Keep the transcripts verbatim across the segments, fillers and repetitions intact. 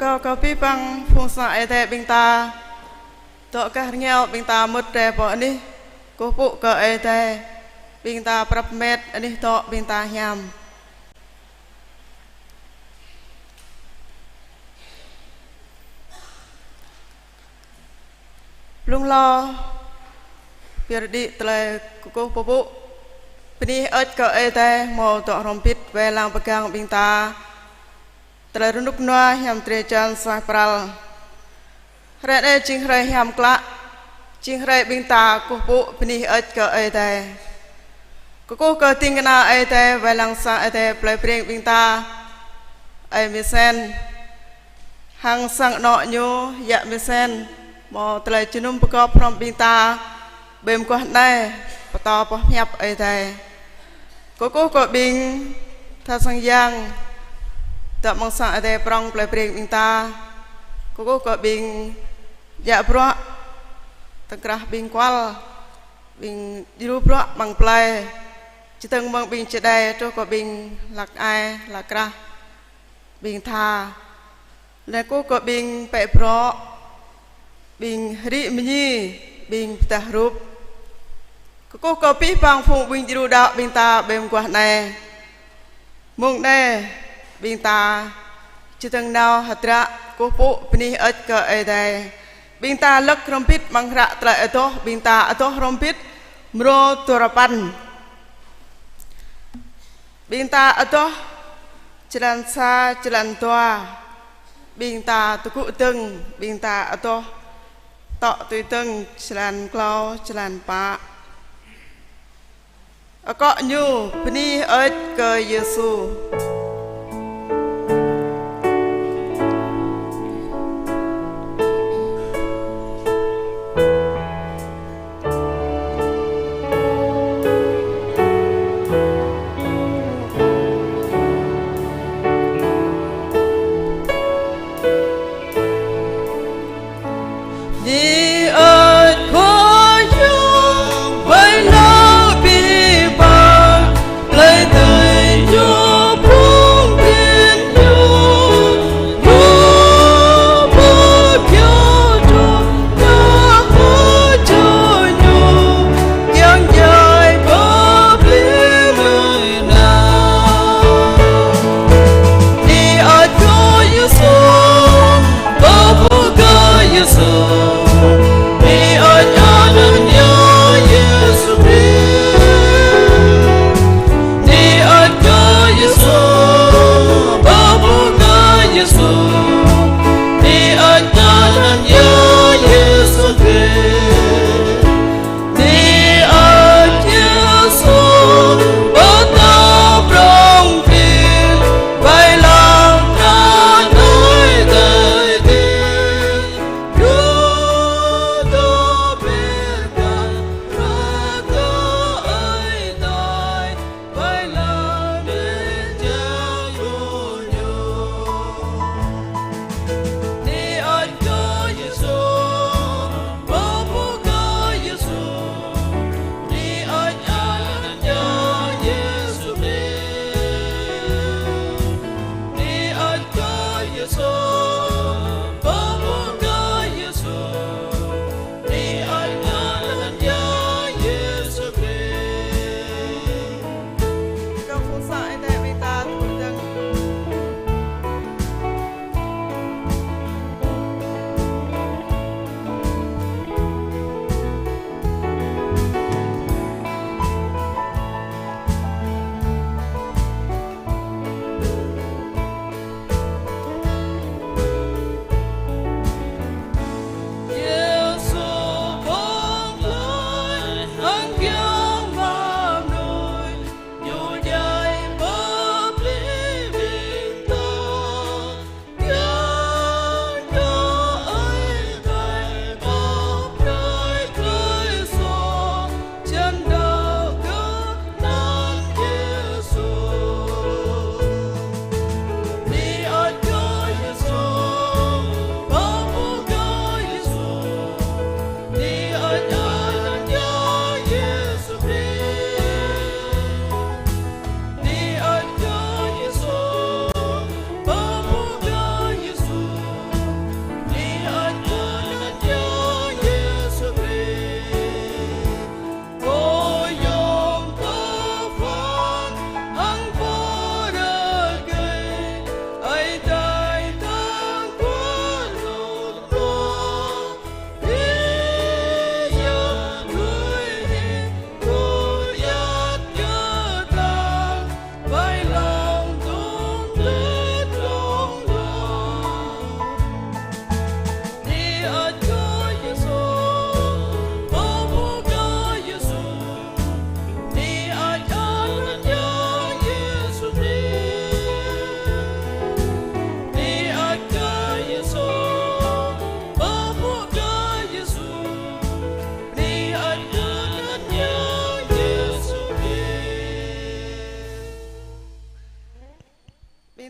Kâo kơ abih bang phung sang Ơi Adai ƀing ta, dŏ gah rơngiao ƀing ta mŭt rai pơ anih kơkuh pơpŭ kơ Ơi Adai, ƀing ta prăp met anih dŏ ƀing ta hiam. Blung hlâo, pơyơr đĭ tơlơi kơkuh pơpŭ, bơni hơơč kơ Ơi Adai hmâo dŏ hrŏm hơbĭt wai lăng pơgang ƀing ta tơlơi rơnŭk rơnua hiam drơi jăn suaih pral. Hrơi anai jing hrơi hiam klă, jing hrơi ƀing ta kơkuh pơpŭ bơni hơơč kơ Ơi Adai. Kơkuh kơ ding kơna Ơi Adai wai lăng sang Ơi Adai plơi Breng ƀing ta, ơi Misen, hăng sang anŏ ñu, yă Misen, hmâo tơlơi jơnum pơgop hrŏm ƀing ta ƀơi mơguah anai, pơtô boh hiăp Ơi Adai. Kơkuh kơ ƀing tha sang yang, dŏ amăng sang Ơi Adai prŏng plơi Breng ƀing ta. Kơkuh kơ ƀing djă bruă, tơkrah ƀing kual, ƀing djru bruă amăng plơi, čơdơ̆ng mơ̆ng ƀing čơđai truh kơ ƀing hlăk ai, hlăk krah, ƀing tha. Laih kơkuh kơ ƀing pĕ brŏ, ƀing hrĭ mơñi, ƀing pơdah hrup. Kơkuh kơ abih bang phung ƀing djru đaŏ ƀing ta ƀơi mơguah anai. Mông anai, ƀing ta čơdơ̆ng nao hơdră kơkuh pơpŭ bơni hơơč kơ Ơi Adai. Ƀing ta lơ̆k hrŏm hơbĭt amăng hră tơlơi adoh, ƀing ta adoh hrŏm hơbĭt mrô duarơpăn. Ƀing ta adoh črăn sa, črăn dua. Ƀing ta tơgŭ dơ̆ng, ƀing ta adoh tŏ tui dơ̆ng črăn klâo, črăn pă. Akŏ ñu bơni hơơč kơ Yêsu. Bơni hơơč kơ Yang wai lăng abih bang plơi adai ñu.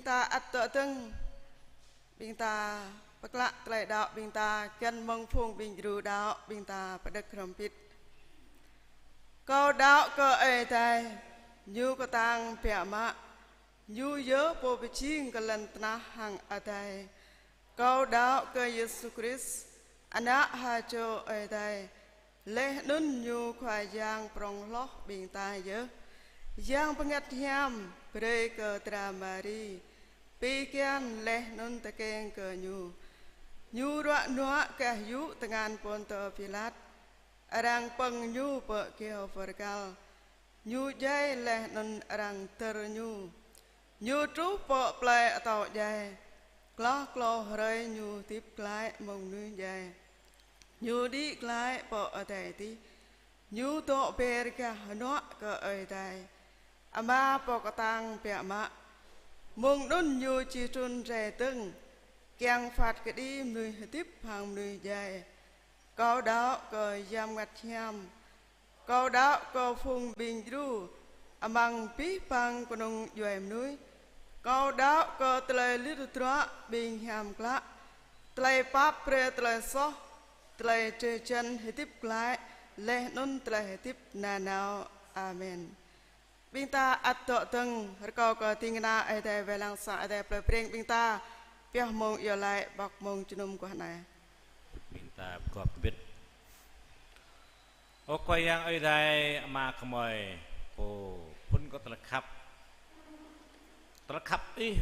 ta ăt dŏ dơ̆ng, ƀing ta pơklă tơlơi đaŏ ƀing ta, kiăng mơ̆ng phung ƀing djru đaŏ ƀing ta pơđơ̆k hrŏm hơbĭt. Kâo đaŏ kơ Ơi Adai, Ñu kơtang biă mă, Ñu yơh Pô pơjing kơ lŏn tơnah hăng adai. Kâo đaŏ kơ Yêsu Krist, Ană ha čô Ơi Adai, laih anŭn Ñu Khua Yang prŏng hloh ƀing ta yơh. Yang Bơngăt Hiam brơi kơ dra Mari, pi kian laih anŭn tơkeng kơ Ñu. Ñu ruă nuă gah yŭ tơngan Pôntơ Pilat, arăng pơ̆ng Ñu pơ kyâo bơrkal. Ñu djai laih anŭn arăng dơr Ñu. Ñu truh pơ plơi atâo djai. Hloh klâo hrơi Ñu hơdip glaĭ mơ̆ng mơnuih djai. Ñu đĭ glaĭ pơ adai adih. Ñu dŏ ber gah hơnuă kơ Ơi Adai Ama Pô kơtang biă mă. Mơ̆ng anŭn Ñu či trŭn rai dơ̆ng, kiăng phat kơđi mơnuih hơdip hăng mơnuih djai. Kâo đaŏ kơ Yang Bơngăt Hiam. Kâo đaŏ kơ phung ƀing djru amăng abih bang kơnung djuai mơnuih. Kâo đaŏ kơ tơlơi lir hơdră ƀing hiam klă, tơlơi pap brơi tơlơi soh, tơlơi drơi jăn hơdip glaĭ, laih anŭn tơlơi hơdip nanao. Amen. Ƀing ta ăt dŏ dơ̆ng, rơkâo kơ ding kơna Ơi Adai wai lăng sang Ơi Adai plơi Breng ƀing ta pioh mông iâu laĭ bok mông jơnum guah anai. Ƀing ta pơgop hơbĭt. Ơ Khua Yang Ơi Adai Ama gơmơi, Pô phŭn kơ tơlơi khăp. Tơlơi khăp Ih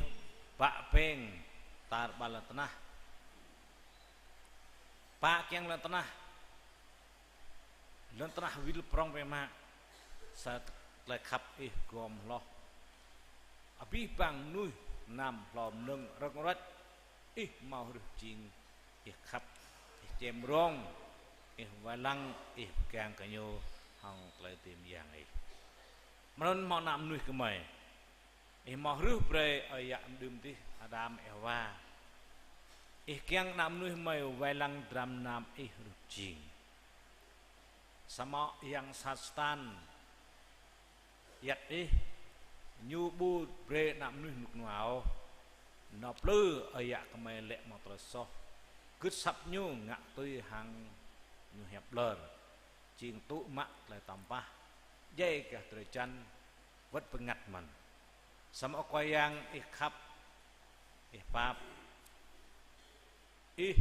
bă beng tar ƀar lŏn tơnah. Pă kiăng lŏn tơnah, lŏn tơnah wĭl prŏng biă mă, sa tơlơi khăp Ih gom hloh. Abih bang mơnuih, nam hlô mơnơ̆ng rơ̆k rơ̆k, Ih hmâo hrih pơjing, Ih khăp, Ih čem rông, Ih wai lăng, Ih pơgang kơ ñu hăng tơlơi dưi mơyang Ih. Mơ̆n hmâo ană mơnuih gơmơi. Ih hmâo hrih brơi ơi yă mơđưm adih Adam Êwa. Ih kiăng ană mơnuih gơmơi wai lăng dram nam Ih hrih pơjing. Samơ̆ yang sat Satan, ayăt Ih, ñu ƀu brơi ană mơnuih rơnŭk rơnua ôh. Nao plư ơi yă gơmơi lĕ mơ̆ng tơlơi soh. Gưt asăp ñu ngă tui hăng ñu hiăp ƀlŏr. Jing tŭ mă tơlơi tơmpah, djai gah drơi jăn, wơ̆t bơngăt mơ̆n. Samơ̆ Khua Yang Ih khăp, Ih pap, Ih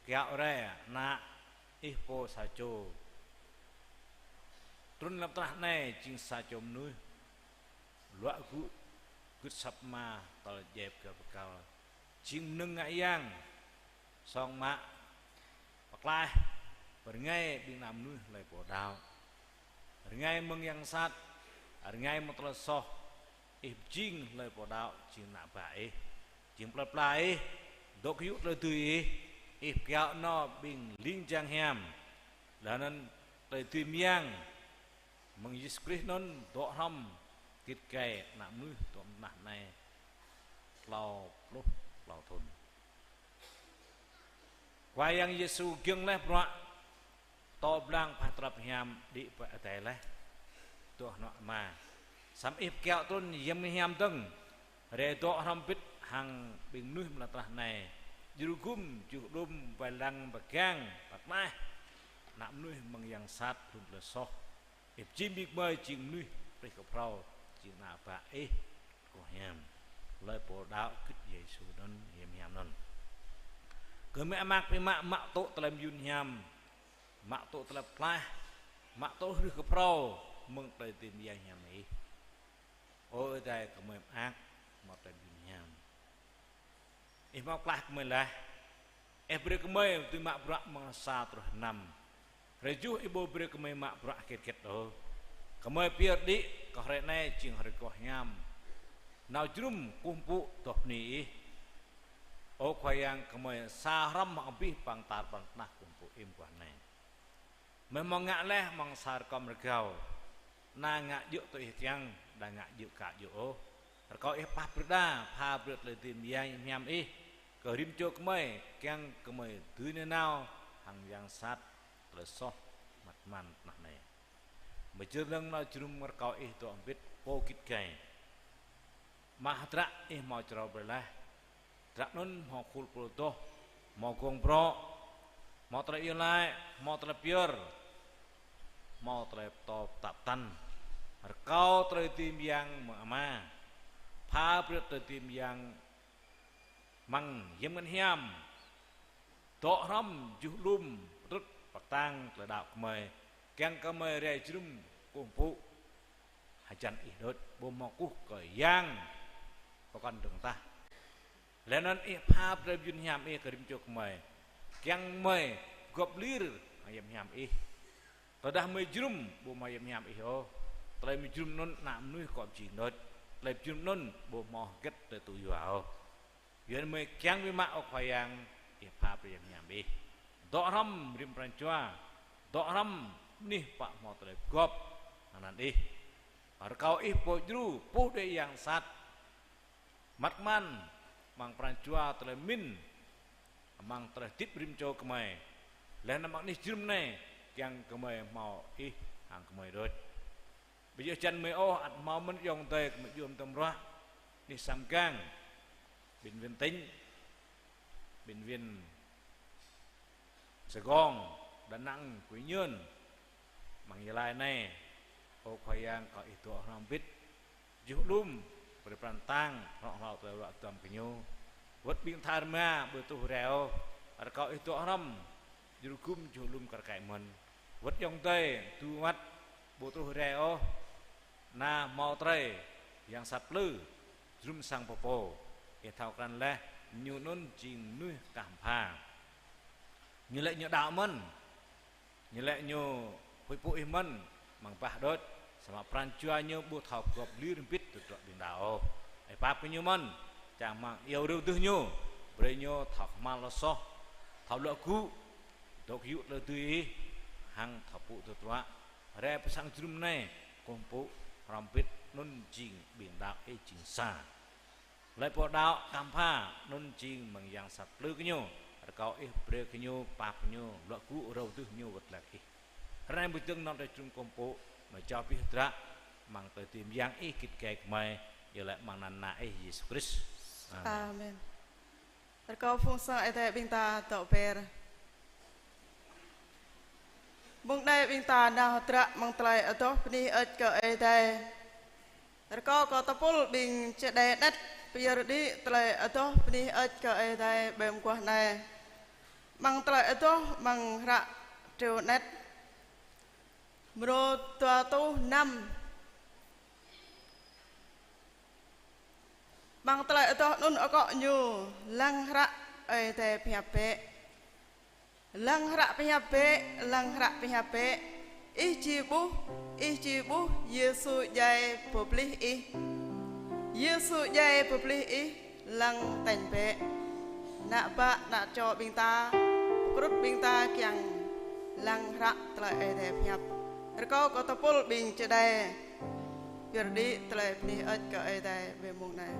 kiaŏ rai Ană Ih pô sa čô trŭn lăm tơnah anai jing sa čô mơnuih, luă gŭ, gưt asăp Ama tơl djai pơkăl pơkăl, jing mơnơ̆ng ngă yang, song mă pơklaih, pơrơngai ƀing ană mơnuih hlơi pô đaŏ. Rơngai mơ̆ng yang sat, rơngai mơ̆ng tơlơi soh, Ih pơjing hlơi pô đaŏ jing ană bă Ih, jing plơi pla Ih, dŏ gơyut tơlơi dưi Ih, Ih pơkiaŏ nao ƀing ling jang hiam, laih anŭn tơlơi dưi mơyang mơ̆ng Yêsu Krist anŭn dŏ hrŏm git gai ană mơnuih dŏ mơ̆ng tơnah anai klâo pluh klâo thŭn. Khua Yang Yêsu giŏng laih bruă, pơtô blang phah tơlăp hiam đĭ pơ adai laih, dŏ hơnuă Ama. Samơ̆ Ih pơkiaŏ trŭn Yang Bơngăt Hiam dơ̆ng, rai dŏ hrŏm hơbĭt hăng ƀing mơnuih mơ̆ng lŏn tơnah anai, djru gum, juh đum, wai lăng, pơgang, pơklaih ană mơnuih mơ̆ng yang sat, hlŭn tơlơi soh. Ih pơjing ƀing gơmơi jing mơnuih prih kơ phrâo, jing ană bă Ih kơkuh hiam. Hlơi pô đaŏ gưt Yêsu anŭn, hiam hiam anŭn. Gơmơi mơak biă mă, mă tŭ tơlơi mơyun hiam, mă tŭ tơlơi pơklaih, mă tŭ hrih kơ phrâo mơ̆ng tơlơi dưi mơyang hiam Ih. Ơ Ơi Adai, gơmơi mơak hmâo tơlơi mơyun hiam. Ih hmâo pơklaih gơmơi laih. Ih brơi gơmơi dưi mă bruă mơ̆ng sa truh năm. Hrơi juh Ih ƀu brơi gơmơi mă bruă hơget hơget ôh. Gơmơi pơyơr đĭ kơ hrơi anai jing hrơi kơkuh hiam, nao jơnum kơkuh pơpŭ tŏ bơni Ih. Ơ Khua Yang, gơmơi sa hrŏm hăng abih bang tar ƀar lŏn tơnah kơkuh pơpŭ Ih mơguah anai. Gơmơi hmâo ngă laih amăng sa rơkŏm rơgao. Anai ngă djơ̆ tui Ih kiăng, đa ngă djơ̆ ka djơ̆ ôh. Rơkâo Ih pap brơi đa, pha brơi tơlơi dưi mơyang hiam Ih kơ rĭm čô gơmơi, kiăng gơmơi dưi nanao hăng yang sat, tơlơi soh mơ̆ng tơnah anai. Mơjơr lăng nao jơnum, rơkâo Ih dŏ hơbĭt pô git gai. Mơ̆ng hơdră ih hmâo črâo brơi laih. Hơdră anŭn hmâo khul pô adoh, hmâo gong brŏ, hmâo tơlơi iâu laĭ, hmâo tơlơi pơyơr, hmâo tơlơi pơtô pơtă pơtăn. Rơkâo tơlơi dưi mơyang mơ̆ng Ama. Pha brơi tơlơi dưi mơyang mơ̆ng Yang Bơngăt Hiam. Dŏ hrŏm juh alum pơtrŭt pơtăng tơlơi đaŏ gơmơi, kiăng gơmơi rai jơnum kơkuh pơpŭ hơjăn ih đôč, ƀu hmâo kơkuh kơ yang pơkŏn dơ̆ng tah. Laih anŭn ih pha brơi pơjun hiam ih kơ rĭm čô gơmơi, kiăng gơmơi gŏp lir hăng yăm hiam ih. Tơdah gơmơi jơnum ƀu hmâo yăm hiam ih ôh, tơlơi gơmơi jơnum anŭn ană mơnuih kŏ pơjing đôč, tơlơi pơjơnum anŭn ƀu hmâo hơget tơlơi tŭ yua ôh. Yua anŭn gơmơi kiăng biă mă, ơ Khua Yang, ih pha brơi yăm hiam ih. Dŏ hrŏm rĭm pran jua, dŏ hrŏm anih pă hmâo tơlơi pơgop hăng anăn ih. Rơkâo ih pô djru, puh đuaĭ yang sat. Măt kơman amăng pran jua tơlơi pơmĭn, amăng tơlơi hơdip rĭm čô gơmơi. Laih anŭn amăng anih jơnum anai, kiăng gơmơi hmâo ih hăng gơmơi đôč. Ƀu djơ̆ hơjăn gơmơi ôh, ăt hmâo mơ̆n ayŏng adơi gơmơi djru tơm ruă, anih sang gang, bệnh viện tỉnh, bệnh viện Sài Gòn, Đà Nẵng, Quy Nhơn, amăng Gia Lai anai. Ơ Khua Yang, rơkâo ih dŏ hrŏm hơbĭt. Juh alum, brơi pran tang, hrŏ hlâo tơlơi ruă duăm kơ ñu. Wơ̆t ƀing tha rơma ƀu truh rai ôh, rơkâo ih dŏ hrŏm, djru gum juh alum kar kaĭ mơ̆n. Wơ̆t ayŏng adơi tŭ wơ̆t ƀu truh rai ôh, ană hmâo trơi, yang sat plư, jơnum sang pơpô. Ih thâo krăn laih, ñu anŭn jing mơnuih kah pha. Ñu lĕ ñu đaŏ mơ̆n, ñu lĕ ñu huĭ pơpŭ ih mơ̆n, amăng bah đôč, samơ̆ pran jua ñu ƀu thâo gŏp lir hơbĭt tơdruă ƀing đaŏ ôh. Ih pap kơ ñu mơ̆n, čang rơmang iâu rơwang dưh ñu, brơi ñu thâo kơhma̱l hloh soh, thâo luă gŭ, dŏ gơyut tơlơi dưi ih, hăng thâo pŭ tơdruă, rai pơ sang jơnum anai, kơkuh pơpŭ hrŏm hơbĭt, anŭn jing ƀing đaŏ ih jing sa. Laih pô đaŏ kah pha, anŭn jing mơ̆ng yang sat plư kơ ñu. Rơkâo ih brơi kơ ñu, pap kơ ñu, luă gŭ rơwang dưh ñu wơ̆t glaĭ kơ ih. Hrơi anai ƀu dơ̆ng anŭn tơlơi jơnum kơkuh pơpŭ, gơmơi jao abih hơdră amăng tơlơi dưi mơyang ih git gai gơmơi, iâu laĭ amăng anăn Ană ih Yêsu Krist. Amen. Amen. Rơkâo phung sang Ơi Adai ƀing ta dŏ be̱r. Mơ̆ng anai ƀing ta nao hơdră amăng tơlơi adoh bơni hơơč kơ Ơi Adai. Rơkâo kơ tơpul ƀing čơđai anet pơyơr đĭ tơlơi adoh bơni hơơč kơ Ơi Adai ƀơi mơguah anai. Amăng tơlơi adoh amăng hră triu anet, mrô dua rơtuh năm. Amăng tơlơi adoh anŭn akŏ ñu: Lăng hră Ơi Adai pơhiăp bĕ. Lăng hră pơhiăp bĕ, lăng hră pơhiăp bĕ. Ih či ƀuh, ih či ƀuh Yêsu djai pơplih ih. Yêsu djai pơplih ih, lăng tañ bĕ. Ană bă, ană čô ƀing ta, pơkrŭt ƀing ta kiăng lăng hră tơlơi Ơi Adai pơhiăp. Rơkâo kơ tơpul ƀing čơđai pơyơr đĭ tơlơi bơni hơơč kơ Ơi Adai ƀơi mông anai.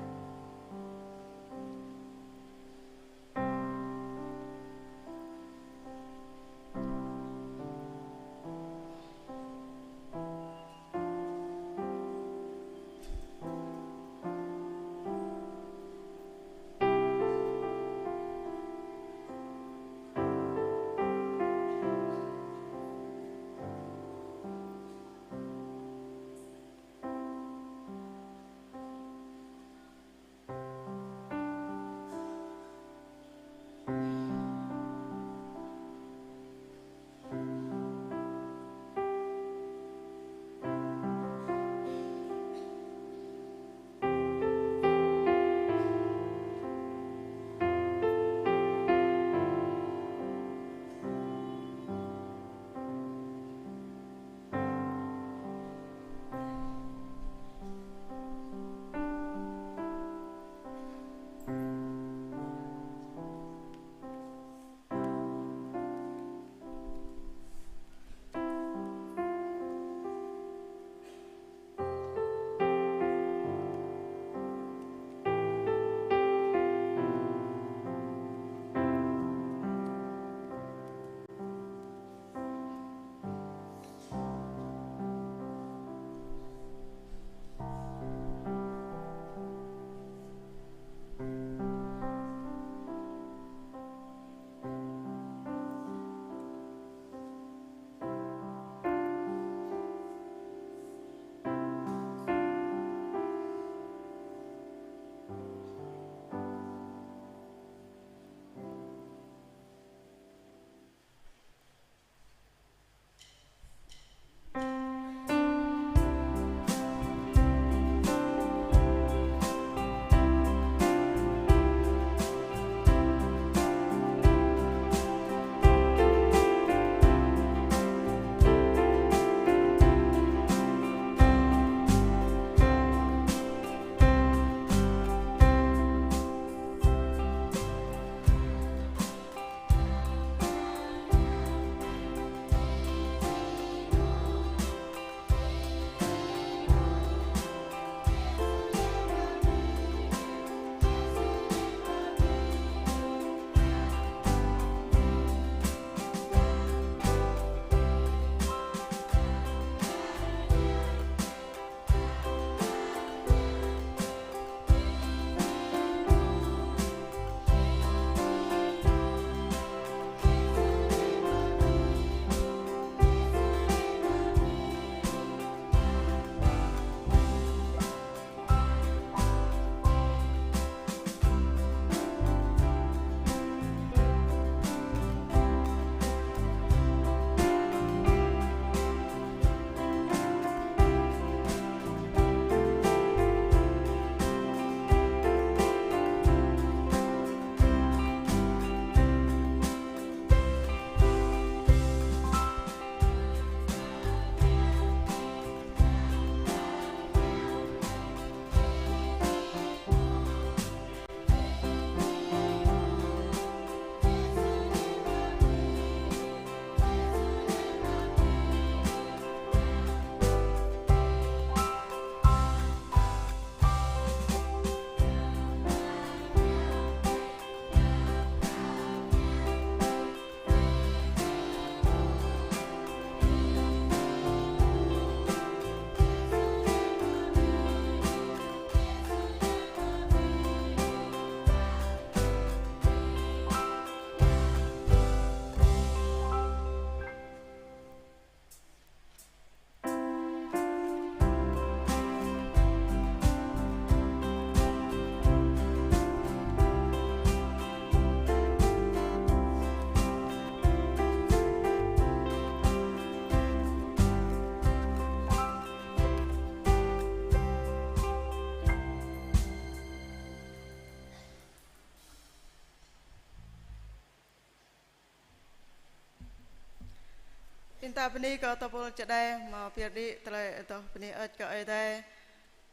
Ta bơni kơ tơpul čơđai hmâo pơyơr đĭ tơlơi adoh bơni hơơč kơ Ơi Adai.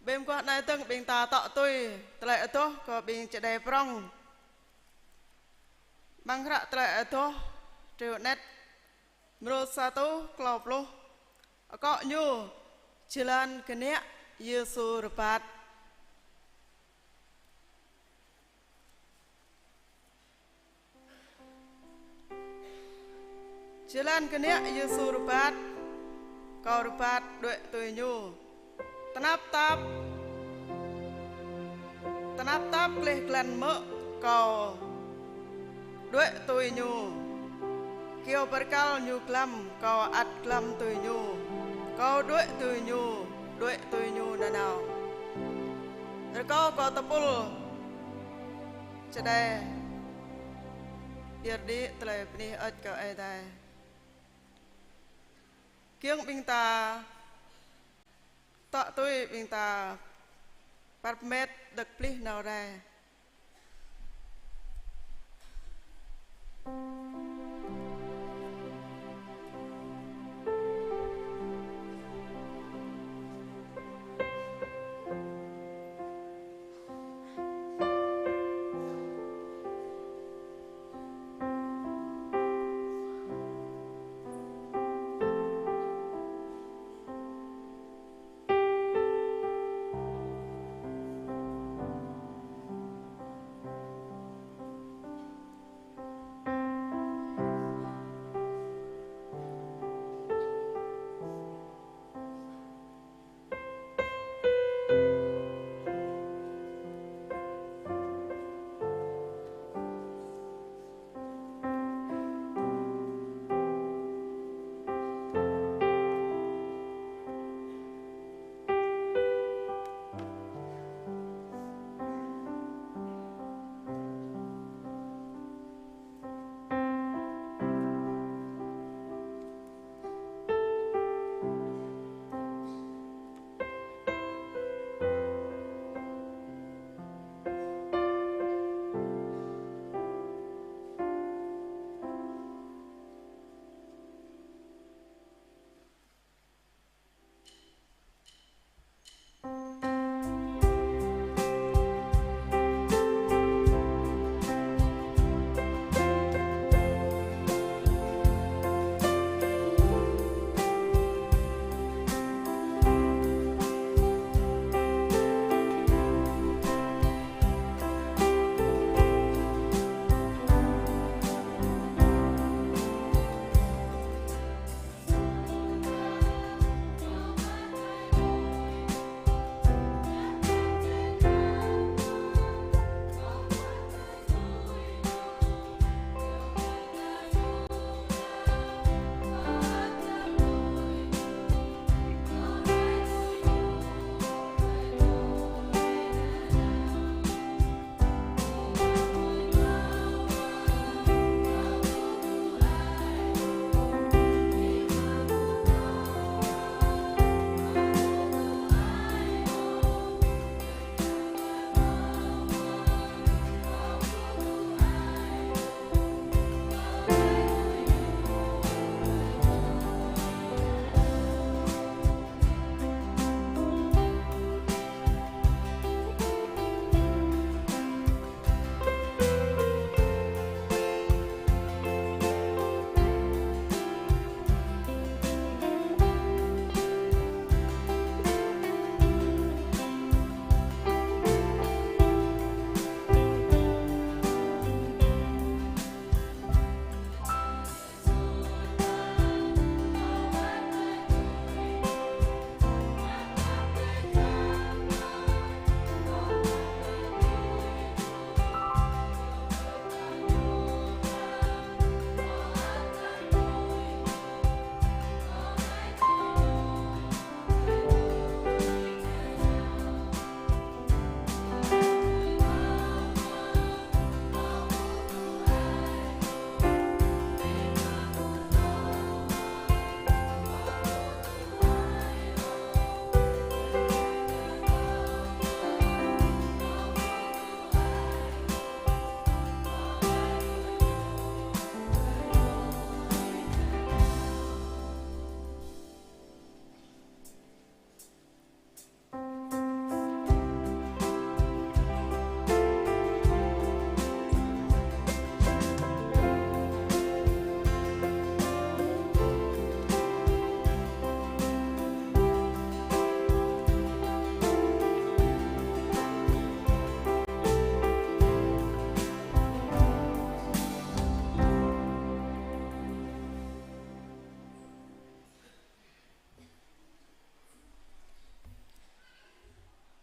Ƀơi mơguah anai dơ̆ng ƀing ta tŏ tui tơlơi adoh kơ ƀing čơđai prŏng. Amăng hră tơlơi adoh triu anet mrô sa rơtuh klâo pluh. Akŏ ñu: Jơlan kơnăl Yêsu rơbat. Jơlan kơnăl Yêsu rơbat, kâo rơbat đuaĭ tui ñu. Tơnap tap, tơnap tap gleh glan mơ̆ kâo đuaĭ tui ñu. Kyâo bơrkal ñu glăm, kâo ăt glăm tui ñu. Kâo đuaĭ tui ñu, đuaĭ tui ñu nanao. Rơkâo kơ tơpul čơđai pơyơr đĭ tơlơi bơni hơơč kơ Ơi Adai. Kiăng ƀing ta tŏ tui, ƀing ta pơrmet đơ̆k plih nao rai.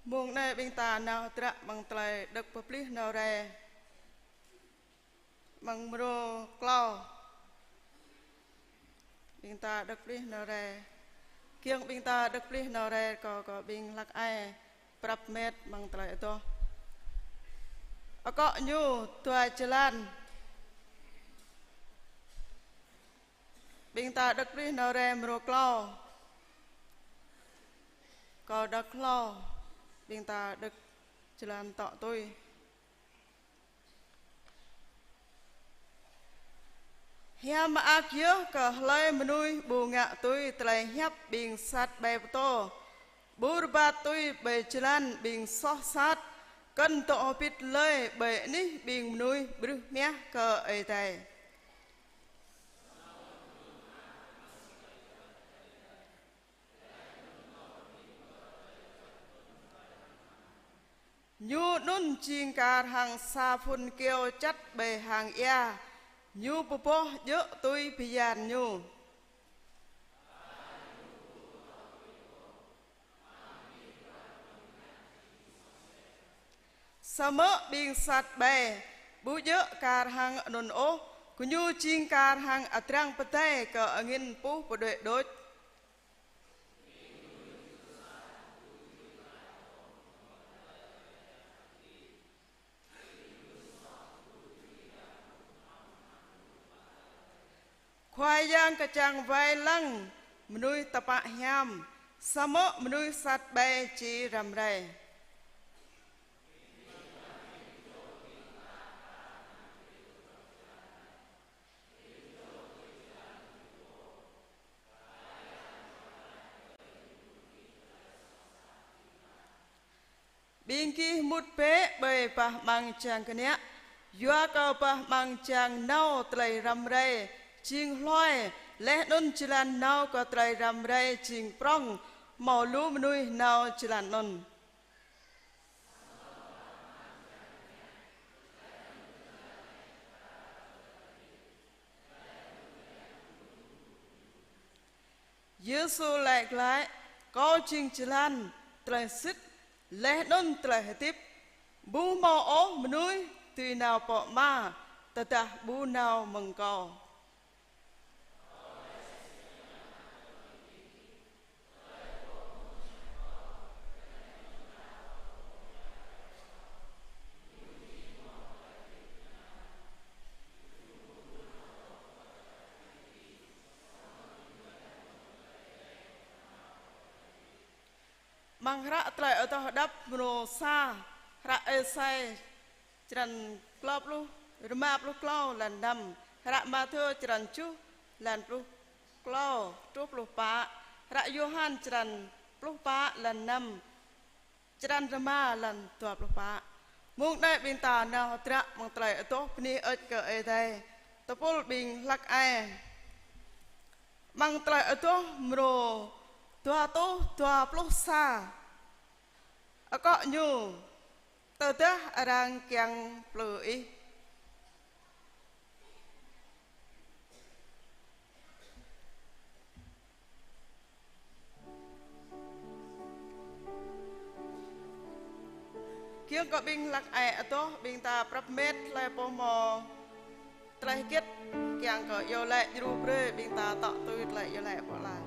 Mông anai ƀing ta nao hơdră amăng tơlơi đŏk pơplih nao rai. Amăng mrô klâo. Ƀing ta đŏk pơplih nao rai. Kiăng ƀing ta đŏk pơplih nao rai kâo, kâo ƀing hlăk ai prăp met amăng tơlơi adoh. Akŏ ñu dua jơlan. Ƀing ta đŏk pơplih nao rai mrô klâo. Kâo đŏk hlâo. Ƀing ta đŏk jơlan tŏ tui. Hiam mơak yơh kơ hlơi mơnuih ƀu ngă tui tơlơi hiăp ƀing sat ƀai pơtô, ƀu rơbat tui ƀơi jơlan ƀing soh sat, kơnơ̆ng dŏ hơbĭt lơi ƀơi anih ƀing mơnuih brưh mah kơ Ơi Adai. Ñu anŭn jing kar hăng sa phŭn kyâo čăt ƀơi hang ia, ñu pơboh djơ̆ tui bơyan ñu. Samơ̆ ƀing sat ƀai ƀu djơ̆ kar hăng anŭn ôh, gơñu jing kar hăng adrăng pơdai kơ angin puh pơđuaĭ đôč. Khua Yang kơčăng wai lăng mơnuih tơpă hiam, samơ̆ mơnuih sat ƀai či răm rai. Ƀing gih mŭt bĕ ƀơi bah amăng jang kơnăk, yua kơ bah amăng jang nao tơlơi răm rai jing hloi, laih anŭn jơlan nao kơ tơlơi răm rai jing prŏng, hmâo lu mơnuih nao jơlan anŭn. Yêsu laĭ glaĭ: Kâo jing jơlan, tơlơi sĭt, laih anŭn tơlơi hơdip. Ƀu hmâo ôh mơnuih dưi nao pơ Ama tơdah ƀu nao mơ̆ng Kâo. Amăng hră tơlơi adoh đăp mrô sa, hră Êsai črăn klâo pluh, rơma pluh klâo lan năm, hră Mathiơ črăn tơjuh lan pluh klâo truh pluh pă, hră Yôhan črăn pluh pă lan năm, črăn rơma lan dua pluh pă. Mông anai ƀing ta nao hơdră amăng tơlơi adoh bơni hơơč kơ Ơi Adai. Tơpul ƀing hlăk ai. Amăng tơlơi adoh mrô dua rơtuh dua pluh sa. Akŏ ñu: Tơdah arăng kiăng plư ih. Kiăng kơ ƀing hlăk ai adoh, ƀing ta prăp met hlơi pô hmâo tơlơi hơget kiăng kơ iâu laĭ djru brơi, ƀing ta tŏ tui tơlơi iâu laĭ pô laĭ.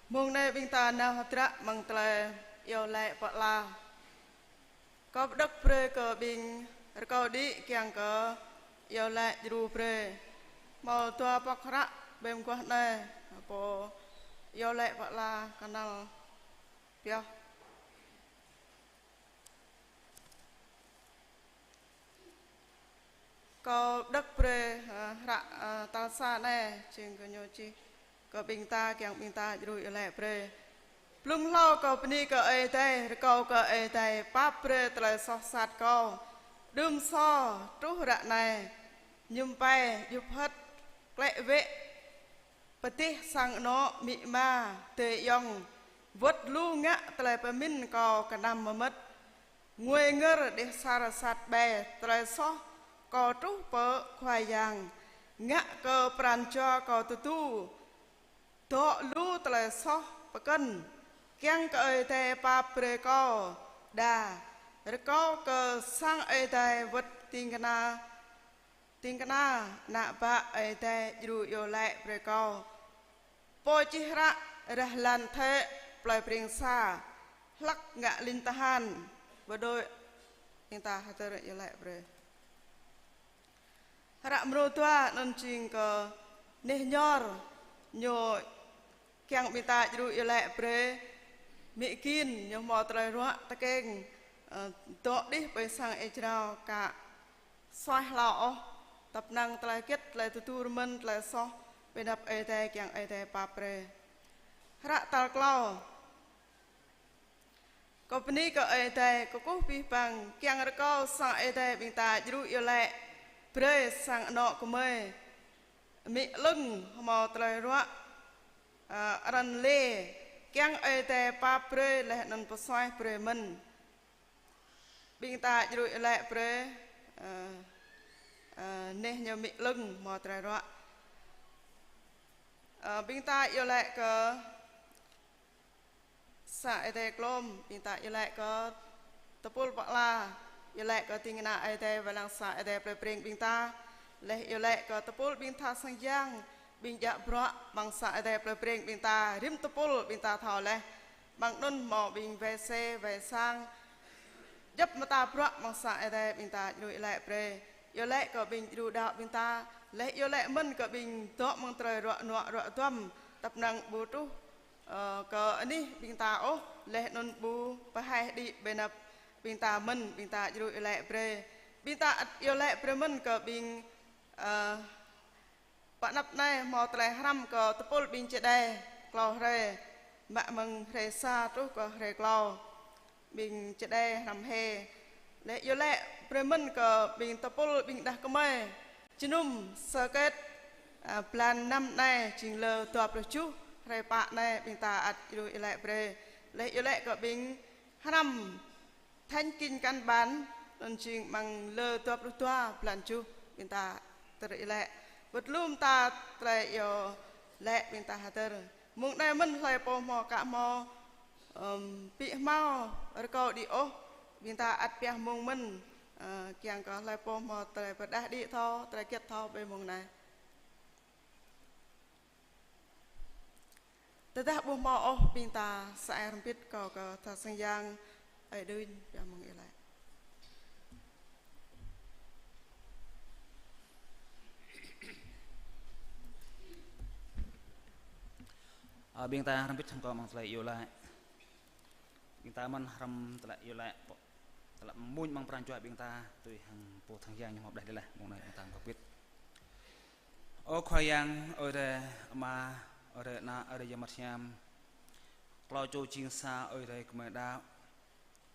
Mông anai ƀing ta nao hơdră amăng tơlơi iâu laĭ pơala. Kâo pơđŏk brơi kơ ƀing rơkâo đĭ kiăng kơ iâu laĭ djru brơi. Hmâo dua pŏk hră ƀơi mơguah anai, pô iâu laĭ pơala kơnăl pioh. Kâo pơđŏk brơi, ơ, hră, ơ, tal sa anai, jing kơ ñu čih kơ ƀing ta, kiăng ƀing ta djru iâu laĭ brơi. Blung hlâo kâo bơni kơ Ơi Adai, rơkâo kơ Ơi Adai pap brơi tơlơi soh sat kâo. Đưm sô truh ră anai, mơñum pai, djŭp hơ̆t, klĕ wĕ, pơdeh sang anŏ, amĭ ama, adơi ayŏng, wơ̆t lu ngă tơlơi pơmĭn kâo kơnăm mơmŏt. Ngui ngơr đeh asar sat ƀai tơlơi soh kâo truh pơ Khua Yang, ngă kơ pran jua kâo tơdu dŏ lu tơlơi soh pơkŏn, kiăng kơ Ơi Adai pap brơi kâo đa. Rơkâo kơ sang Ơi Adai wơ̆t ding kơna, ding kơna ană bă Ơi Adai djru iâu laĭ brơi kâo. Pô čih hră Rah Lan Thê, plơi Prêng sa, hlăk ngă ling tơhan, bộ đội, ƀing ta hơdơr iâu laĭ brơi. Hră mrô dua anŭn jing kơ neh ñor, ñu kiăng ƀing ta djru iâu laĭ brơi, amĭ Gin, ñu hmâo tơlơi ruă tơkeng, ơ, dŏ đih ƀơi sang ih jrao ka suaih hlâo ôh, tăp năng tơlơi hơget, tơlơi tơdu rơmơ̆n, tơlơi soh, ƀơi anăp Ơi Adai kiăng Ơi Adai pap brơi. Hră tal klâo. Kâo bơni kơ Ơi Adai, kơkuh abih bang, kiăng rơkâo sang Ơi Adai ƀing ta djru iâu laĭ brơi sang anŏ gơmơi. Amĭ Lưng hmâo tơlơi ruă, ơ, arăng lĕ, kiăng Ơi Adai pap brơi laih anŭn pơsuaih brơi mơ̆n. Ƀing ta djru iâu laĭ brơi, ơ, ơ, neh ñu amĭ Lưng hmâo tơlơi ruă. Ơ, ƀing ta iâu laĭ kơ sang Ơi Adai Klôm, ƀing ta iâu laĭ kơ tơpul pơala, iâu laĭ kơ ding kơna Ơi Adai wai lăng sang Ơi Adai plơi Prêng ƀing ta, laih iâu laĭ kơ tơpul ƀing tha sang yang, ƀing djă bruă amăng sang Ơi Adai plơi Prêng ƀing ta, rĭm tơpul ƀing ta thâo laih. Amăng anŭn hmâo ƀing wai sê, wai sang, djŏp mơta bruă amăng sang Ơi Adai ƀing ta djru iâu laĭ brơi. Iâu laĭ kơ ƀing djru đaŏ ƀing ta, laih iâu laĭ mơ̆n kơ ƀing dŏ amăng tơlơi ruă nuă ruă duăm, tăp năng ƀu truh, ơ, kơ anih ƀing ta ôh, laih anŭn ƀu pơhaih đĭ ƀơi anăp ƀing ta mơ̆n, ƀing ta djru iâu laĭ brơi. Ƀing ta ăt iâu laĭ brơi mơ̆n kơ ƀing, ơ, pơ anăp anai hmâo tơlơi hrăm kơ tơpul ƀing čơđai klâo hrơi, mă mơ̆ng hrơi sa truh kơ hrơi klâo. Ƀing čơđai hrăm hê. Laih iâu laĭ brơi mơ̆n kơ ƀing tơpul ƀing đah kơmơi. Jơnum sơ kết, ơ, blan năm anai jing lơ dua pluh tơjuh, hrơi pă anai ƀing ta ăt djru iâu laĭ brơi. Laih iâu laĭ kơ ƀing hrăm Thánh Kinh Căn Bản, anŭn jing amăng lơ dua pluh dua blan tơjuh ƀing ta hơdơr iâu laĭ. Wơ̆t lu mơta tơlơi iâu laĭ ƀing ta hơdơr. Mông anai mơ̆n hlơi pô hmâo ka hmâo, ưm, pi hmâo rơkâo đĭ ôh, ƀing ta ăt pioh mông mơ̆n, ơ, kiăng kơ hlơi pô hmâo tơlơi pơrơđah đĭ thâo, tơlơi hơget thâo ƀơi mông anai. Tơdah ƀu hmâo ôh ƀing ta sa ai hrŏm hơbĭt kâo kơ tha sang yang Ơi Đưn pioh mơ̆ng iâu laĭ. Ơ, ƀing ta hrŏm hơbĭt hăng kâo amăng tơlơi iâu laĭ. Ƀing ta mơ̆n hrŏm tơlơi iâu laĭ, pô, tơlơi mơñum amăng pran jua ƀing ta, tui hăng pô tha sang yang ñu hmâo pơđah laih, mông anai ƀing ta mơ̆n kơ hơbĭt. Ơ Khua Yang, Ơi Adai Ama, Ơi Adai Ană, Ơi Adai Yang Bơngăt Hiam. Klâo čô jing sa Ơi Adai gơmơi đaŏ.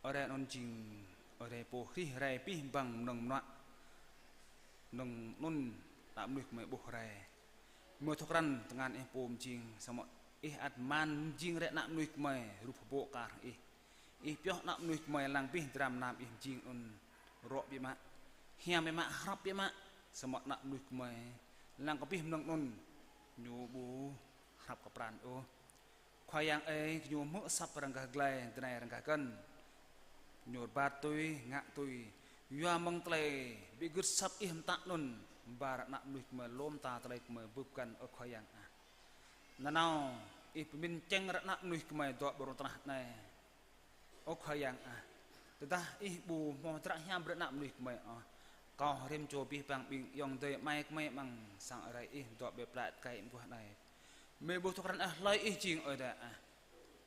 Ơi Adai anŭn jing Ơi Adai pô hrih rai abih bang mơnơ̆ng mơnuă. Mơnơ̆ng anŭn ană mơnuih gơmơi ƀuh rai. Gơmơi thâo krăn tơngan Ih pô mơjing, samơ̆ Ih ăt mơ̆n mơjing rai ană mơnuih gơmơi rup hơbô̆ kar Ih. Ih pioh ană mơnuih gơmơi lăng abih dram mơnam Ih mơjing anŭn rŏ biă mă, hiam biă mă, hrăp biă mă, samơ̆ ană mơnuih gơmơi lăng kơ abih mơnơ̆ng anŭn ñu ƀu hrăp kơ pran ôh. Khua Yang ơi, gơñu hmư̆ asăp rơ̆ng gah glai, dơnai rơ̆ng gah gơ̆n. Ñu rơbat tui, ngă tui. Yua mơ̆ng tơlơi ƀu gưt asăp Ih mơtă anŭn, ƀar ană mơnuih gơmơi lŏm ta tơlơi gơmơi bưp găn, ơ Khua Yang ah. Nanao, Ih pơmĭn čeng ră ană mơnuih gơmơi dŏ ƀơi rŏng tơnah anai. Ơ Khua Yang ah, tơdah Ih ƀu hmâo hdră hiam brơi ană mơnuih gơmơi ôh, kâo rĭm čô abih bang ƀing ayŏng adơi amai gơmơi amăng sang Ơi Adai Ih dŏ ƀơi plơi tơkai mơguah anai. Mơi ƀuh tơkrăn ah hlơi Ih jing Ơi Adai ah.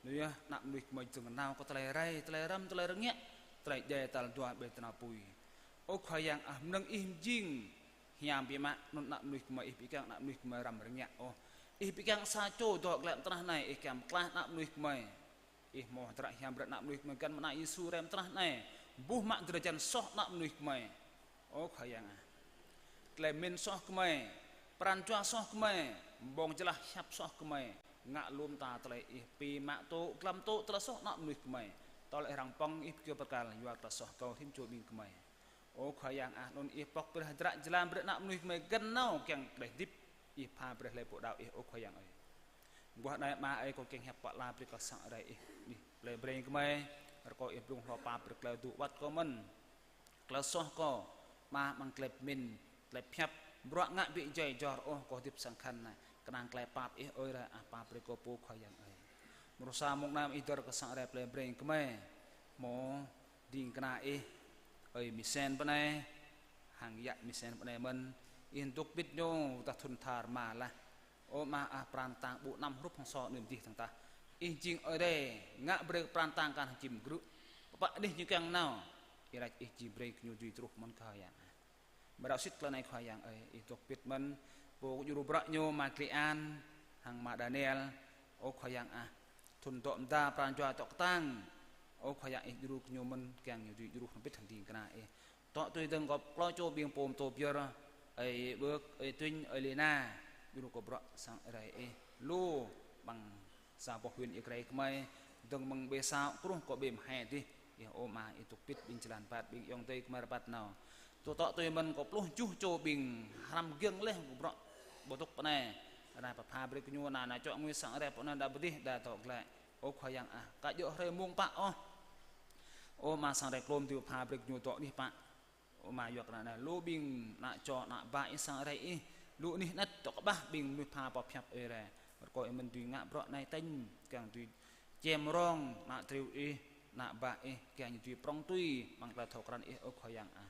Anŭn yơh, ană mơnuih gơmơi dơ̆ng nao kơ tơlơi rai, tơlơi răm, tơlơi rơngiă, tơlơi djai tal dua ƀơi tơnah apui. Ơ Khua Yang ah, mơnơ̆ng Ih jing hiam biă mă, anŭn ană mơnuih gơmơi Ih ƀu kiăng ană mơnuih gơmơi răm rơngiă ôh. Ih ƀu kiăng sa čô dŏ glaĭ amăng tơnah anai, Ih kiăng pơklaih ană mơnuih gơmơi. Ih hmâo hdră hiam brơi ană mơnuih gơmơi găn mơ̆ng ană Yêsu rai amăng tơnah anai. Buh mă drơi jăn soh ană mơnuih gơmơi. Ơ Khua Yang ah. Tơlơi pơmĭn soh gơmơi, pran jua soh gơmơi, ƀơ̆ng jơlah hiăp soh gơmơi, ngă lŏm ta tơlơi Ih pơmă tŭ, glăm tŭ tơlơi soh ană mơnuih gơmơi. Tơl Ih arăng pơ̆ng, Ih pơkơyâo bơrkal yua tơlơi soh kâo rĭm čô ƀing gơmơi. Ơ Khua Yang ah, anŭn Ih pŏk brơi hdră jơlan brơi ană mơnuih gơmơi găn nao kiăng tơlơi hơdip, Ih pha brơi hlơi pô đaŏ Ih, ơ Khua Yang ơi. Mơguah anai Ama ơi, kâo kiăng hiăp pơala brơi kơ sang Ơi Adai Ih, Ih tơlơi brơi gơmơi, rơkâo Ih blung hlâo pap brơi tơlơi tŭ wơ̆t kâo mơ̆n. Tơlơi soh kâo, mă amăng tơlơi pơmĭn, tơlơi pơhiăp, bruă ngă ƀu djai jor ôh, kâo hơdip sang khăn anai, kơnang tơlơi pap Ih Ơi Adai ah, pap brơi kâo pô Khua Yang ơi. Mrô sa mông anai Ih dơ̆r kơ sang Ơi Adai tơlơi brơi gơmơi, hmâo ding kơna Ih, ơi Misen pơ anai, hăng yă Misen pơ anai mơ̆n, Ih dŏ pĭt ñu tah thŭn tha rơma laih. Ơ Ama ah, pran tang ƀu anăm hrup hăng sô anŭn dih tơ̆ng tah. Ih jing Ơi Adai, ngă brơi pran tang kar hăng čim grŭ. Pơpă anih ñu kiăng nao, Ih laĭ Ih či brơi kơ ñu dưi truh mơ̆n Khua Yang ah. Mơ̆ ră sĭt tơlơi anai Khua Yang ơi, Ih dŏ pĭt mơ̆n, pô djru bruă ñu Ama Klian, hăng Ama Daniel, ơ Khua Yang ah. Thŭn dŏ mơda pran jua dŏ kơtang, ơ Khua Yang Ih djru kơ ñu mơ̆n, kiăng ñu dưi djru hrŏm hơbĭt hăng ding kơna Ih. Tŏ tui dơ̆ng kơ klâo čô ƀing pô pơtô pơyơr, ơi Bơk, ơi Tuñ, ơi Lina, djru kơ bruă sang Ơi Adai Ih. Lu amăng sa boh huyện Ia Grai gơmơi, dơ̆ng mơ̆ng ƀơi sa truh kơ ƀơi mơhai dih, Ih ơ Ama Ih dŏ pĭt ƀing jơlan rơbat, ƀing ayŏng adơi gơmơi rơbat nao. Tŏ tui mơ̆n kơ pluh tơjuh čô ƀing hrăm giŏng laih kơ bruă ƀu dŏ pơ anai. Anai pơpha brơi kơ ñu, anai ană čô ngui sang Ơi Adai pơ anai đa pơdih, đa dŏ glaĭ. Ơ Khua Yang ah, ka djơ̆ hrơi mông pă ôh. Ơ Ama, sang Ơi Adai klôm dưi pha brơi kơ ñu dŏ anih pă. Ơ Ama, yua kơ anai lu ƀing ană čô ană bă Ih sang Ơi Adai Ih, lu anih anet dŏ kơƀah ƀing mơnuih pha pơhiăp Ơi Adai. Rơkâo Ih mơ̆n dưi ngă bruă anai tañ, kiăng dưi čem rong ană triu Ih, ană bă Ih, kiăng dưi prŏng tui amăng tơlơi thâo krăn Ih, ơ Khua Yang ah.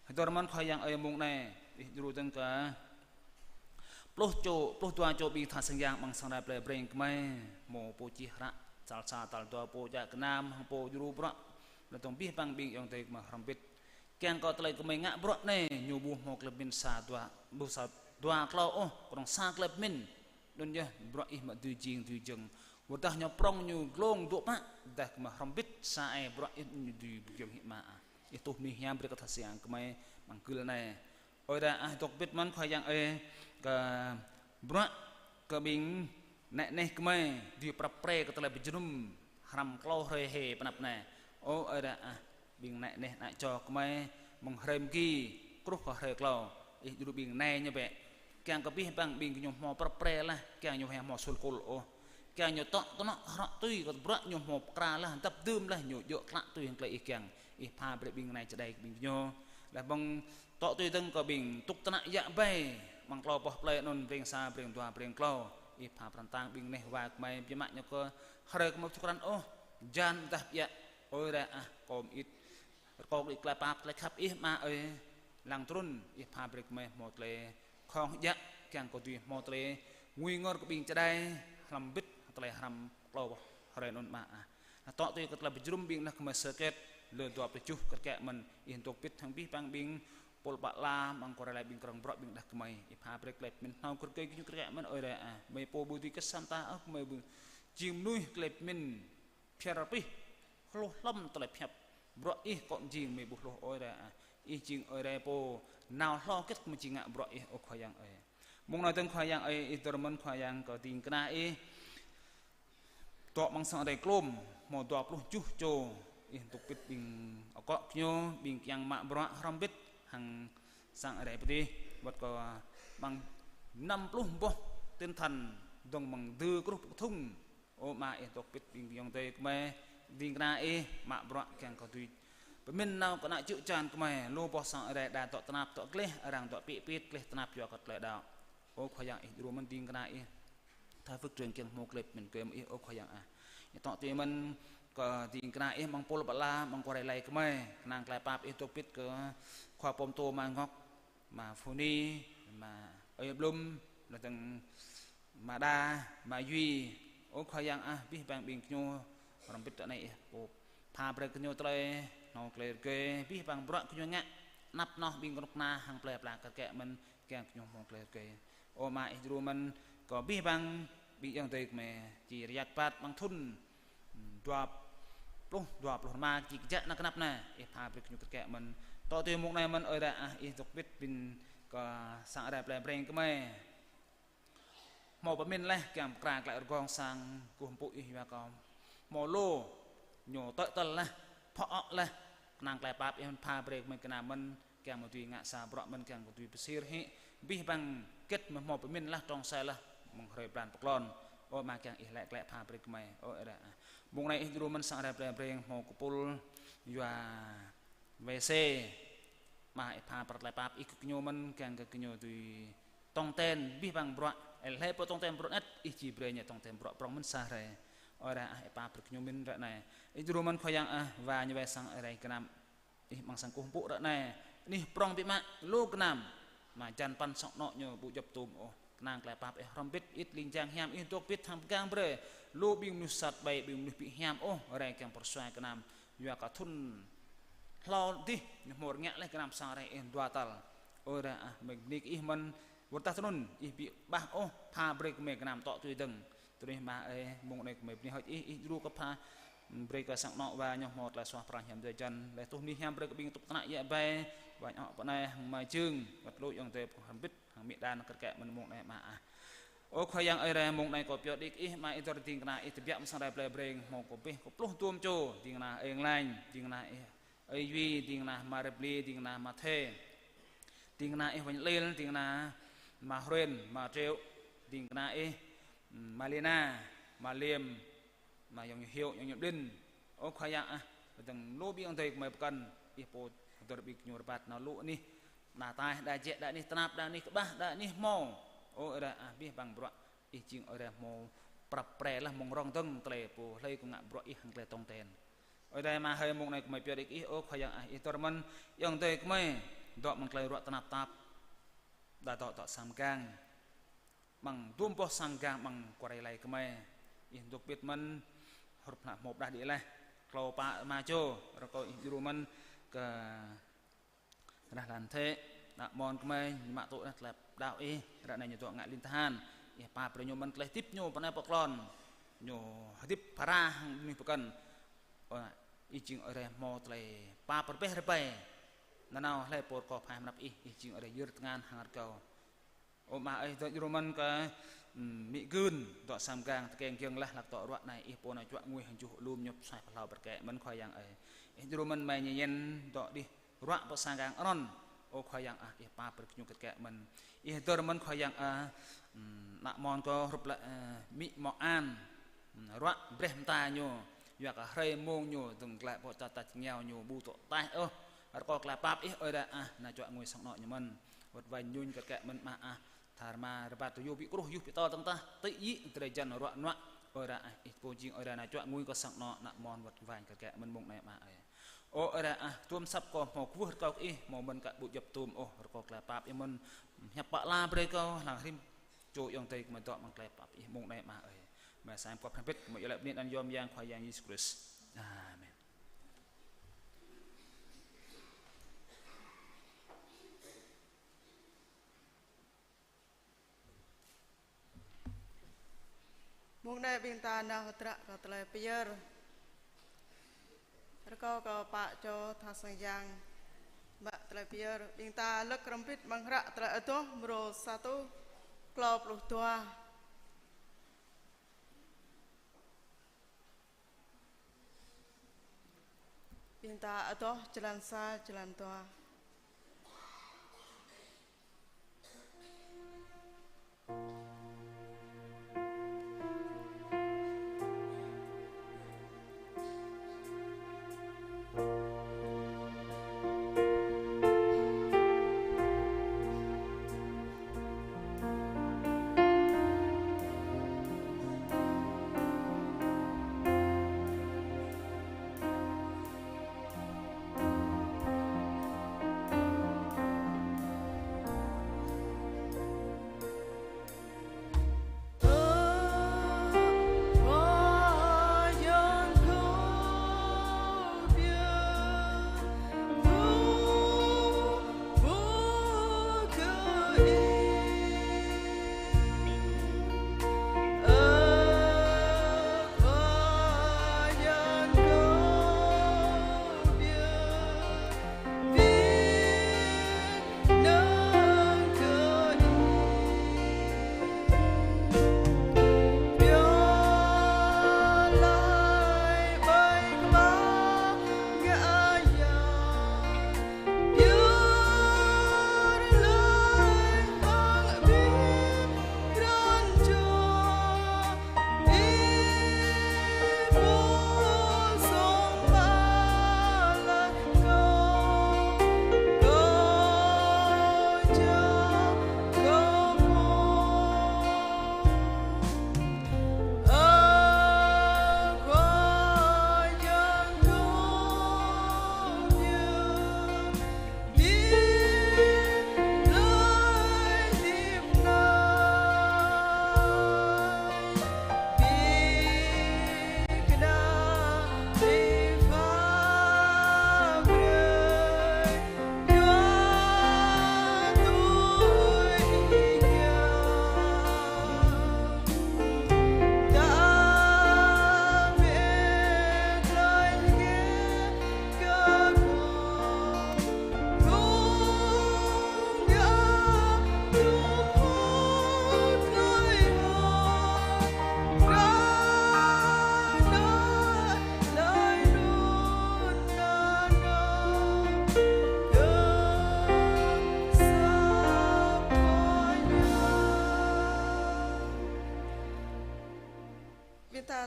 Hơdơr mơ̆n Khua Yang ơi, mông anai Ih djru dơ̆ng kơ pluh čô, pluh dua čô ƀing tha sang yang amăng sang Ơi Adai plei Breng gơmơi, hmâo pô čih hră, tal sa, tal dua pô djă gơnam, hăng pô djru bruă, laih dơ̆ng abih bang ƀing ayŏng adơi gơmơi hrŏm hơbĭt. Kiăng kơ tơlơi gơmơi ngă bruă anai, ñu ƀu hmâo tơlơi pơmĭn sa dua, ƀu sa dua klâo ôh, kơnơ̆ng sa tơlơi pơmĭn. Anŭn yơh, bruă Ih mă dưi jing dưi jơ̆ng. Wơ̆t dah ñu prŏng ñu glông dŏ pă, dah gơmơi hrŏm hơbĭt sa ai bruă Ih ñu dưi pơgiŏng hĭ mă ah. Ih tuh mơnuih hiam brơi kơ tha sang yang gơmơi amăng gưl anai. Ơi Adai ah, dŏ pĭt mơ̆n Khua Yang ơi, kơ bruă kơ ƀing nĕ neh gơmơi, dưi prăp pre kơ tơlơi pơjơnum hrăm klâo hrơi hê pơ anăp anai. Ơ Ơi Adai ah, ƀing nĕ neh ană čô gơmơi, mơ̆ng hrơi mơgi truh kơ hrơi klâo, Ih djru ƀing nai ñu bĕ. Kiăng kơ abih bang ƀing gơñu hmâo prăp pre laih, kiăng ñu hmâo sŭl kul ôh. Kiăng ñu tŏ kơnŏ hrŏ tui kơ bruă ñu hmâo pơkra laih, dăp dưm laih, ñu djơ̆ klă tui hăng tơlơi Ih kiăng. Ih pha brơi ƀing nai čơđai kơ ƀing gơñu. Laih ƀơ̆ng tŏ tui dơ̆ng kơ ƀing tŭk tơnă yă ƀai, amăng klâo boh plơi anŭn, Breng sa, Breng dua, Breng klâo. Ih pha pran tang ƀing neh wa gơmơi, biă mă ñu kơ hrơi gơmơi ƀu thâo krăn ôh, jan dah biă. Ơi Adai ah, kơ mơit. Rơkâo kơ Ih tơlơi pap, tơlơi khăp Ih mă ơi, lăng trŭn, Ih pha brơi gơmơi hmâo tơlơi khŏng djă, kiăng kơ dưi hmâo tơlơi ngui ngor kơ ƀing čơđai, hlăm hơbĭt tơlơi hrăm klâo boh hrơi anŭn mă ah. Laih tŏ tui kơ tơlơi pơjơnum ƀing neh gơmơi sơ kết, lơ dua pluh tơjuh kơtơkĕ mơ̆n, Ih dŏ pĭt hăng abih bang ƀing pôl pă la, amăng kơ rai laih ƀing krong bruă ƀing đah gơmơi. Ih pha brơi tơlơi pơmĭn hnâo kơ gơñu kơtơkĕ mơ̆n Ơi Adai ah. Gơmơi pô ƀu dưi kơ sa mơta ôh, gơmơi ƀu jing mơnuih tơlơi pơmĭn phiar pih, hluh hlăm tơlơi pơhiăp. Bruă Ih kơ jing gơmơi ƀu hluh Ơi Adai ah. Ih jing Ơi Adai pô nao hlâo hơget gơmơi či ngă bruă Ih, ơ Khua Yang ơi. Mông anai dơ̆ng Khua Yang ơi, Ih dơ̆r mơ̆n Khua Yang kơ ding kơna Ih. Dŏ amăng sang Ơi Adai klôm, hmâo dua pluh tơjuh čô, Ih dŏ pĭt ƀing akŏ gơñu, ƀing kiăng mă bruă hrŏm hơbĭt hăng sang Ơi Adai pơtih, wơ̆t kơ amăng năm pluh boh tinh thần dơ̆ng amăng dư kruh pơkơthŭng. Ơ Ama, Ih dŏ pĭt ƀing ayŏng adơi gơmơi, ding kơna Ih mă bruă kiăng kơ dưi pơmĭn nao kơ ană čư̆ čan gơmơi, lu boh sang Ơi Adai đa dŏ tơnap dŏ gleh, arăng dŏ pĭ pit gleh tơnap yua kơ tơlơi đaŏ. Ơ Khua Yang, Ih djru mơ̆n ding kơna Ih. Sa phước trường kiăng hmâo klep mĭn kơ mơ̆ ih ơ Khua Yang ah. Ih tŏ tui mơ̆n kơ ding kơna ih mơ̆ng pul pơala, mơ̆ng kơ rai lai kơmơi. Kơnang tơlơi pap ih dŏ pit kơ khua pôm tô ma ngŏk, ma Phuni, ma Ơi Blum, lơ dơ̆ng ma Đa, ma Yui. Ơ Khua Yang ah, abih bang ƀing gơñu hrŏm bit ră anai ih pô pha brơi kơ gơñu tơlơi, hnâo tơlơi rơgơi, abih bang bruă gơñu ngă, anăp noh ƀing kơnuk kơna hăng plơi pla kơ kĕ mơ̆n, kiăng gơñu hmâo tơlơi rơgơi. Ơ Ama ih djru mơ̆n, kơ abih bang ƀing ayŏng adơi kơmơi či rơyak rơbat amăng thŭn dua pluh, dua pluh rơma či kơjăp nao kơnăp anai, ih pha brơi kơ gơñu kơ kĕ mơ̆n. Tŏ tui mông anai mơ̆n ơi adơi ah, ih dŏ pit ƀing kơ sang Ơi Adai plei Breng kơmơi. Hmâo pơmĭn laih kiăng pơkra glaĭ rơgong sang kơkuh pơpŭ ih yua kơ hmâo lu ñu tơl tơl laih, pơ̆k laih, kơnang tơlơi pap ih mơ̆n pha brơi kơ mơ̆n kơnam mơ̆n, kiăng mơ̆ dưi ngă sa bruă mơ̆n, kiăng mơ̆ dưi pơsir hĭ, abih bang hơget mơ̆ hmâo pơmĭn laih trong sai laih, mơ̆ng hrơi blan pơklon. Ơ Ama kiăng ih laĭ glaĭ pha brơi kơ mơi, ơ Ơi Adai ah. Mông anai ih djru mơ̆n sang Ơi Adai plei Breng hmâo kơpul yua wai se, Ama ih pha brơi tơlơi pap ih kơ gơñu mơ̆n, kiăng kơ gơñu dưi tong ten abih bang bruă. Ơ, hlơi pô tong ten bruă anet, ih či brơi ñu tong ten bruă prŏng mơ̆n sa hrơi. Ơ Adai ah, ih pap brơi kơ gơñu mơ̆n ră anai. Ih djru mơ̆n Khua Yang ah, wa ñu wai sang Ơi Adai kơnam ih amăng sang kơkuh pơpŭ ră anai. Anih prŏng biă mă, lu kơnam. Mă jan păn sang anŏ ñu ƀu djŏp tum ôh. Kơnang tơlơi pap ih hrŏm bit, ih ling jang hiam ih dŏ pit hăng pơgang brơi. Lu ƀing mơnuih sat ƀai, ƀing mơnuih ƀu hiam ôh, Ơi Adai kiăng pơrơsua kơnam. Yua kơ thŭn hlâo adih, ñu hmâo rơngiă laih kơnam sang Ơi Adai ih dua tal. Ơ Adai ah, mơi bơni kơ ih mơ̆n, wơ̆t tah tơnŭn, ih ƀu ƀah ôh, pha brơi kơ mơi kơnam tŏ tui dơ̆ng. Tui anai Ama ơi, mông anai kơ mơi bơni hơơč ih, ih djru kơ pha, brơi kơ sang anŏ wa ñu hmâo tơlơi suaih pran hiam drơi jan, laih tuh anih hiam brơi kơ ƀing tŭk tơnă djai ƀai, wa ñu pơ anai hăng Ama Jưng, wơ̆t lu ayŏng adơi pơkŏn hrŏm bit, hăng amĭ Đan kơ kĕ mơ̆n mông anai Ama ah. Ơ Khua Yang Ơi Adai, mông anai kâo pioh đĭ kơ ih, Ama ih dơr ding kơna ih tơbiă mơ̆ng sang Ơi Adai plei Breng hmâo kơ abih kơ pluh tum čô, ding kơna Ơi Nglañ, ding kơna ih Ơi Yui, ding kơna Ama Rơbli, ding kơna Ama Thê, ding kơna ih Wanh Lil, ding kơna Ama Hruen, Ama Triệu, ding kơna ih Ama Lina, Ama Liêm, Ama Yong Hiu, Yong Nhŭp Đin. Ơ Khua Yang ah, dơ̆ng lu ƀing ayŏng adơi kơ mơi pơkŏn, ih pô dơr ƀing gơñu rơbat nao lu anih, đa ataih, đa jĕ, đa anih tơnap, đa anih kơƀah, đa anih hmâo. Ơ Ơi Adai ah, abih bang bruă ih jing Ơi Adai hmâo prăp pre laih mơ̆ng rŏng dơ̆ng tơlơi pô hlơi kơ ngă bruă ih hăng tơlơi tong ten. Ơi Adai Ama hơi, mông anai kơ mơi pioh đĭ kơ ih, ơ Khua Yang ah, ih dơr mơ̆n ayŏng adơi kơ mơi dŏ amăng tơlơi ruă tơnap tap, đa dŏ dŏ sang mgang, amăng dum boh sang mgang amăng kơ rai lai kơ mơi. Ih dŏ pit mơ̆n, hrup hlak hmâo pơdah đĭ laih. Klâo pă rơma čô, rơkâo ih djru mơ̆n kơ Rah Lan Thê, ană amôn kơ mơi, ñu mă tŭ anai tơlơi pơđao ih, ră anai ñu dŏ ngă ling tơhan. Ih pap brơi ñu mơ̆n tơlơi hơdip ñu pơ anai pơ klon. Ñu hơdip phara hăng mơnuih pơkŏn. Ơ, ih jing Ơi Adai hmâo tơlơi pap rơbeh rơbai. Nanao hlơi pô rơkâo phai hơnăp ih, ih jing Ơi Adai yơr tơngan hăng rơkâo. Ơ Ama ơi, dŏ djru mơ̆n kơ, ưm, amĭ Gưn, dŏ sang mgang tơkeng giŏng laih hlak dŏ ruă anai, ih pô nao čuă ngui hăng juh alum ñu pơsuaih pơhlao bơrkĕ mơ̆n Khua Yang ơi. Ih djru mơ̆n mơi Ñe Yen dŏ đih ruă pơ sang mgang anŭn. Ơ Khua Yang ah, ih pap brơi kơ ñu kơt kĕ mơ̆n. Ih dơr mơ̆n Khua Yang ah, ưm, ană amôn kâo hrup lĕ, ơ, amĭ Mŏ An, ưm, ruă breh mơta ñu, yua kơ hrơi mông ñu dơ̆ng glaĭ pơ čar tač rơngiao ñu ƀu dŏ ataih ôh. Rơkâo tơlơi pap ih Ơi Adai ah, nao čuă ngui sang anŏ ñu mơ̆n. Wơ̆t wañ ñu kơt kĕ mơ̆n Ama ah. Tha rơma rơbat tơjuh ƀu kruh, yuh ƀu tơl dơ̆ng tah, tĭ djĭ drơi jan ruă nuă. Ơi Adai ah, ih pô jing Ơi Adai nao čuă ngui kơ sang anŏ ană amôn wơ̆t wañ kơt kĕ mơ̆n mông anai Ama ơi. Ơ Ơi Adai ah, tum asăp kâo hmâo kwưh rơkâo kơ ih, hmâo mơ̆n kơ ƀu djŏp tum ôh, rơkâo tơlơi pap ih mơ̆n, hiăp pă la brơi kâo, lăng rĭm čô ayŏng adơi kơ mơi dŏ amăng tơlơi pap ih mông anai Ama ơi. Mơi sa pơkŏn hrŏm hơbĭt, mơi iâu laĭ bơni anăn yom Yang Khua Yang Yêsu Krist. Amen. Mông anai ƀing ta nao hơdră kơ tơlơi pơyơr. Rơkâo kơ pă čô tha sang yang mă tơlơi pơyơr. Ƀing ta lơ̆k hrŏm hơbĭt amăng hră Tơlơi Adoh mrô sa rơtuh klâo pluh dua. Ƀing ta adoh jơlan sa, jơlan dua.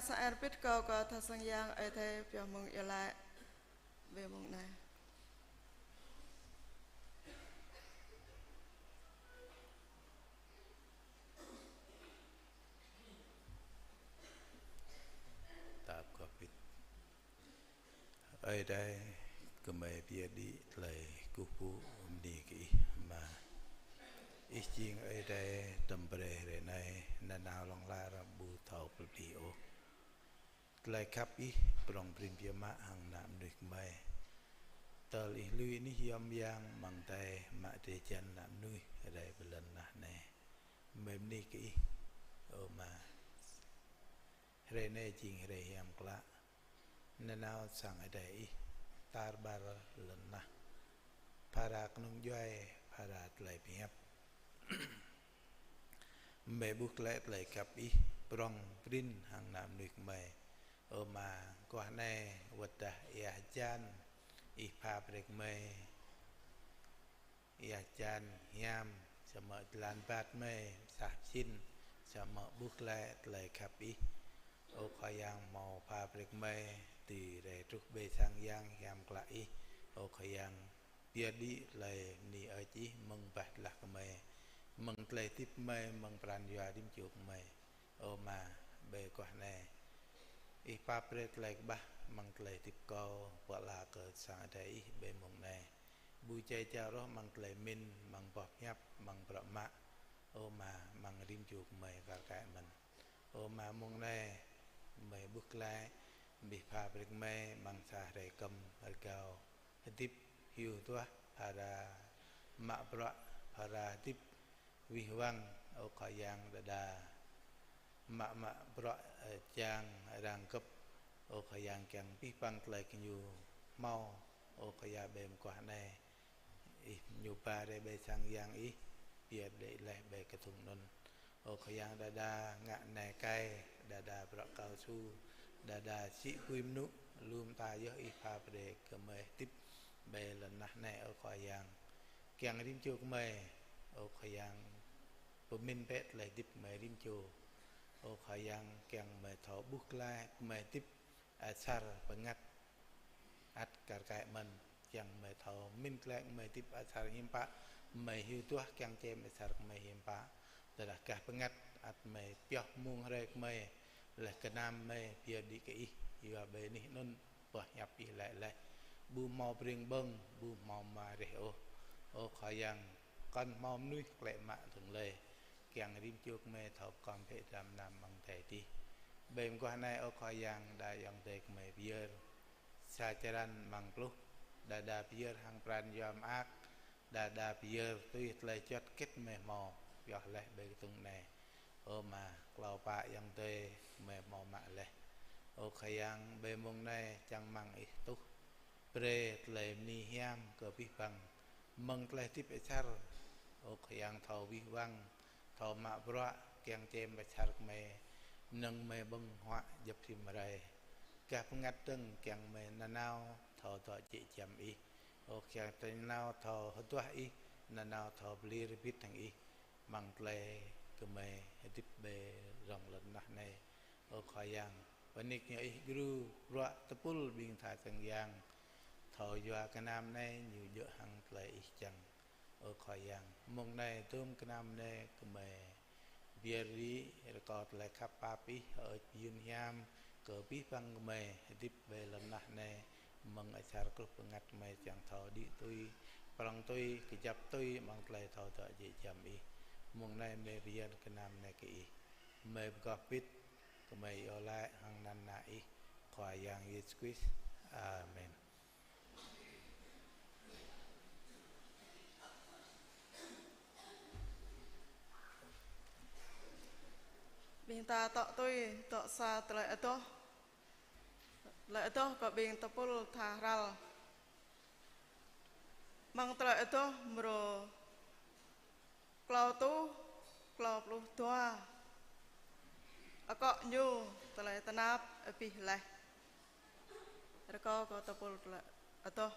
Sa er pit kâo kơ tha sang yang Ơi Adai pioh mơ̆ng iâu laĭ ƀơi mông anai. Tap kơ pit. Ơi Adai, gơmơi pơyơr đĭ tơlơi kơkuh pơpŭ bơni kơ Ih mơ̆n. Ih jing Ơi Adai tơm brơi hrơi anai, nanao hlŏng lar ƀu thâo pơplih ôh. Tơlơi khăp Ih prŏng prin biă mă hăng ană mơnuih gơmơi. Tơl Ih lui anih yom yang amăng adai mă drơi jăn ană mơnuih rai pơ lŏn tơnah anai. Gơmơi bơni kơ Ih, ơ Ama. Hrơi anai jing hrơi hiam klă. Nanao sang Ơi Adai Ih tar ƀar lŏn tơnah. Phara kơnung djuai, phara tơlơi pơhiăp. Gơmơi ƀuh glaĭ tơlơi khăp Ih prŏng prin hăng ană mơnuih gơmơi. Ơ Ama, guah anai wơ̆t dah ia hơjan Ih pha brơi kơ gơmơi ia hơjan hiam, samơ̆ jơlan rơbat gơmơi sah pơsĭn, samơ̆ ƀuh glaĭ tơlơi khăp Ih. Ơ Khua Yang hmâo pha brơi kơ gơmơi dưi rai truh ƀơi sang yang hiam klă Ih. Ơ Khua Yang, pơyơr đĭ tơlơi bơni hơơč Ih mơ̆ng bah tơlah gơmơi, mơ̆ng tơlơi hơdip gơmơi, mơ̆ng pran jua rĭm čô gơmơi. Ơ Ama, ƀơi guah anai, Ih pap brơi tơlơi kơƀah amăng tơlơi hơdip kâo, pơala kơ sang Ơi Adai Ih ƀơi mông anai. Ƀu jai jao ôh amăng tơlơi pơmĭn, amăng boh pơhiăp, amăng bruă mă. Ơ Ama, amăng rĭm čô gơmơi kar kaĭ mơ̆n. Ơ Ama, mông anai, gơmơi ƀuh glaĭ, Ih pha brơi kơ gơmơi amăng sa hrơi kơm rơgao hơdip hyu duah, phara mă bruă, phara hơdip wih wăng, ơ Khua Yang, đơđa mă mă bruă, ơ, čang arăng gơ̆p, ơ Khua Yang, kiăng abih bang tơlơi gơñu hmâo, ơ Khua Yang, ƀơi mơguah anai, Ih ñu ba rai ƀơi sang yang Ih, pơyơr đĭ laih ƀơi kơthŭng anŭn. Ơ Khua Yang, đơđa ngă nai kai, đơđa bruă cao su, đơđa sĭ apui mơnŭ, lu mơta yơh Ih pha brơi kơ gơmơi hơdip ƀơi lŏn tơnah anai, ơ Khua Yang. Kiăng rĭm čô gơmơi, ơ Khua Yang, pơmĭn bĕ tơlơi hơdip gơmơi rĭm čô. Ơ Khua Yang, kiăng gơmơi thâo ƀuh glaĭ gơmơi hơdip asar bơngăt ăt kar kaĭ mơ̆n, kiăng gơmơi thâo pơmĭn glaĭ gơmơi hơdip asar hiư̆m pă, gơmơi hyu duah kiăng čem asar gơmơi hiư̆m pă. Tơdah gah bơngăt ăt gơmơi pioh mông hrơi gơmơi, laih gơnam gơmơi pơyơr đĭ kơ Ih, yua ƀơi anih anŭn boh hiăp Ih laĭ laih: Ƀu hmâo breng ƀơ̆ng, ƀu hmâo mơreh ôh. Ơ Khua Yang, kŏn hmâo mơnuih klĕ mă dơ̆ng lơi. Kiăng rĭm čô gơmơi thâo pơkŏn bĕ dram gơnam amăng adai adih. Ƀơi mơguah anai, ơ Khua Yang, đa ayŏng adơi gơmơi pơyơr sa črăn amăng pluh, đơđa pơyơr hăng pran jua mơak, đơđa pơyơr tui tơlơi juăt hơget gơmơi hmâo pioh laih ƀơi kơthŭng anai. Ơ Ama, klâo pă ayŏng adơi gơmơi hmâo mă laih. Ơ Khua Yang, ƀơi mông anai čang rơmang Ih tuh brơi tơlơi bơni hiam kơ abih bang mơ̆ng tơlơi hơdip asar. Ơ Khua Yang, thâo wih wăng, thâo mă bruă, kiăng čem asar gơmơi, mơnơ̆ng gơmơi ƀơ̆ng huă djŏp rĭm hrơi. Gah bơngăt dơ̆ng kiăng gơmơi nanao thâo dŏ jĕ giăm Ih. Ơ Khua Yang, nanao thâo hơduah Ih, nanao thâo pơlir bit hăng Ih. Amăng tơlơi gơmơi hơdip ƀơi rŏng lŏn tơnah anai. Ơ Khua Yang, pơnik ñu Ih gru bruă tơpul ƀing tha sang yang, thâo yua gơnam anai ñu djơ̆ hăng tơlơi Ih čang. Ơ Khua Yang, mông anai dôm gơnam anai gơmơi pơyơr đĭ rơkâo tơlơi khăp pap Ih, hơơč pơyun hiam kơ abih bang gơmơi hơdip ƀơi lŏn tơnah anai, mơ̆ng asar truh bơngăt gơmơi kiăng thâo đĭ tui, prŏng tui, kơjăp tui, amăng tơlơi thâo dŏ jĕ giăm Ih. Mông anai gơmơi pơyơr gơnam anai kơ Ih. Gơmơi pơgop pit, gơmơi iâu laĭ hăng anăn Ană Ih, Khua Yang Yêsu Krist. Amen. Ƀing ta dŏ tui, dŏ sa tơlơi adoh. Tơlơi adoh kơ ƀing tơpul tha hrăl. Amăng tơlơi adoh mrô klâo rơtuh klâo pluh dua. Akŏ ñu: Tơlơi tơnap abih laih. Rơkâo kơ tơpul tơlơi adoh.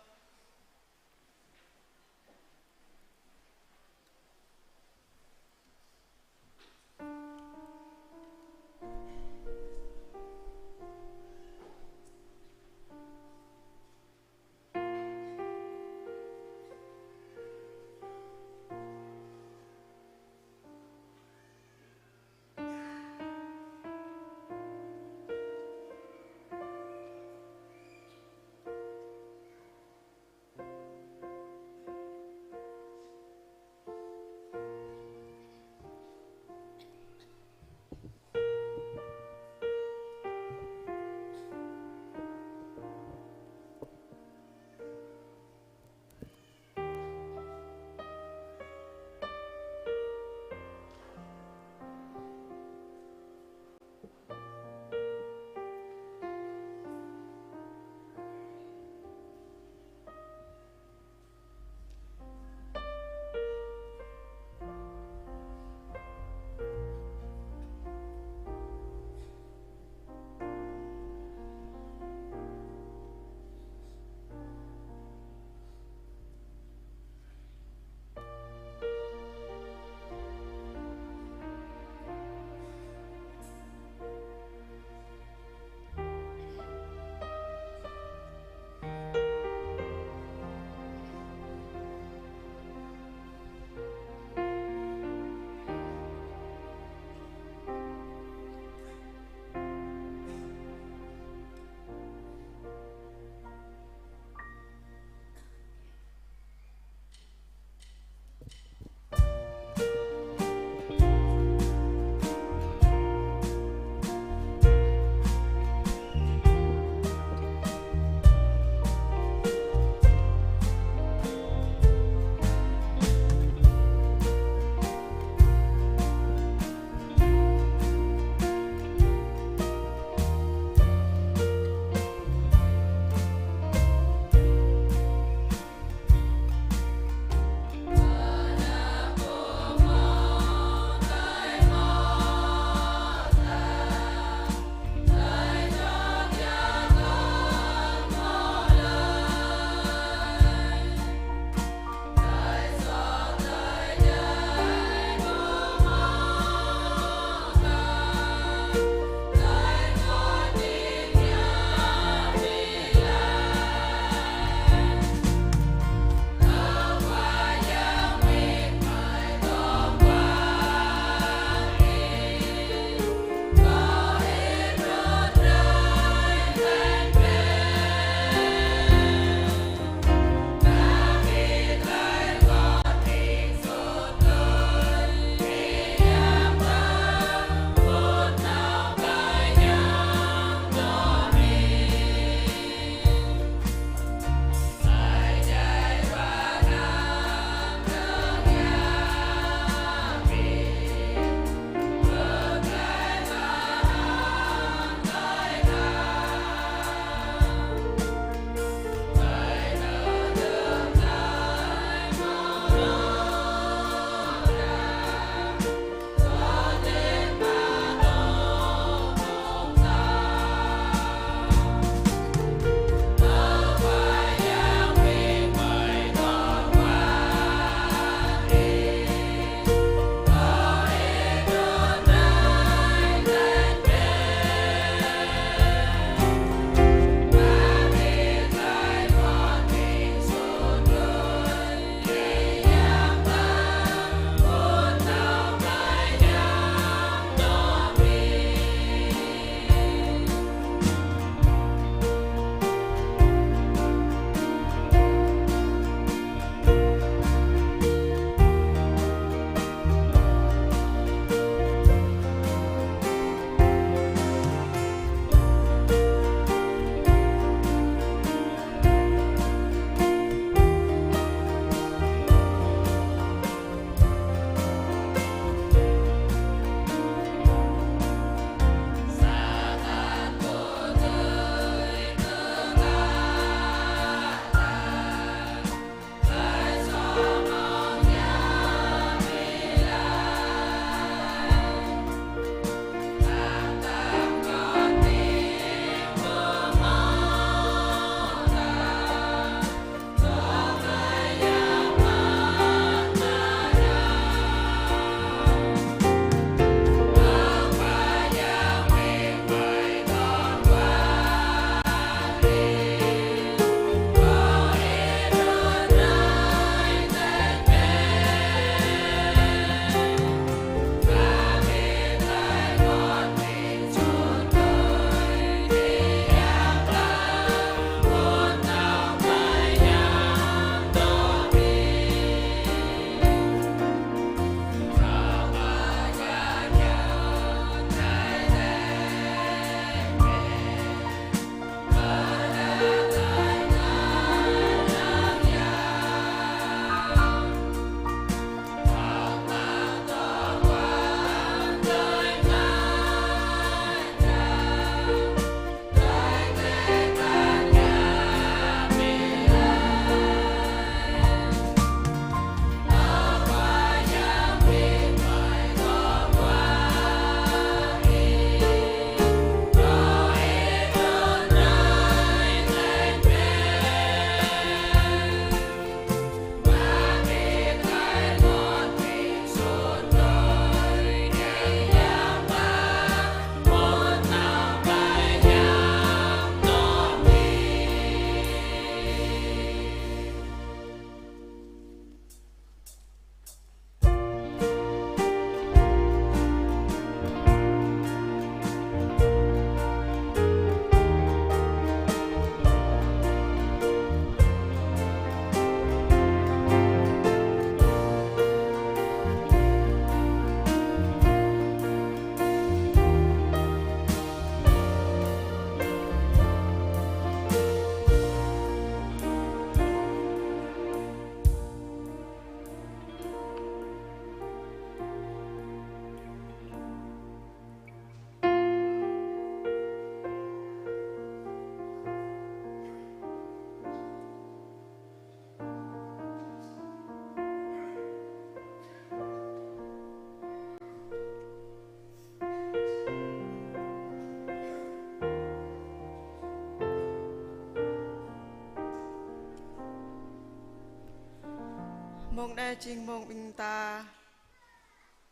Mông anai jing mông ƀing ta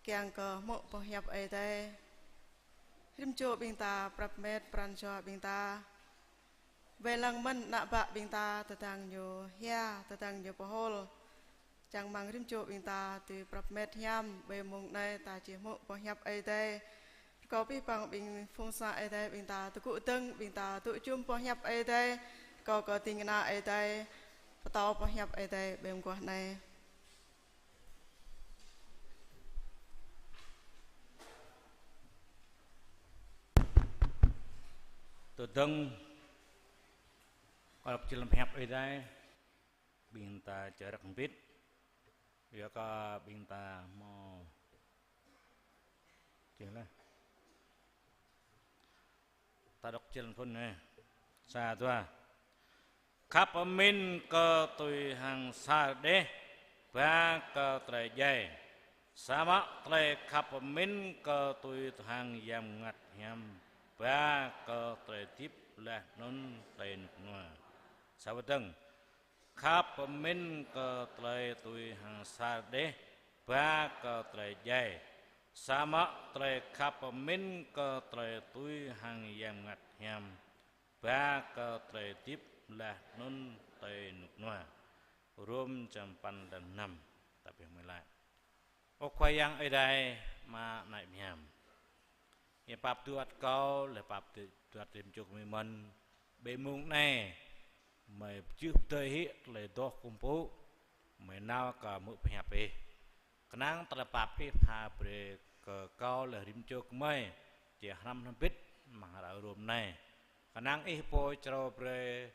kiăng kơ hmư̆ boh hiăp Ơi Adai. Rĭm čô ƀing ta prăp met pran jua ƀing ta. Wai lăng mơ̆n ană bă ƀing ta tơdang ñu hia, tơdang ñu pơhôl. Čang rơmang rĭm čô ƀing ta tui prăp met hiam, ƀơi mông anai ta či hmư̆ boh hiăp Ơi Adai. Rơkâo abih bang ƀing phung sang Ơi Adai ƀing ta tơgŭ dơ̆ng, ƀing ta dŏ jum boh hiăp Ơi Adai. Rơkâo kơ ding kơna Ơi Adai pơtô boh hiăp Ơi Adai ƀơi mơguah anai. Tơdang kâo đŏk črăn hiăp Ơi Adai, ƀing ta čơrơ̆k hơbĭt. Yua kơ ƀing ta hmâo čih lah. Ta đŏk črăn phŭn anai. Sa, dua. Khăp pơmĭn kơ tui hăng sa rơđeh, ba kơ tơlơi djai. Samơ̆ tơlơi khăp pơmĭn kơ tui hăng Yang Bơngăt Hiam, ba kơ tơlơi hơdip laih anŭn tơlơi rơnŭk rơnua. Sa pơdơ̆ng. Khăp pơmĭn kơ tơlơi tui hăng sa rơđeh, ba kơ tơlơi djai. Samơ̆ tơlơi khăp pơmĭn kơ tơlơi tui hăng Yang Bơngăt Hiam, ba kơ tơlơi hơdip laih anŭn tơlơi rơnŭk rơnua. Rôm črăn păn lăng năm. Ta pơmĭn laih. Ơ Khua Yang Ơi Adai, Ama anai hiam. Ih pap duat kâo, lĕ pap duat rĭm čô gơmơi mơ̆n. Ƀơi mông anai, gơmơi pơjưh pơdơi hĭ tơlơi adoh kơkuh pơpŭ, gơmơi nao kơ hmư̆ boh hiăp Ih. Kơnang tơlơi pap Ih pha brơi kơ kâo lĕ rĭm čô gơmơi, či hrăm hrŏm hơbĭt amăng hră rôm anai. Kơnang Ih pô črâo brơi,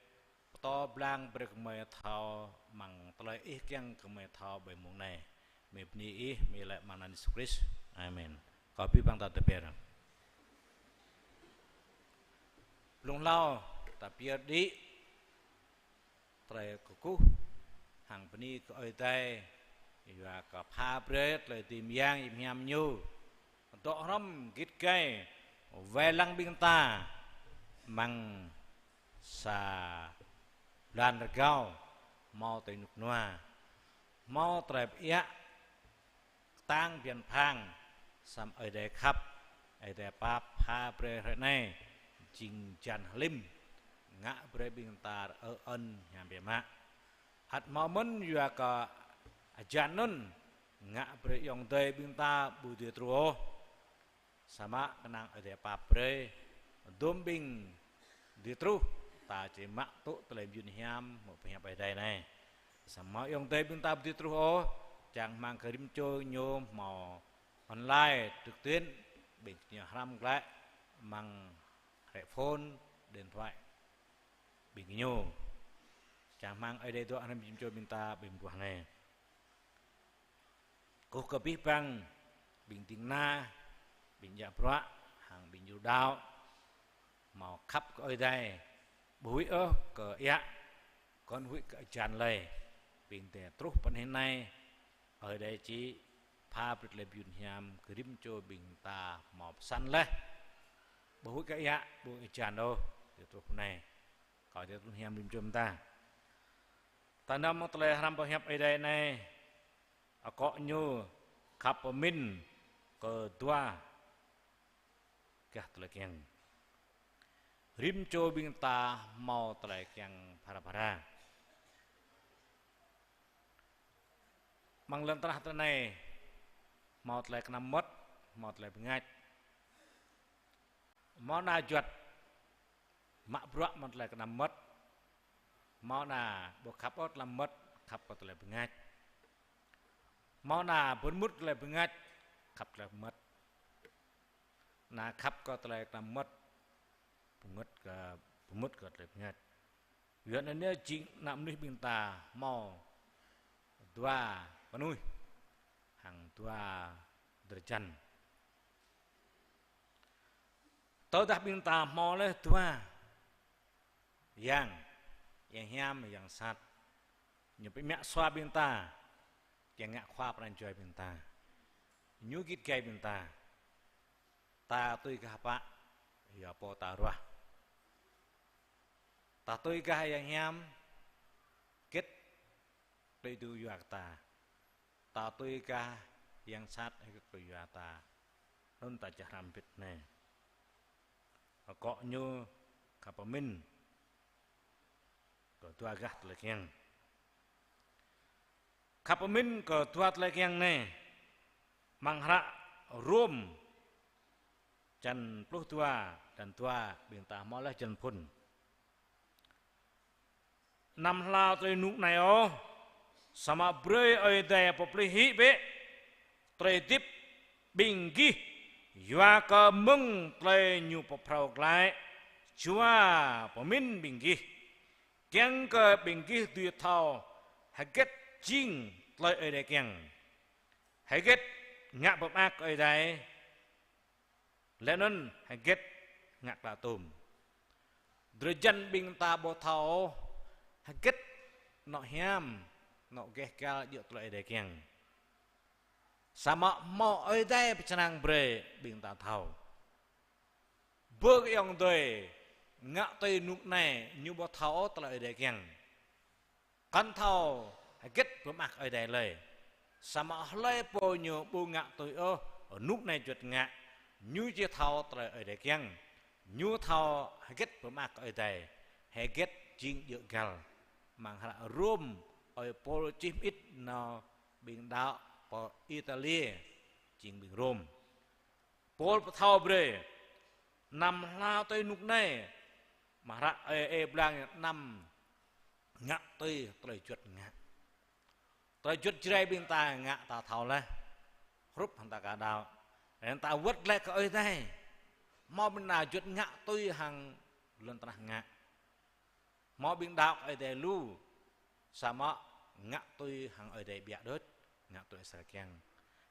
pơtô blang brơi kơ gơmơi thâo amăng tơlơi Ih kiăng kơ gơmơi thâo ƀơi mông anai. Gơmơi bơni Ih, gơmơi laĭ amăng anăn Yêsu Krist. Amen. Kâo abih bang ta tơbiă. Blung hlâo ta pơyơr đĭ tơlơi kơkuh hăng bơni kơ Ơi Adai, yua kơ pha brơi tơlơi dưi mơyang hiam Ñu. Dŏ hrŏm git gai wai lăng ƀing ta amăng sa blan rơgao, hmâo tơlơi rơnŭk rơnua, hmâo tơlơi pơiă, kơtang bơyan phang, samơ̆ Ơi Adai khăp, Ơi Adai pap pha brơi hrơi anai jing hơjan hlim, ngă brơi ƀing ta ơ-ơn hiam biă mă. Ăt hmâo mơ̆n yua kơ hơjan anŭn ngă brơi ayŏng adơi ƀing ta ƀu dưi truh ôh. Samơ̆ kơnang Ơi Adai pap brơi, dôm ƀing dưi truh, ta či mă tŭ tơlơi mơyun hiam, hmư̆ boh hiăp Ơi Adai anai. Samơ̆ ayŏng adơi ƀing ta ƀu dưi truh ôh, čang rơmang kơ rĭm čô ñu hmâo online trực tuyến, ƀing ñu hrăm glaĭ amăng hrĕ phone, điện thoại ƀing ñu. Čang rơmang Ơi Adai dŏ hrŏm rĭm čô ƀing ta ƀơi mơguah anai. Kơkuh kơ abih bang ƀing ding kơna, ƀing djă bruă, hăng ƀing djru đaŏ, hmâo khăp kơ Ơi Adai, ƀu huĭ ôh kơ iă, kŏn huĭ kơ hơjan lơi. Ƀing ta truh pơ anih anai, Ơi Adai či pha brơi tơlơi mơyun hiam kơ rĭm čô ƀing ta hmâo pơsăn laih. Ƀu huĭ kơ iă, ƀu hơjan ôh, ta truh pơ anai. Kâo či tŭ hiam rĭm čô ƀing ta. Ta nao mơ̆ng tơlơi hrăm boh hiăp Ơi Adai anai, akŏ ñu khăp pơmĭn kơ dua gah tơlơi kiăng. Rĭm čô ƀing ta hmâo tơlơi kiăng phara phara. Amăng lŏn tơnah tơ anai, hmâo tơlơi kơnăm mơmŏt, hmâo tơlơi bơngač. Hmâo ană juăt mă bruă mơ̆ng tơlơi kơnăm mơmŏt. Hmâo ană ƀu khăp ôh tơlơi mơmŏt, khăp kơ tơlơi bơngač. Hmâo ană bơnmŭt tơlơi bơngač, khăp tơlơi mơmŏt. Ană khăp kơ tơlơi kơnăm mơmŏt, bơnmŭt kơ, bơnmŭt kơ tơlơi bơngač. Yua anŭn yơh jing ană mơnuih ƀing ta hmâo dua kơnuih hăng dua drơi jăn. Tơdah ƀing ta hmâo laih dua yang, yang hiam, yang sat, ñu pơmă sua ƀing ta, kiăng ngă khua pran jua ƀing ta, ñu git gai ƀing ta. Ta tui gah pă, yua pô ta ruah. Ta tui gah yang hiam, git tui tui yua kơ ta. Ta tui kah yang sat hơget kơ yua ta. Anŭn ta čih hrăm bĭt anai. Akŏ ñu khăp pơmĭn kơ dua gah tơlơi kiăng. Khăp pơmĭn kơ dua tơlơi kiăng anai. Amăng hră Rôm čăn pluh dua, čăn dua, ƀing ta hmâo laih čăn phŭn. Anăm hlao tơlơi rơnŭk anai ôh, samơ̆ brơi Ơi Adai pơplih hĭ bĕ tơlơi hơdip ƀing gih, yua kơ mơ̆ng tơlơi ñu pơphrâo glaĭ jua pơmĭn ƀing gih, kiăng kơ ƀing gih dưi thâo hơget jing tơlơi Ơi Adai kiăng, hơget ngă pơmơak Ơi Adai, laih anŭn hơget ngă klă tôm. Drơi jan ƀing ta ƀu thâo hơget anŏ hiam, anŏ gêh gal djơ̆ tơlơi Ơi Adai kiăng. Samơ̆ hmâo Ơi Adai pơčrang brơi ƀing ta thâo. Bơ kơ ayŏng adơi ngă tui rơnŭk anai ñu ƀu thâo tơlơi Ơi Adai kiăng. Kăn thâo hơget pơmơak Ơi Adai lơi. Samơ̆ hlơi pô ñu ƀu ngă tui ôh rơnŭk anai juăt ngă, ñu či thâo tơlơi Ơi Adai kiăng. Ñu thâo hơget pơmơak Ơi Adai, hơget jing djơ̆ găl. Amăng hră Rôm, ơi Pôl čih mơit nao ƀing đaŏ pơ Italia, jing ƀing Rôm. Pôl pơthâo brơi, anăm hlao tui rơnŭk anai, mơ̆ hră ơi, ơi blang anăm ngă tui tơlơi juăt ngă. Tơlơi juăt Jrai ƀing ta ngă ta thâo laih, hrup hăng ta ka đaŏ. Anŭn ta wơ̆t glaĭ kơ Ơi Adai. Hmâo ƀing ta juăt ngă tui hăng lŏn tơnah ngă. Hmâo ƀing đaŏ kơ Ơi Adai lu, samơ̆ ngă tui hăng Ơi Adai ƀiă đôč, ngă tui Ơi Adai kiăng.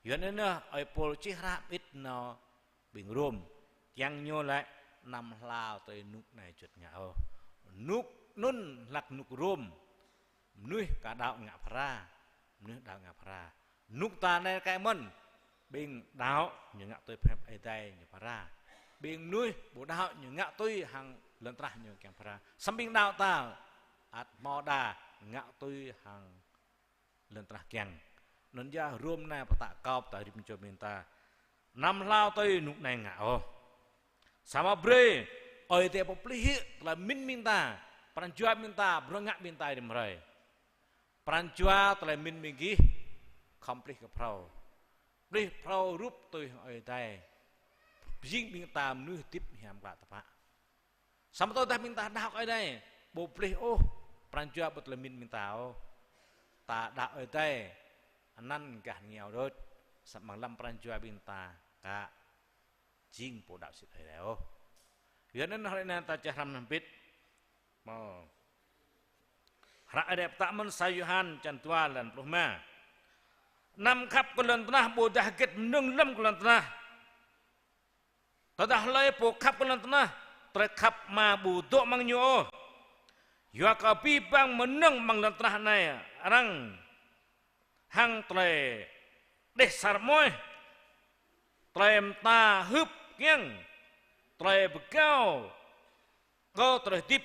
Yua anŭn yơh, ơi Pôl čih hră mơit nao ƀing Rôm, kiăng ñu laĭ anăm hlao tui rơnŭk anai juăt ngă ôh. Rơnŭk anŭn hlăk rơnŭk Rôm, mơnuih ka đaŏ ngă phara, mơnuih đaŏ ngă phara. Rơnŭk ta anai kar mơ̆n, ƀing đaŏ ñu ngă tui pơhiăp Ơi Adai ñu phara. Ƀing mơnuih ƀu đaŏ ñu ngă tui hăng lŏn tơnah ñu kiăng phara. Samơ̆ ƀing đaŏ ta ăt hmâo đa ngă tui hăng lŏn tơnah kiăng. Anŭn yơh Rôm anai pơtă kơp ta rĭm čô ƀing ta. Anăm hlao tui rơnŭk anai ngă ôh. Samơ̆ brơi Ơi Adai pơplih hĭ tơlơi pơmĭn ƀing ta, pran jua ƀing ta, bruă ngă ƀing ta rĭm hrơi. Pran jua tơlơi pơmĭn ƀing gih khŏm plih kơ phrâo. Plih phrâo rup tui hăng Ơi Adai. Pơjing ƀing ta mơnuih hơdip hiam klă tơpă. Samơ̆ tơdah ƀing ta đaŏ kơ Ơi Adai, ƀu plih ôh pran jua ƀu tơlơi pơmĭn ƀing ta ôh. Ta đaŏ Ơi Adai, anăn gah rơngiao đôč, samơ̆ amăng lăm pran jua ƀing ta ka jing pô đaŏ sĭt Ơi Adai ôh. Yua anŭn hrơi anai ta čih hrăm hơbĭt. Mơ̆ hră Ơi Adai pơtă mơ̆n sa Yôhan čăn dua lan pluh rơma. Anăm khăp kơ lŏn tơnah, ƀôdah hơget mơnơ̆ng lơ̆m kơ lŏn tơnah. Tơdah hlơi pô khăp kơ lŏn tơnah, tơlơi khăp Ama ƀu dŏ amăng ñu ôh. Yua kơ abih bang mơnơ̆ng amăng lŏn tơnah anai, arăng hăng tơlơi đeh asar mơnuih, tơlơi mơta hưp kiăng, tơlơi pơgao kơ tơlơi hơdip,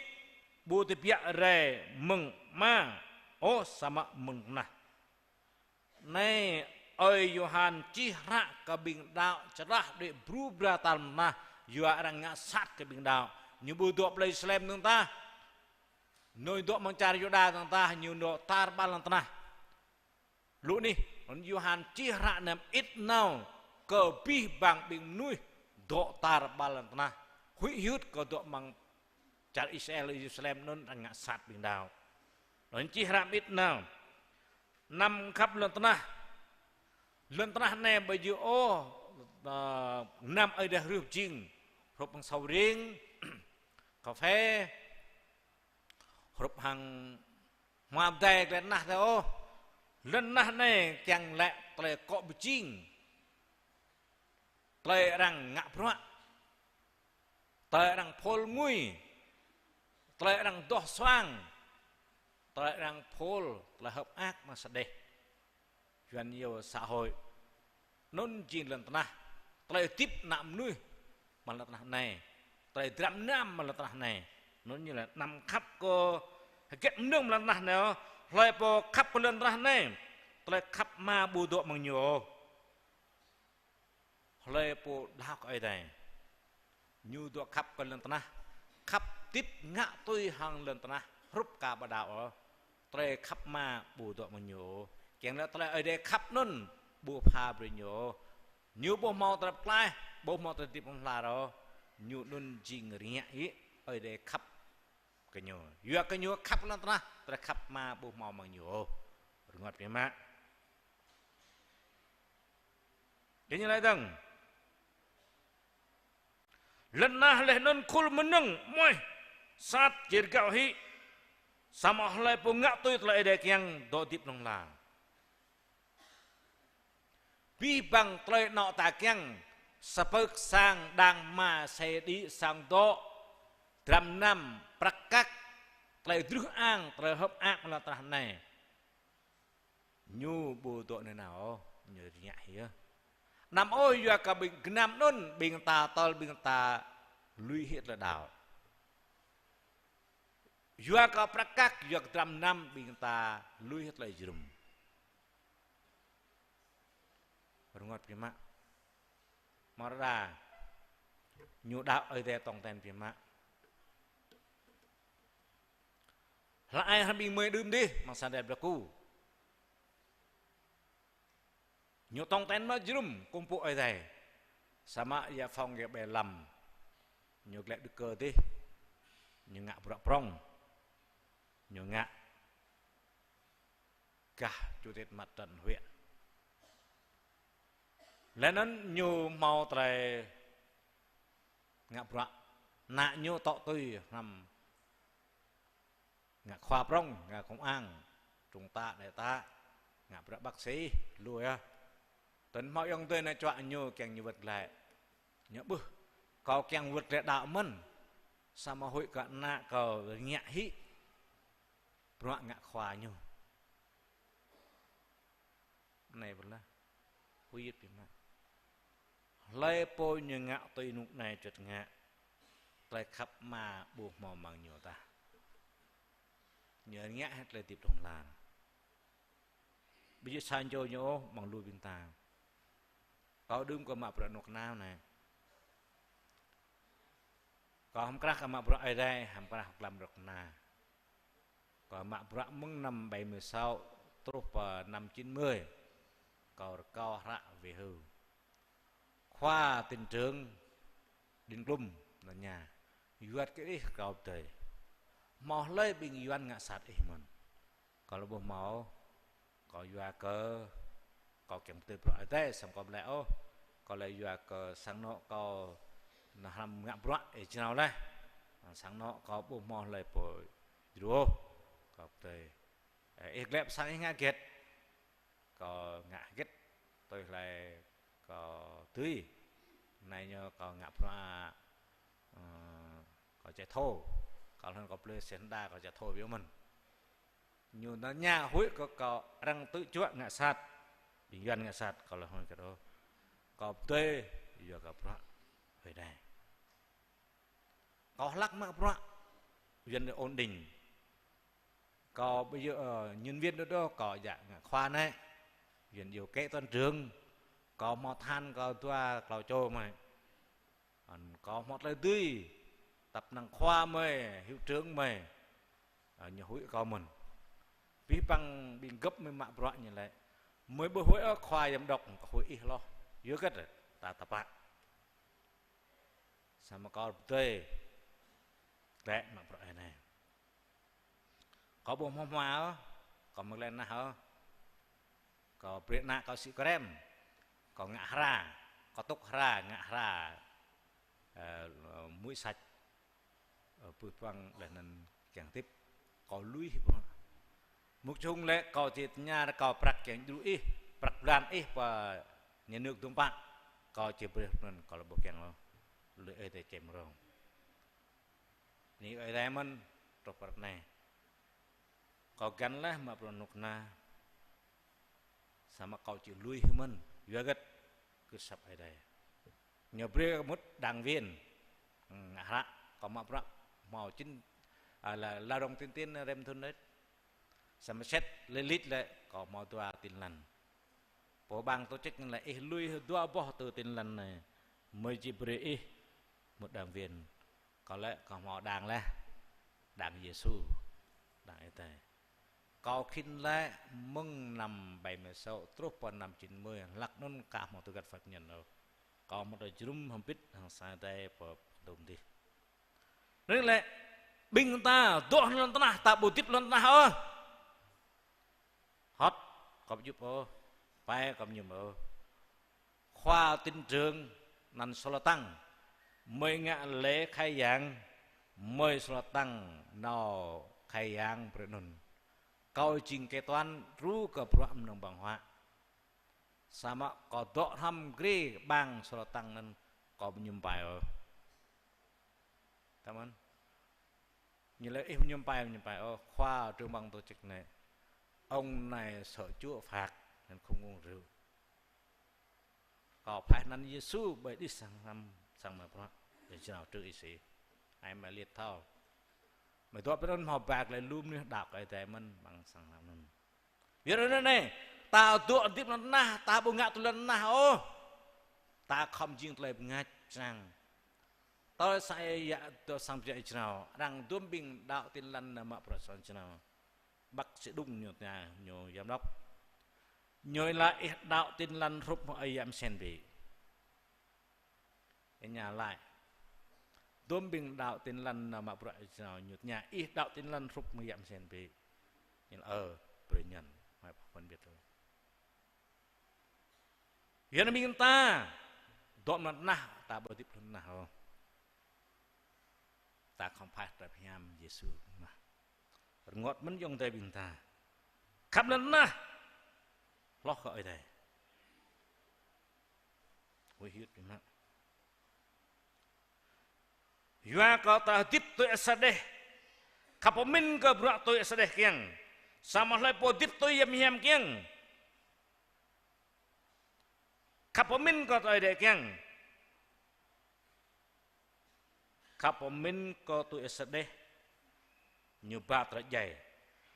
ƀu tơbiă rai mơ̆ng Ama ôh, samơ̆ mơ̆ng tơnah. Anai, ơi Yôhan čih hră kơ ƀing đaŏ čơlah đuaĭ bru bra tar lŏn tơnah, yua arăng ngă sat kơ ƀing đaŏ. Ñu ƀu dŏ plei Yêrusalem dơ̆ng tah. Ñu dŏ amăng čar Yuđa dơ̆ng tah, ñu dŏ tar ƀar lŏn tơnah. Lu anih, anŭn Yôhan čih hră anai mơit nao kơ abih bang ƀing mơnuih dŏ tar ƀar lŏn tơnah. Huĭ hyưt kơ dŏ amăng čar Israel, Yêrusalem anŭn arăng ngă sat ƀing đaŏ. Anŭn čih hră mơit nao. Anăm khăp lŏn tơnah. Lŏn tơnah anai ƀu djơ̆ ôh, ơ, anăm Ơi Adai hrih pơjing. Hrup hăng sâu riêng, kơphê, hrup hăng hmua dai tơlơi tơnah tơ ôh. Lŏn tơnah anai kiăng laĭ tơlơi akŏ pơjing. Tơlơi arăng ngă bruă. Tơlơi arăng phôl ngui. Tơlơi arăng doh soang. Tơlơi arăng phôl, tơlơi hơ̆k mơak mơ̆ng sa đeh. Yuan yua xã hội. Anŭn jing lŏn tơnah. Tơlơi hơdip ană mơnuih amăng lŏn tơnah anai. Tơlơi dram nam amăng lŏn tơnah anai. Anŭn ñu laĭ anăm khăp kơ hơget mơnơ̆ng amăng lŏn tơnah anai ôh. Hlơi pô khăp kơ lŏn tơnah anai, tơlơi khăp Ama ƀu dŏ mơ̆ng ñu ôh. Hlơi pô đaŏ kơ Ơi Adai, ñu dŏ khăp kơ lŏn tơnah, khăp hơdip ngă tui hăng lŏn tơnah, hrup kar ƀu đaŏ ôh. Tơlơi khăp Ama ƀu dŏ mơ̆ng ñu ôh. Kiăng laĭ tơlơi Ơi Adai khăp anŭn ƀu pha brơi ñu ôh. Ñu ƀu hmâo tơlơi pơklaih, ƀu hmâo tơlơi hơdip hlŏng lar ôh. Ñu anŭn jing rơngiă hĭ Ơi Adai khăp kơ ñu. Yua kơ ñu khăp lŏn tơnah, tơlơi khăp Ama ƀu hmâo mơ̆ng ñu ôh. Rơngot biă mă. Djơ̆ ñu laĭ dơ̆ng: Lŏn tơnah laih anŭn khul mơnơ̆ng, mơnuih sat či rơgao hĭ. Samơ̆ hlơi pô ngă tui tơlơi Ơi Adai kiăng dŏ hơdip hlŏng lar. Abih bang tơlơi anŏ ta kiăng, sa pơ̆k, sang đang, hma, xe đĭ, sang dŏ, dram mơnam, prăk kăk, tơlơi drưh ang, tơlơi hơ̆k mơak lŏn tơnah anai, ñu ƀu dŏ nanao ôh, ñu rơngiă hĭ. Anăm ôh yua kơ ƀing gơnam anŭn, ƀing ta tơl, ƀing ta lui hĭ tơlơi đaŏ. Yua kơ prăk kăk, yua kơ dram mơnam, ƀing ta lui hĭ tơlơi jơnum. Rơngot biă mă. Mơ̆ rơđah, ñu đaŏ Ơi Adai tong ten biă mă. Hlăk ai hăng ƀing gơmơi đưm dih, mơ̆ng sang Ơi Adai pơblang kơ ñu tong ten mă jơnum kơkuh pơpŭ Ơi Adai. Samơ̆ yă phŏng gơ̆ ƀơi lăm, ñu glaĭ đưk kơ dih, ñu ngă bruă prŏng, ñu ngă gah chủ tịch mặt trận huyện. Laih anŭn ñu hmâo tơlơi ngă bruă, ană ñu tŏ tui hrăm ngă khua prŏng, ngă công an, trung tá, đại tá, ngă bruă bác sĩ, lu yơh. Tơl hmâo ayŏng adơi anai čuă ñu kiăng ñu wơ̆t glaĭ. Ñu ƀuh, kâo kiăng wơ̆t glaĭ đaŏ mơ̆n. Samơ̆ huĭ kơ ană kâo rơngiă hĭ bruă ngă khua ñu. Anai ƀơi lah. Huĭ biă mă. Hlơi pô ñu ngă tui rơnŭk anai juăt ngă, tơlơi khăp Ama ƀu hmâo mơ̆ng ñu tah. Ñu rơngiă hĭ tơlơi hơdip hlŏng lar. Ƀu djơ̆ sa čô ñu ôh, mơ̆ng lu ƀing ta. Kâo đưm kâo mă bruă rơnŭk kơna anai. Kâo hăm krah kơ mă bruă Ơi Adai, hăm krah glăm rơnŭk kơna. Kâo mă bruă mơ̆ng năm bảy mươi sáu truh pơ năm chín mươi. Kâo rơkâo hră về hưu. Khua tỉnh trưởng Đinh Klum, nă ñu: Yuan kơ ih rơkâo pơdơi. Hmâo hlơi ƀing Yuan ngă sat ih mơ̆n? Kâo laĭ ƀu hmâo. Kâo yua kơ kâo kiăng pơdơi bruă Ơi Adai, samơ̆ kâo ƀu laĭ ôh. Kâo laĭ yua kơ sang anŏ kâo nao hrăm ngă bruă ih jrao laih. Sang anŏ kâo ƀu hmâo hlơi pô djru ôh. Kâo pơdơi. Ơ, ih glaĭ pơ sang ih ngă hơget? Kâo ngă hơget tui hlơi kâo dưi. Anai ñu kâo ngă bruă, ơ, kâo čai thô. Kâo hlŏng kâo plơi sen đa kâo čai thô biă mơ̆n. Ñu nă ñu huĭ kơ kâo arăng tŭ juă ngă sat. Ƀing Yuan ngă sat, kâo laĭ hơget ôh. Kâo pơdơi yua kơ bruă Ơi Adai. Kâo hlăk mă bruă Yuan ônđin. Kâo ƀu djơ̆, ơ, nhân viên đôč ôh, kâo djă ngă khua anai. Yuan iâu kế toán trưởng. Kâo hmâo tơhan kâo dua klâo čô mơi. Ơ, kâo hmâo tơlơi dưi, tăp năng khua mơi, hiệu trưởng mơi. Ơ, ñu huĭ kâo mơ̆n. Abih bang ƀing gơ̆p mơi mă bruă ñu laĭ: Mơi ƀu huĭ ôh khua giám đốc, kâo huĭ ih hloh. Yua hơget ta tơpă. Samơ̆ kâo pơdơi glaĭ mă bruă Ơi Adai. Kâo ƀu hmâo hmua ôh, kâo mơ̆ glaĭ nah ôh. Kâo brơi ană kâo sĭ krem, kâo ngă hra, kâo tŭk hra, ngă hra, ơ, muĭ sač, ơ, pơ̆ păng laih anŭn kiăng hơdip. Kâo lui hĭ bruă. Mŭk čung lĕ kâo či tơña rơkâo prăk kiăng djru ih, prăk blan ih pơ nhà nước dŭm pă. Kâo či brơi anŭn kâo lĕ ƀu kiăng ôh. Lui Ơi Adai čem rông. Bơni Ơi Adai mơ̆n truh pơ ră anai. Kâo găn laih mă bruă rơnŭk kơna. Samơ̆ kâo či lui hĭ mơ̆n. Yua hơget? Kơ asăp Ơi Adai. Ñu brơi kâo mŭt đảng viên. Ơ, ngă hră, kâo mă bruă hmâo čin, ơ, là lao động tiên tiến rem thun đôč. Samơ̆ sĭt lĕ lĕ kâo hmâo dua Tin Lành. Pô ƀing tổ chức lĕ ih lui dua boh tơ Tin Lành anai, mơi či brơi ih một đảng viên. Kâo lĕ kâo hmâo đảng lĕ, đảng Yêsu, đảng Ơi Adai. Kâo khĭn lĕ mơ̆ng năm bảy mươi sáu truh pơ năm chín mươi, hlăk anŭn ka hmâo tơgăt pháp nhân ôh. Kâo hmâo tơjrŭm hơbĭt hăng sa Ơi Adai pơ tôm dih. Anŭn lĕ ƀing ta dŏ lŏn tơnah, ta ƀu hơdip lŏn tơnah ôh. Hơ̆t, kâo ƀu djŭp ôh, pai kâo ƀu mơñum ôh. Khua tin trưởng anăn Sôlôtăng, mơi ngă lễ khai giảng, mơi Sôlôtăng nao khai giảng brơi anŭn. Kâo jing kế toán truh kơ bruă mơnơ̆ng ƀơ̆ng huă. Samơ̆ kâo dŏ hrŏm grê ƀing Sôlôtăng anŭn kâo ƀu mơñum pai ôh. Tơmăn. Ñu lĕ ih ƀu mơñum pai, ƀu mơñum pai ôh, khua trưởng ban tổ chức anai. Ông này sợ Chúa phạt nên không uống rượu. Kâo pơhaih anăn Yêsu ƀơi đih sang năm, sang mă bruă. Ih jrao trư ih sĭ. Ai mă liêt thâo. Mơi dŏ pơ anŭn hmâo ba tơlơi lu mơnuih đaŏ kơ Ơi Adai mơ̆n ƀơi sang năm anŭn. Yua anŭn anai, ta dŏ hơdip lŏn tơnah, ta ƀu ngă tui lŏn tơnah ôh. Ta khŏm jing tơlơi bơngač srăng. Tơl sa ia, tơl sang pơjai jrao, arăng dŭm ƀing đaŏ Tin Lành nao mă bruă sang jrao. Bác sĩ Đúng ñu tơña ñu giám đốc. Ñu laĭ ih đaŏ Tin Lành hrup mơ̆ng ơi yă mơsen bĕ. Ih ñu laĭ. Dŭm ƀing đaŏ Tin Lành nao mă bruă jrao ñu tơña ih đaŏ Tin Lành hrup mơ̆ng ơi yă mơsen bĕ. Ñu laĭ, ơ, brơi ñu, mơi pơphan biêt tui. Yua anŭn ƀing ta, dŏ lŏn tơnah, ta ƀu hơdip lŏn tơnah ôh. Ta khŏm pơhaih tơlơi pơhiam Yêsu mơ̆n. Rơngot mơ̆n ayŏng adơi ƀing ta. Khăp lŏn tơnah, hloh kơ Ơi Adai. Huĭ hyưt biă mă. Yua kơ ta hơdip tui asar đeh. Khăp pơmĭn kơ bruă tui asar đeh kiăng. Samơ̆ hlơi pô hơdip tui Yang Hiam kiăng. Khăp pơmĭn kơ tui Ơi Adai kiăng. Khăp pơmĭn kơ tui asar đeh. Ñu ba tơlơi djai.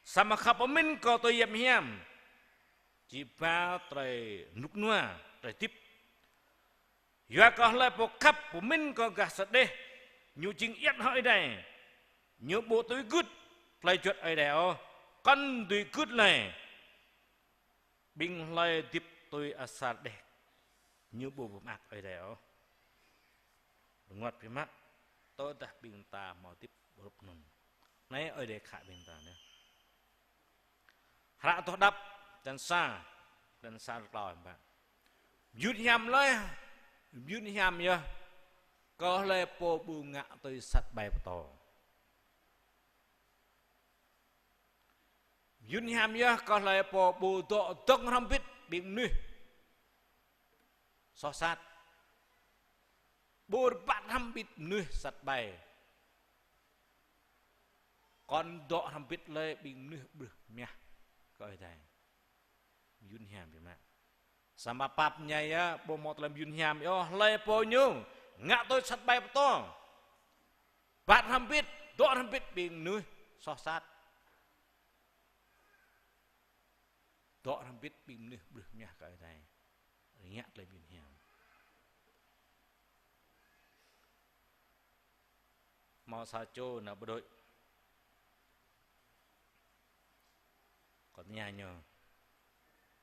Samơ̆ khăp pơmĭn kơ tui Yang Hiam. Či ba tơlơi rơnŭk rơnua, tơlơi hơdip. Yua kơ hlơi pô khăp pơmĭn kơ gah asar đeh, ñu jing ayăt hăng Ơi Adai. Ñu ƀu tui gưt tơlơi juăt Ơi Adai ôh, kŏn dưi gưt lơi. Ƀing hlơi hơdip tui asar đeh, ñu ƀu pơmơak Ơi Adai ôh. Rơngot biă mă, tơdah ƀing ta hmâo hơdip hrup anŭn. Anai Ơi Adai khă ƀing ta anai. Hră Adoh Đăp, črăn sa, črăn sa klâo hiam pă. Mơyŭn hiam lơi, mơyŭn hiam yơh, kơ hlơi pô ƀu ngă tui sat ƀai pơtô. Mơyŭn hiam yơh, kơ hlơi pô ƀu dŏ dơ̆ng hrŏm hơbĭt ƀing mơnuih soh sat. Ƀu rơbat hrŏm hơbĭt mơnuih sat ƀai. Kŏn dŏ hrŏm hơbĭt lơi ƀing mơnuih brưh mơñah kơ Ơi Adai. Mơyŭn hiam biă mă. Samơ̆ pap ñai yơh, ƀu hmâo tơlơi mơyŭn hiam yơh, hlơi pô ñu ngă tui sat ƀai pơtô. Rơbat hrŏm hơbĭt, dŏ hrŏm hơbĭt ƀing mơnuih soh sat. Dŏ hrŏm hơbĭt ƀing mơnuih brưh mơñah kơ Ơi Adai. Rơngiă tơlơi mơyŭn hiam. Hmâo sa čô nao bộ đội. Kâo tơña ñu.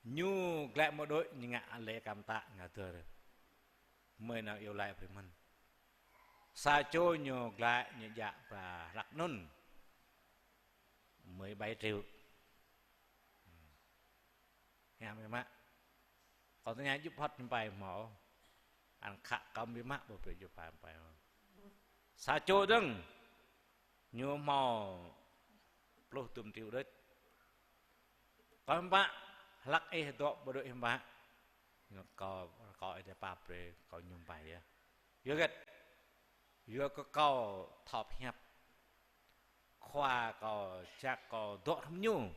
Ñu glaĭ bộ đội ñu ngă lễ cảm tạ ngă dơr. Mơi nao iâu laĭ brơi mơ̆n. Sa čô ñu glaĭ ñu djă ba hlăk anŭn. Mười bảy triệu. Hiam biă mă. Kâo tơña djŭp hŏt hiư̆m pă hmâo. Anŭn khă kơ biă mă ƀu brơi djŭp hŏt hiư̆m pă hmâo. Sa čô dơ̆ng. Ñu hmâo pluh dŭm triệu đôč. Kâo hiư̆m pă, hlăk ih dŏ bộ đội hiư̆m pă. Ñu kâo, kâo ih dê pap brơi, kâo mơñum pai yơh. Yua hơget? Yua kơ kâo thâo pơhiăp. Khua kâo, jak kâo dŏ hrŏm ñu.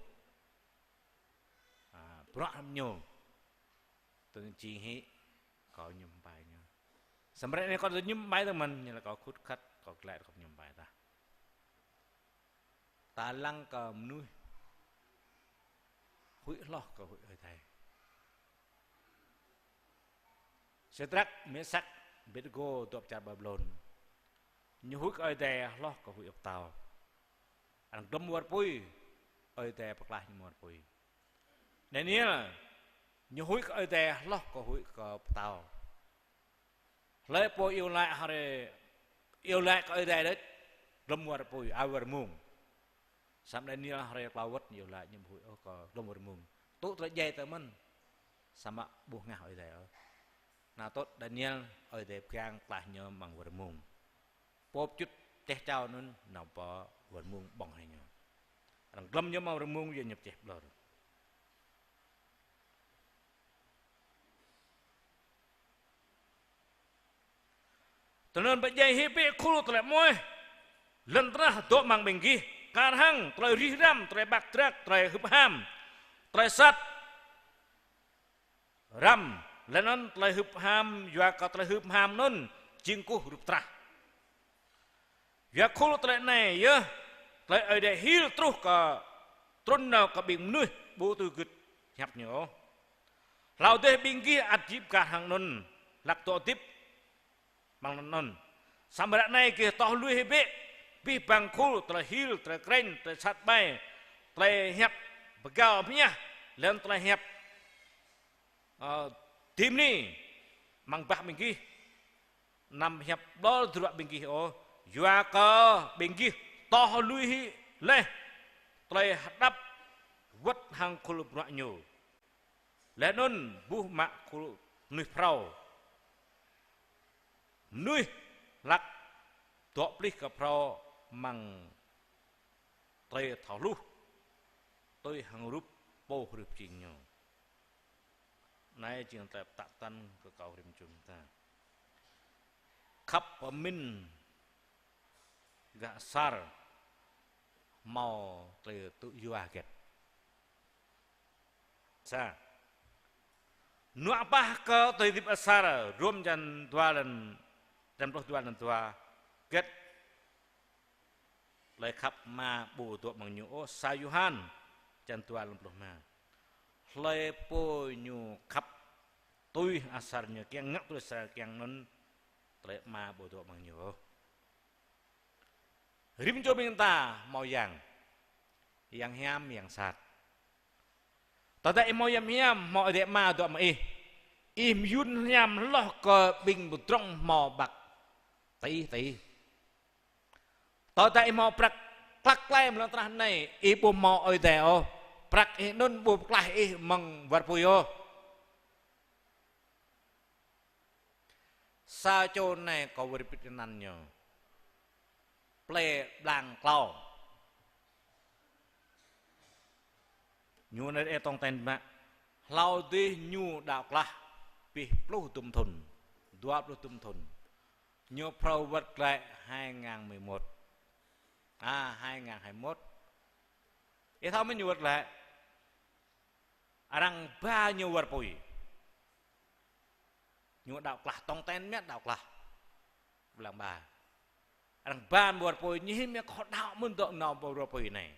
A, bruă hrŏm ñu. Tơl jing hĭ kâo mơñum pai ñu. Samơ̆ ră anai kâo ƀu mơñum pai tơmăn, ñu laĭ kâo khut khăt, kâo glaĭ kâo mơñum pai tah. Ta lăng kơ mơnuih huĭ hloh kơ huĭ Ơi Adai. Sêdrak, Mêsak, Abêdnêgô dŏ pơ čar Ƀaƀilôn. Ñu huĭ kơ Ơi Adai hloh kơ huĭ pơtao. Arăng glŏm wơr apui, Ơi Adai pơklaih ñu mơ̆ng wơr apui. Daniel, ñu huĭ kơ Ơi Adai hloh kơ huĭ kơ pơtao. Hlơi pô iâu laĭ hrơi, iâu laĭ kơ Ơi Adai đôč, glŏm wơr apui, a wơr mông. Samơ̆ Daniel hrơi klâo wơ̆t ñu iâu laĭ, ñu ƀu huĭ ôh kơ glŏm wơr mông. Tŭ tơlơi djai tơ mơ̆n, samơ̆ ƀu hơngah Ơi Adai ôh. Anŭn tŭ Daniel, Ơi Adai pơgang klaih ñu amăng wơr mông. Pô pơčŭt čeh čao anŭn nao pơ wơr mông ƀơ̆ng hĭ ñu. Arăng glŏm ñu amăng wơr mông, yua ñu pơčeh ƀlŏr. Tui anŭn pơdjai hĭ bĕ khul tơlơi amoaih lŏn tơnah dŏ amăng ƀing gih, kar hăng tơlơi rih răm, tơlơi băk drak, tơlơi hưp ham, tơlơi sat răm, laih anŭn tơlơi hưp ham, yua kơ tơlơi hưp ham anŭn jing kơkuh rup trah. Yua khul tơlơi anai yơh tơlơi Ơi Adai hil truh kơ trŭn nao kơ ƀing mơnuih ƀu tui gưt hiăp ñu ôh. Hlâo dêh ƀing gih ăt djip kar hăng anŭn, hlăk dŏ hơdip amăng anŭn. Samơ̆ ră anai gih toh lui hĭ bĕ abih bang khul tơlơi hil, tơlơi krĕn, tơlơi sat ƀai, tơlơi hiăp pơgao mơñah, laih anŭn tơlơi hiăp, ơ, dĭ mơni amăng bah ƀing gih, anăm hiăp ƀlŏr tơdruă ƀing gih ôh, yua kơ ƀing gih toh lui hĭ laih tơlơi hơđăp wơ̆t hăng khul bruă ñu. Laih anŭn ƀuh mă khul mơnuih phrâo. Mơnuih hlăk dŏ plih kơ phrâo amăng tơlơi thâo hluh, tui hăng rup pô hrih pơjing ñu. Anai jing tơlơi pơtă tăn kơ kâo rĭm čô ƀing ta. Khăp pơmĭn gah asar hmâo tơlơi tŭ yua hơget. Sa. Nua pah kơ tơlơi hơdip asar, Rôm čăn dua lăn, čăn pluh dua lăn dua. Hơget tơlơi khăp Ama ƀu dŏ amăng ñu ôh, sa Yôhan čăn dua lăn pluh rơma. Hlơi pô ñu khăp tui asar ñu kiăng, ngă tui asar kiăng anŭn, tơlơi Ama ƀu dŏ amăng ñu ôh. Rĭm čô ƀing ta hmâo yang, yang hiam, yang sat. Tơdah ih hmâo yang hiam, hmâo Ơi Adai Ama dŏ amăng ih, ih mơyŭn hiam hloh kơ ƀing pơdrŏng hmâo băk tih tih. Tơdah ih hmâo prăk klăk klai amăng lŏn tơnah anai, ih ƀu hmâo Ơi Adai ôh, prăk ih anŭn ƀu pơklaih ih amăng wơr apui ôh. Sa čô anai kâo wơr bĭt anăn ñu. Plei Blang Klâo. Ñu anai ih tong ten mă. Hlâo dih ñu đaŏ klah abih pluh dŭm thŭn, dua pluh dŭm thŭn. Ñu phrâo wơ̆t glaĭ hai ngàn mười một. À, hai ngàn hai mươi mốt. Ih thâo mơ̆n ñu wơ̆t glaĭ. Arăng ba ñu wơr apui. Ñu đaŏ klah, tong ten mă đaŏ klah. Blang ba. Arăng ba ñu wơr apui, ñu hĭ mă kâo đaŏ mơ̆n dŏ nao pơ wơr apui anai.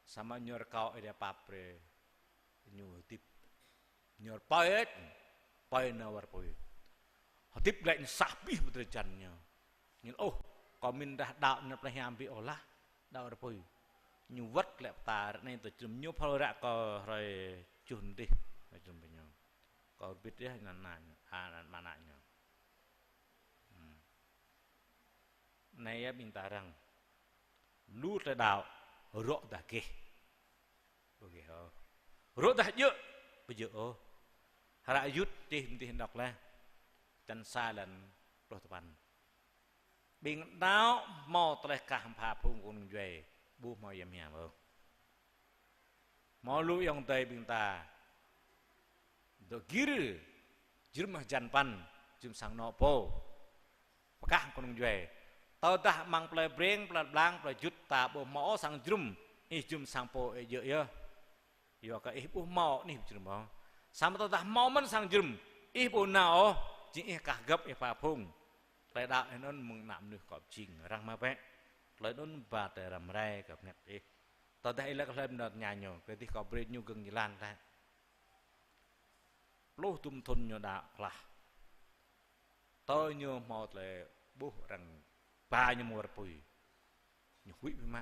Samơ̆ ñu rơkâo Ơi Adai pap brơi ñu hơdip. Ñu rơpơi ĕč, pơi nao wơr apui. Hơdip glaĭ ñu sah abih pơdrơi jan ñu. Ñu laĭ: Ôh, kâo mĭn dah đaŏ anŭn plei hiam ƀiă ôh lah, đaŏ wơr apui. Ñu wơ̆t glaĭ pơta, ră anai tơ jơnum ñu phrâo ră kơ hrơi juh anai dih, hrơi jơnum ƀing ñu. Kâo wơr bĭt yơh anăn ană ñu, a, anăn ama ană ñu. Hmm. Anai yơh ƀing ta arăng. Lu tơlơi đaŏ, rŏ dah gêh. Ƀu gêh ôh. Rŏ dah djơ̆, ƀu djơ̆ ôh. Hră Yut čih mơ̆ng dih đŏk laih. Čăn sa lăn pluh tơpăn. Ƀing đaŏ hmâo tơlơi kah pha phung kơnung djuai, ƀu hmâo yang hiam ôh. Hmâo lu ayŏng adơi ƀing ta dŏ gir, jơnum hơjan păn, jơnum sang anŏ pô. Pơkah kơnung djuai. Tơdah amăng plei Breng, plei Blang, plei Jut ta ƀu hmâo ôh sang jơnum, ih jơnum sang pô ih djơ̆ yơh. Yua kơ ih ƀu hmâo anih jơnum ôh. Samơ̆ tơdah hmâo mơ̆n sang jơnum, ih ƀu nao ôh, jing ih kah gơ̆p ih pha phung. Tơlơi đaŏ ih anŭn mơ̆ng ană mơnuih kơ pơjing, arăng mă bĕ. Tơlơi anŭn ba tơlơi răm rai kơ bơngăt ih. Tơdah ih lăi kơ hlơi mơ̆n tơña ñu, kơ dih kâo brơi ñu gơ̆ng jơlan tah. Pluh dŭm thŭn ñu đaŏ klah. Tơ ñu hmâo tơlơi ƀuh arăng ba ñu mơ̆ng war pui. Ñu huĭ biă mă.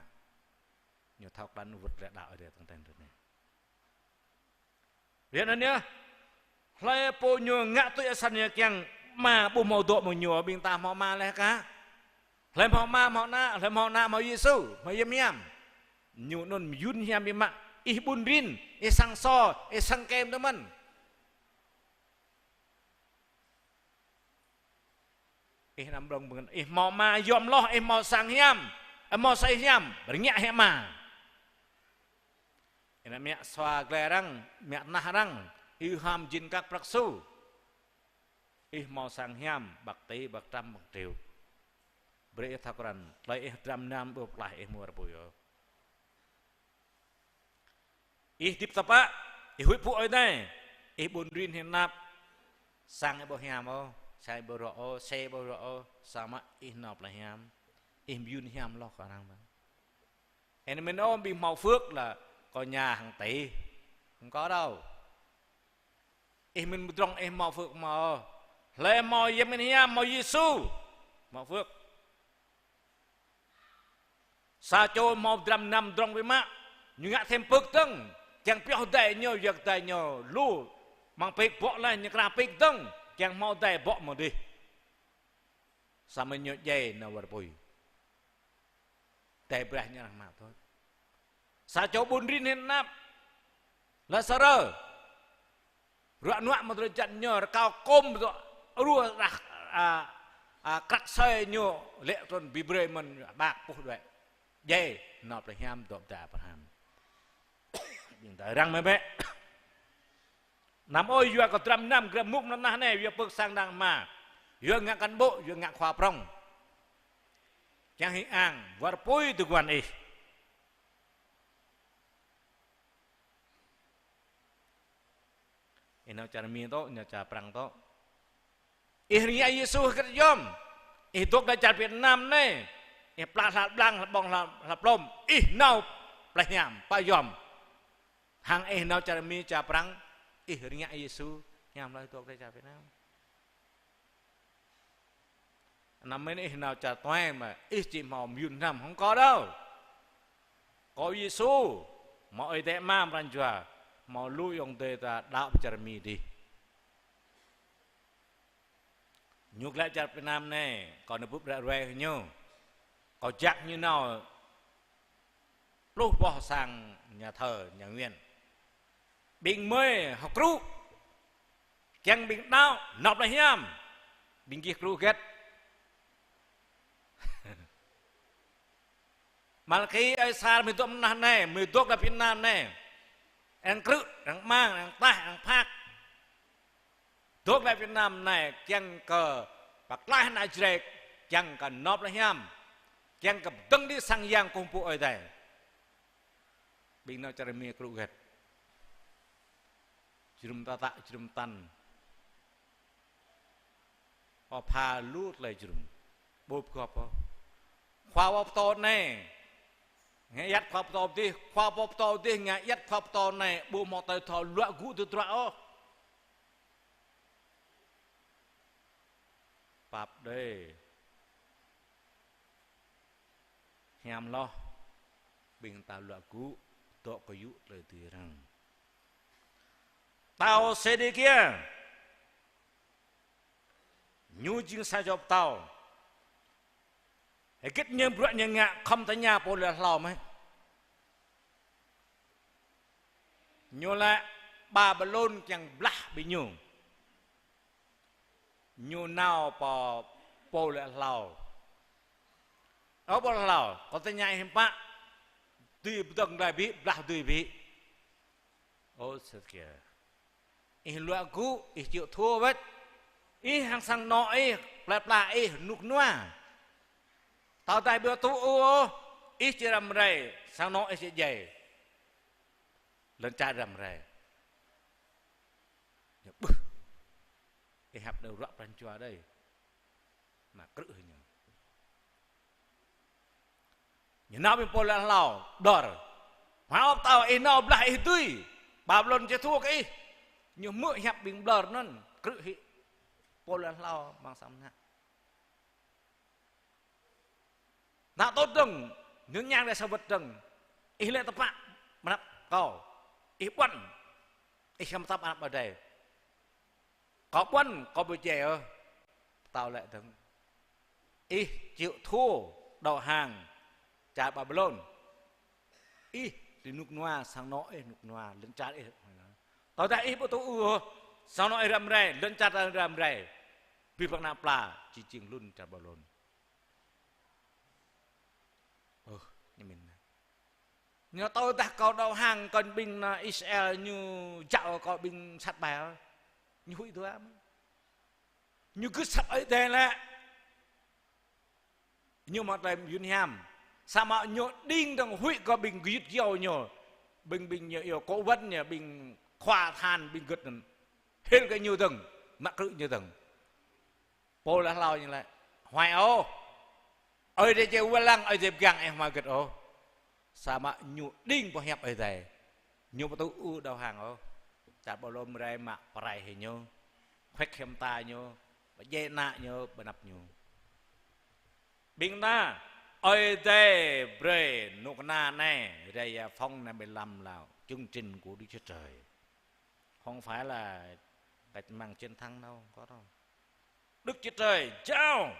Ñu thâo klan wơ̆t lĕ đaŏ Ơi Adai tơ̆ng ten rơnê. Yua anŭn yơh, hlơi pô ñu ngă tui asăn ñu kiăng Ama ƀu hmâo dŏ mơ̆ng ñu, ƀing ta hmâo Ama laih kah? Hlơi hmâo Ama hmâo Ană, hlơi hmâo Ană hmâo Yêsu, hmâo Yăm Hiam. Ñu anŭn mơyŭn hiam biă mă, ih ƀun rin, ih sang sô, ih sang kem tơ mơ̆n. Ih anăm ƀlŏng ƀơ̆ng, ih hmâo Ama yom hloh, ih hmâo sang hiam, ih hmâo asơi hiam, rơngiă hĭ Ama. Ih anăm mă sua glai arăng, mă tơnah arăng, ih ham jing kăk prăk su. Ih hmâo sang hiam, ƀăk tê, ƀăk trăm, ƀăk triu. Brơi ih thâo krăn, tơlơi ih dram nam ƀu pơklaih ih mơ̆ng war pui ôh. Ih hơdip tơpă, ih huĭ pơpŭ Ơi Adai, ih ƀun rin hĭ anăp, sang ih ƀu hiam ôh, sang ih ƀu rŏ ôh, xe ƀu rŏ ôh, samơ̆ ih nao pơklaih hiam, ih mơyŭn hiam hloh kơ arăng ƀă. Ih anăm mĭn ôh ƀing hmâo phước là kơ nhà hàng tỷ, không có đâu. Ih mĭn pơdrŏng ih hmâo phước hmâo ôh. Hlơi hmâo Yăm Hiam, hmâo Yêsu, hmâo phước. Sa čô hmâo dram nam pơdrŏng biă mă, ñu ngă thêm pơk dơ̆ng, kiăng pioh adai ñu, yua kơ adai ñu lu, mơ̆ng pĕk bŏ laih ñu krah pĕk dơ̆ng, kiăng hmâo adai bŏ mơ̆ng dih. Samơ̆ ñu djai nao war pui. Adai brơi ñu arăng mă thôi. Sa čô ƀun rin hĭ anăp, Lazarơ. Ruă nuă mơ̆ng drơi jăn ñu, rơkâo kôm dŏ, ruă rah, a, a, krăk asơi ñu, lĕ trŭn ƀĭ brơi mơ̆n ƀak puh đuaĭ. Djai, nao pơklaih hiam dŏ pơdah Abraham. Ƀing ta răng mơ̆ bĕ. Anăm ôh yua kơ dram nam, dram mŭk mơ̆ng anai anai, yua pơ̆k sang đang Ama. Yua ngă cán bộ, yua ngă khua prŏng. Kiăng hĭ ang, war pui tơguan ih. Ih nao čar Mi tŏ, nao čar Prăng tŏ. Ih rơngiă Yêsu hơget yom. Ih dŏ glaĭ čar Việt Nam anai. Ih pla hla blang, hla ƀong, hla, hla plôm. Ih nao pơklaih hiam, pă yom. Hăng ih nao čar Mi, čar Prăng, ih rơngiă Yêsu, hiam hloh ih dŏ glaĭ čar Việt Nam. Anăm mĭn ih nao čar tuai mơ̆ ih či hmâo mơyŭn hiam, không có đâu. Kơ Yêsu, hmâo Ơi Adai Ama pran jua, hmâo lu ayŏng adơi ta đaŏ pơ čar Mi dih. Ñu glaĭ čar Việt Nam anai, kâo nao bưp ră ruai hăng ñu. Kâo jak ñu nao pluh boh sang nhà thờ, nhà nguyện. Ƀing gơmơi hơkrŭ, kiăng ƀing đaŏ, nao pơklaih hiam. Ƀing gih krŭ hơget? Malaki, Ơi Sar, gơmơi dŏ mơ̆ng anai anai, gơmơi dŏ glaĭ Việt Nam anai. Arăng krư̆, arăng mang, arăng taih, arăng phak. Dŏ glaĭ Việt Nam anai kiăng kơ pơklaih ană Jrai, kiăng kơ nao pơklaih hiam, kiăng kơ pơdơ̆ng đĭ sang yang kơkuh pơpŭ Ơi Adai. Ƀing nao čar Mi krŭ hơget? Jơnum tơtă, jơnum tăn. Pơpha lu tơlơi jơnum. Ƀu pơgop ôh. Khua pơtô anai ngă ayăt khua pơtô dih, khua pơtô dih ngă ayăt khua pơtô anai, ƀu hmâo tơlơi thâo luă gŭ tơdruă ôh. Pap đơi. Hiam hloh. Ƀing ta luă gŭ, dŏ kơyŭ tơlơi dưi arăng. Pơtao Sêdêkia. Ñu jing sa čô pơtao. Hơget ñu bruă ñu ngă khŏm tơña pô lăi hlâo mơ̆. Ñu lăi Babilôn kiăng blah ƀing ñu. Ñu nao pơ pô lăi hlâo. Ơ pô lăi hlâo, kâo tơña ih hiư̆m pă, dưi pơdơ̆ng glaĭ ƀĭ, blah dưi ƀĭ. Ơ Sêdêkia. Ih luă gŭ, ih chịu thua wơ̆t. Ih hăng sang anŏ ih, plơi pla ih, rơnŭk rơnua. Tơdah ƀu tŭ ôh, ih či răm rai, sang anŏ ih či djai. Lŏn čar răm rai. Ñu ƀuh. Ih hăp đơ ruă pran jua đơi. Mă krư̆ hĭ ñu. Ñu nao ƀing pô lăi hlâo, dơ̆r. Hmâo pơtao ih nao blah ih dưi. Babilôn či thua kơ ih. Ñu hmư̆ hiăp ƀing ƀlŏr anŭn, krư̆ hĭ. Pô lăn hlâo amăng sang mơnă. Ană tŭ dơ̆ng, ñu ñang đe sa wơ̆t dơ̆ng. Ih lĕ tơpă mơnăp kâo. Ih ƀuăn. Ih khăm tăp anăp Ơi Adai. Kâo ƀuăn, kâo ƀu djai ôh. Pơtao lĕ dơ̆ng. Ih chịu thua đầu hàng čar Babilôn. Ih či rơnŭk rơnua sang anŏ ih, rơnŭk rơnua lŏn čar ih. Tơdah ih ƀu tŭ ư ôh, sang anŏ ih răm rai, lŏn čar ta răm rai. Abih bang ană pla či jing hlŭn čar Babilôn. Ơ, ñu mĭn anai. Ñu tơdah kâo đầu hàng kơ ƀing ană Israel ñu djă̱ kơ ƀing sat ƀai. Ñu huĭ dua mơ̆n. Ñu gưt asăp Ơi Adai lĕ. Ñu mă tơlơi mơyun hiam. Samơ̆ ñu đing dơ̆ng huĭ kơ ƀing gơyut gơyâo ñu. Ƀing, ƀing ñu iâu kơ wăn ñu, ƀing khua than, ƀing gơyut anŭn. Hil kơ ñu dơ̆ng, mă krư̆ ñu dơ̆ng. Pô lăn hlâo ñu laĭ: Huai ôh. Ơi Adai či wai lăng, Ơi Adai pơgang, ih hmâo gĭt ôh. Samơ̆ ñu đing boh hiăp Ơi Adai. Ñu ƀu tŭ ư đầu hàng ôh. Čar Babilôn rai mă pơrai hĭ ñu. Huĭ hiam ta ñu. Pơdjai ană ñu, pơanăp ñu. Ƀing ta, Ơi Adai brơi rơnŭk rơnua anai, rai giải phóng năm bảy lăm là chương trình của Đức Chúa Trời. Không phải là cách mạng chiến thắng đâu, không có đâu. Đức Chúa Trời jao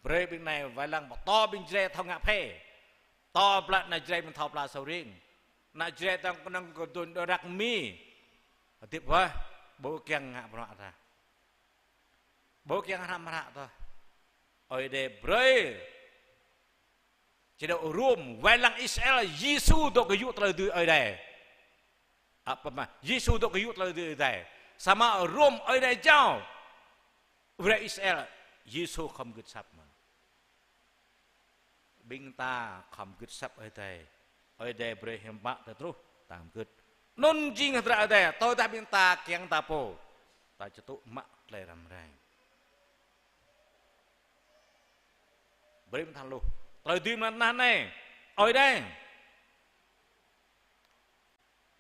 brơi ƀing anai wai lăng pơtô ƀing Jrai thâo ngă phê. Pơtô pla ană Jrai mơ̆n thâo pla sâo ring. Ană Jrai tơ̆ng kơnơ̆ng kơ dôn đô rắc mi. Hơdip wơh, ƀu kiăng ngă bruă ta. Ƀu kiăng hrăm hră ta. Ơi Adai brơi chế độ Rôm wai lăng Israel, Yêsu dŏ kơ yŭ tơlơi dưi Ơi Adai. Ă, pơma, Yêsu dŏ kơ yŭ tơlơi dưi Ơi Adai. Samơ̆ Rôm Ơi Adai jao. Wai Israel, Yêsu khŏm gưt asăp mơ̆n. Ƀing ta khŏm gưt asăp Ơi Adai. Ơi Adai brơi hiam mă ta truh, ta khŏm gưt. Anŭn jing hơdră Ơi Adai, tơdah ƀing ta kiăng ta pô, ta či tŭ mă tơlơi răm rai. Brơi mơ̆n tha lu. Tơlơi dưi mơ̆n tơnah anai. Ơi Adai.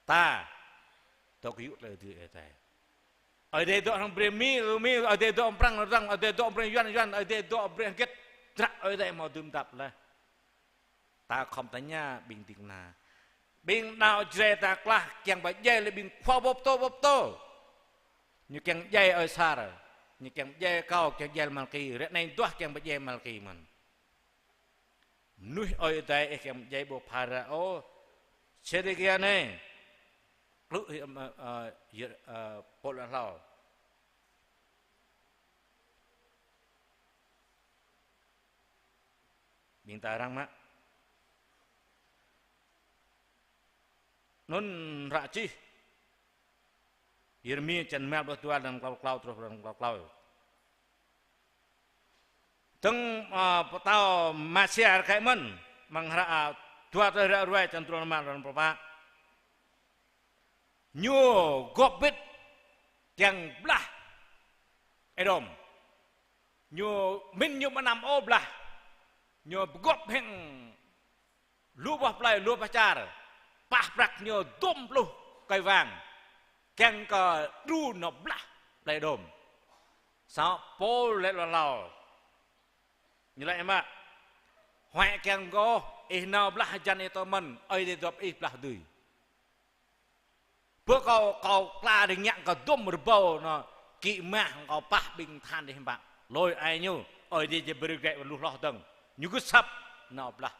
Ta dŏ kơ yŭ tơlơi dưi Ơi Adai. Ơi Adai dŏ hăng brơi mi, mi, Ơi Adai dŏ hăng Prăng, Prăng, Ơi Adai dŏ hăng brơi Yuan, Yuan, Ơi Adai dŏ brơi hơget, hơdră Ơi Adai hmâo dưm dăp laih. Ta khŏm tơña ƀing ding kơna. Ƀing đaŏ Jrai ta klah kiăng pơdjai lĕ ƀing khua pơtô, pơtô. Ñu kiăng djai Ơi Sar, ñu kiăng djai kâo, kiăng djai Malki, ră anai duah kiăng pơdjai Malki mơ̆n. Mơnuih Ơi Adai ih kiăng pơdjai ƀu phara ôh. Sêdêkia anai. Klŭ hĭ, ơ, ơ, yơ, ơ, pô lăn hlâo. Ƀing ta răng mă. Anŭn hră čih Yêrêmi črăn rơma pluh dua, lăn klâo klâo truh lăn klâo klâo. Dơ̆ng, ơ, pơtao Amasia rơkơi mơ̆n, amăng hră, ơ, dua tơlơi Hră Ruai črăn tơdruă rơma, lăn pluh pă. Ñu gŏp bĭt kiăng blah Edom. Ñu mĭn ñu mơnam ôh blah. Ñu pơgŏp hăng lu boh plơi, lu boh čar. Pah prăk ñu dôm pluh kơi wang. Kiăng kơ đru nao blah plơi Edom. Samơ̆ Pôl laĭ hlâo hlâo. Ñu laĭ mă: Huai kiăng kâo, ih nao blah hơjăn ih tơ mơ̆n, Ơi Adai dŏp ih blah dưi. Bơ kâo, kâo kla rơngiă kơ dôm rơbâo anŏ kĭ mah kâo pah ƀing than dih hơmâo. Lui ai ñu, Ơi Adai či brơi glaĭ lu hloh dơ̆ng. Ñu gưt asăp nao blah.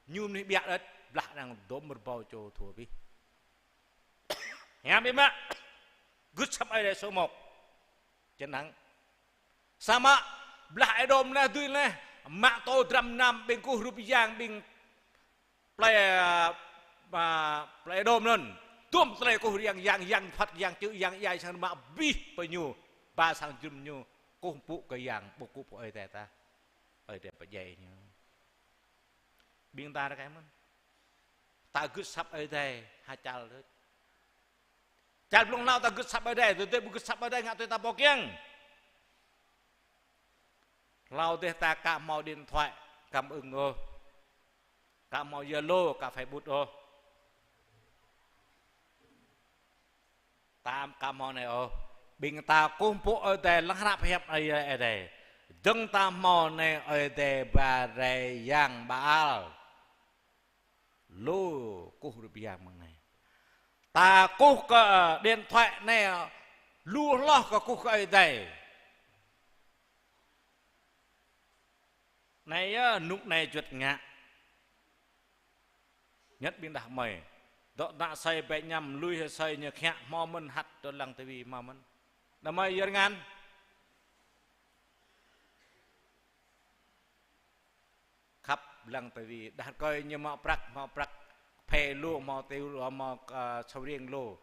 Ñu mơnuih ƀiă đôč, blah arăng dôm rơbâo čô thua abih. Hiam biă mă. Gưt asăp Ơi Adai số một. Chiến thắng. Samơ̆ blah Edom anai dưi anai, mă tô dram mơnam ƀing kuh rup yang ƀing plơi, a, plơi Edom anŭn. Dôm tơlơi kuh yang, yang, yang phat, yang čư̆, yang djai sang mă abih pơ ñu, ba sang jơnum ñu, kuh pŭ kơ yang, ƀu kuh pŭ Ơi Adai ta. Ơi Adai pơdjai ñu. Ƀing ta rơkơi mơ̆n. Ta gưt asăp Ơi Adai, ha čal đôč. Čal blung hlâo ta gưt asăp Ơi Adai, tơdơi ƀu gưt asăp Ơi Adai ngă tui ta ƀu kiăng. Hlâo dêh ta ka hmâo điện thoại cảm ứng ôh. Ka hmâo Zalo, ka Facebook ôh. Ta aka hmâo anai ôh. Ƀing ta kơkuh pơpŭ Ơi Adai lăng hră pơhiăp Ơi Adai. Dơ̆ng ta hmâo anai Ơi Adai ba rai yang Baal. Lu kơkuh rup yang mơ̆ng anai. Ta kơkuh kơ điện thoại anai lu hloh kơ kơkuh kơ Ơi Adai. Anai yơh, rơnŭk anai juăt ngă. Ñĕt ƀing đah kơmơi. Dŏ ană asơi ƀĕ ñăm lui asơi ñu khă hmâo mơ̆n hăt dŏ lăng tivi hmâo mơ̆n. Đah kơmơi yơr ngăn. Khăp lăng tivi, đah rơkơi ñu hmâo prăk, hmâo prăk, phê lu, hmâo tiu lu, hmâo, ơ, sơriêng lu.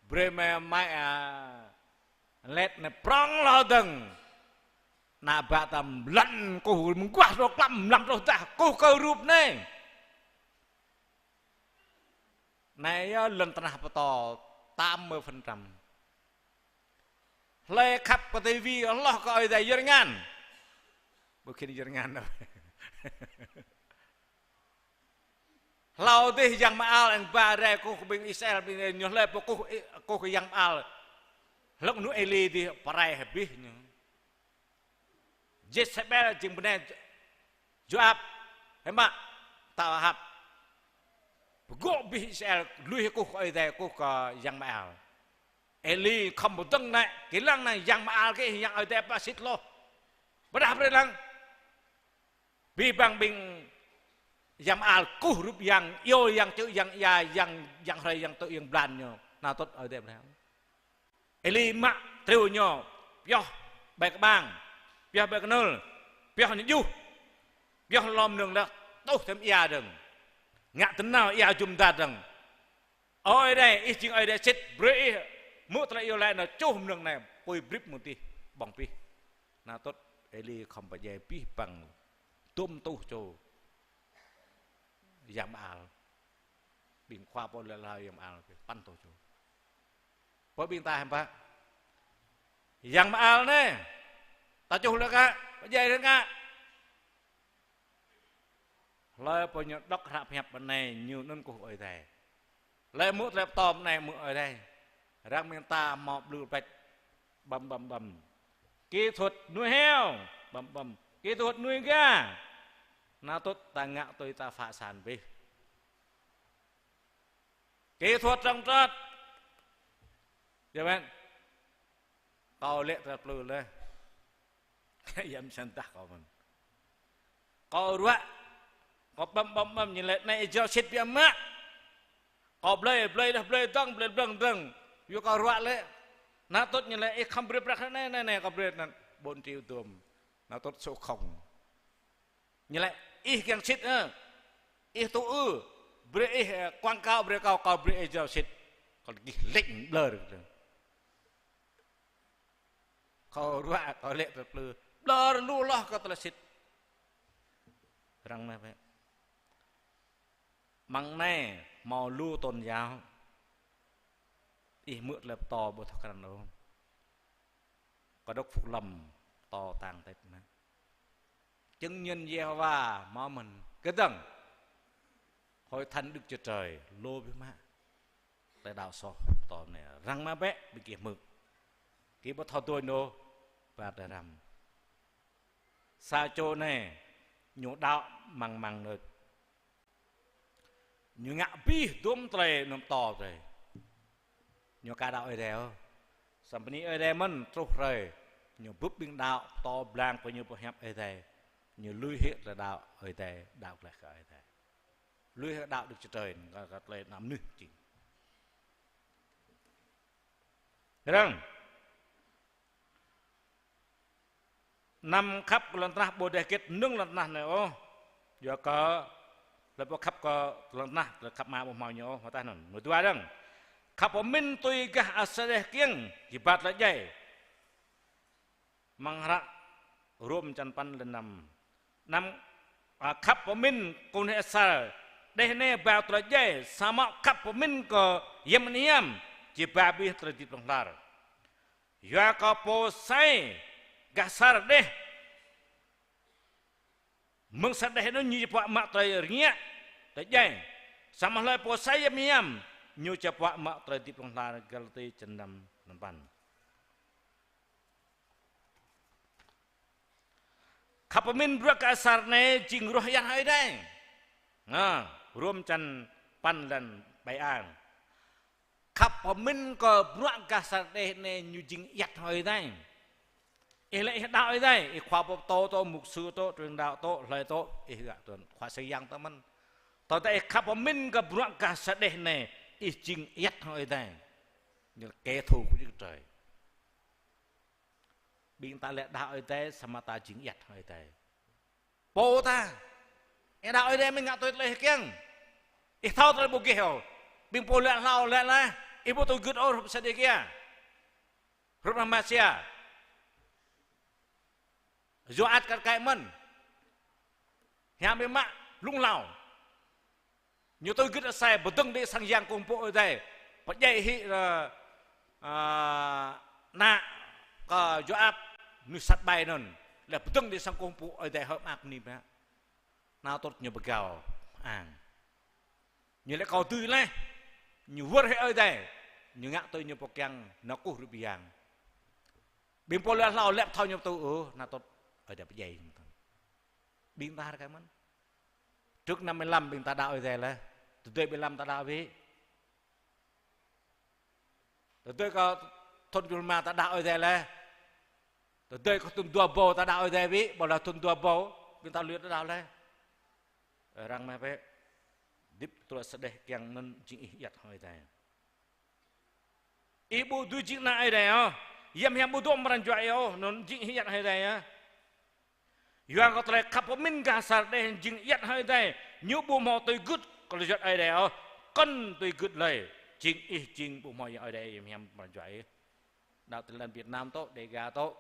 Brơi mơi mai, a, lĕt anai prŏng hloh dơ̆ng. Ană bă ta mlăn kơkuh mơguah truh klăm, mlăm truh dah, kơkuh kơ rup anai. Anai yơh lŏn tơnah pơtô tám mươi phần trăm. Hlơi khăp kơ tivi hloh kơ Ơi Adai yơr ngăn. Ƀu khĭn yơr ngăn ôh. Hlâo dih yang Baal eng ba rai kơkuh kơ ƀing Israel, ƀing ñu hlơi pô kơkuh, kơkuh kơ yang Baal. Hlŏng anŭn Êli dih pơrai abih ñu. Jêsabel jing bơnai Joab, hiư̆m pă, ta Ahab. Pơgŏ abih Israel lui kơkuh kơ Ơi Adai, kơkuh kơ yang Baal. Êli khŏm pơdơ̆ng anai, kơ lăng anai yang Baal kơ yang Ơi Adai pơsĭt hloh. Pơdah brơi lăng. Abih bang ƀing yang Baal kơkuh rup yang, iâu yang čư̆ yang ia, yang, yang hrơi yang tŭ yang blan ñu. Anŭn tŭt Ơi Adai brơi. Êli mă triu ñu, pioh ƀơi kơƀang, pioh ƀơi kơnơl, pioh ñu djuh, pioh lŏm mơnơ̆ng đah, tuh tơm ia dơ̆ng. Ngă tơnao ia jum dar dơ̆ng. Ơi Adai, ih jing Ơi Adai sĭt, brơi ih hmư̆ tơlơi iâu laĭ anŭn čuh mơnơ̆ng anai, apui brip mơ̆ng adih, ƀơ̆ng abih. Anŭn tŭt Êli khŏm pơdjai abih bang dŭm tuh čô yang Baal. Ƀing khua pô lĕ hlâo yang Baal, păn tuh čô. Pơ ƀing ta hiư̆m pă? Yang Baal anai, ta čuh lĕ kă, pơdjai lĕ kă. Hlơi pô ñu dŏ hră pơhiăp anai ñu anŭn kơkuh Ơi Adai. Hlơi hmư̆ tơlơi pơtô anai hmư̆ Ơi Adai. Arăng ƀing ta hmâo blư pĕč. Băm, băm, băm. Kỹ thuật nuôi heo. Băm, băm. Kỹ thuật nuôi gà. Anŭn tŭt ta ngă tui ta phá sản abih. Kỹ thuật trồng trọt. Yơh ƀĕ. Kâo lĕ tơlơi plư lĕ. Yăm săn dah kâo mơ̆n. Kâo ruă. Kâo băm băm băm ñu lĕ anai jao sĭt biă mă. Kâo blơi, blơi đah blơi dơ̆ng, blơi blơ̆ng dơ̆ng. Yua kâo ruă lĕ. Anŭn tŭt ñu lĕ, ih khŏm brơi prăk anai, anai, anai, kâo brơi anŭn bốn triệu dôm. Anŭn tŭt số không. Ñu lĕ, ih kiăng sĭt ơ. Ih tŭ ư. Brơi ih, ơ, quảng cáo brơi kâo, kâo brơi ih jao sĭt. Kâo gih lĕ blơr. Kâo ruă, kâo lĕ tơlơi plư. Blơr lu hloh kơ tơlơi sĭt. Arăng anai bĕ. Mơ̆ng anai hmâo lu tôn giáo. Ih hmư̆ tơlơi pơtô ƀu thâo krăn ôh. Kơdŏk Phúc Lâm pơtô tang tĕt mă. Chứng nhân Yêhôva hmâo mơ̆n kơdơ̆ng. Hội thánh Đức Chúa Trời lu biă mă. Tơlơi đaŏ soh pơtô anai. Arăng mă bĕ ƀing gih hmư̆. Gih ƀu thâo dôñ ôh, ba tơlơi răm. Sa čô anai, ñu đaŏ mơ̆ng mơ̆ng anŭn. Ñu ngă abih dôm tơlơi anŭn pơtô tơlơi. Ñu ka đaŏ Ơi Adai ôh. Samơ̆ bơni Ơi Adai mơ̆n truh hrơi. Ñu bưp ƀing đaŏ pơtô blang kơ ñu pơhiăp Ơi Adai. Ñu lui hĭ tơlơi đaŏ Ơi Adai, đaŏ glaĭ kơ Ơi Adai. Lui hĭ đaŏ Đức Chúa Trời, kơ, kơ tơlơi anăm nưh jing. Răng. Anăm khăp kơ lŏn tơnah ƀu đeh hơget mơnơ̆ng lŏn tơnah anai ôh. Yua kơ hlơi pô khăp kơ lŏn tơnah, tơlơi khăp mă ƀu hmâo ñu ôh, mơta anŭn. Mơ̆ng dua dơ̆ng. Khăp pơmĭn tui gah asar đeh kiăng, či ba tơlơi djai. Mơ̆ng hră Rôm čăn păn lĕ năm. Anăm, a, khăp pơmĭn kơ anai asar đeh anai ba tơlơi djai, samơ̆ khăp pơmĭn kơ hiam hiam, či ba abih tơlơi hơdip hlŏng lar. Yua kơ pô sai gah asar đeh. Mơ̆ng asar đeh anŭn ñu či pơhiăp mă tơlơi rơngiă, tơlơi djai. Samơ̆ hlơi pô sai hiam hiam, Ñu či puă mă tơlơi hơdip hlŏng lar. Galati črăn năm, črăn păn. Khăp pơmĭn bruă kơ asar anai jing ruah ayăt hăng Ơi Adai. Nă, Rôm črăn păn lăn bai ang. Khăp pơmĭn kơ bruă gah asar đeh anai ñu jing ayăt hăng Ơi Adai. Ih lĕ ih đaŏ Ơi Adai, ih khua pô tô tô, mục sư tô, truyền đạo tô, hlơi tô, ih gak tuan khua sang yang tô mơ̆n. Tơdah ih khăp pơmĭn kơ bruă gah asar đeh anai, ih jing ayăt hăng Ơi Adai. Ñu là kẻ thù của Đức Chúa Trời. Ƀing ta lĕ đaŏ Ơi Adai, samơ̆ ta jing ayăt hăng Ơi Adai. Pô ta, ih đaŏ Ơi Adai mơ̆n ngă tui tơlơi kiăng. Ih thâo tơlơi ƀu gêh ôh. Ƀing pô lĕ hlâo lĕ lah, ih ƀu tui gưt ôh hrup sa đeh kia. Hrup ană Masia. Yua ăt kar kaĭ mơ̆n. Hiam biă mă, lung hlâo. Ñu tui gưt asai, pơdơ̆ng đĭ sang yang kông pŭ Ơi Adai. Pơdjai hĭ, ơ, ơ, ană kơ Yôap, ñu sat ƀai anŭn. Lĕ pơdơ̆ng đĭ sang kông pŭ Ơi Adai hơ̆k mơak ni mă. Nao tŭt ñu pơgao ang. Ñu lĕ kâo dưi laih. Ñu wơr hĭ Ơi Adai. Ñu ngă tui ñu pô kiăng, nao kơkuh rup yang. Ƀing pô lĕ hlâo lĕ pơthâo ñu pơtŭ, ơ, nao tŭt Ơi Adai pơdjai. Ƀing ta rơkai mơ̆n. Trước năm mươi lăm ƀing ta đaŏ Ơi Adai laih. Tơdơi bảy mươi lăm ta đaŏ ƀĭ. Tơdơi kơ thŭn dua rơma ta đaŏ Ơi Adai laih. Tơdơi kơ thŭn dua rơbâo ta đaŏ Ơi Adai ƀĭ, ƀôdah thŭn dua rơbâo, ƀing ta lĕ ta đaŏ laih. Ơ, arăng mă bĕ, hơdip tơlơi asar đeh kiăng anŭn jing ih ayăt hăng Ơi Adai. Ih ƀu dưi jing ană Ơi Adai ôh. Hiam hiam ƀu dŏ amăng pran jua ih ôh, anŭn jing ih ayăt hăng Ơi Adai yơh. Yua kơ tơlơi khăp pơmĭn gah asar đeh jing ayăt hăng Ơi Adai. Ñu ƀu hmâo tui gưt kơ tơlơi juăt Ơi Adai ôh. Kŏn tui gưt lơi. Jing ih jing ƀu hmâo Yang Ơi Adai hiam hiam pran jua ih. Đaŏ tơlơi Việt Nam tô, Đêga tô,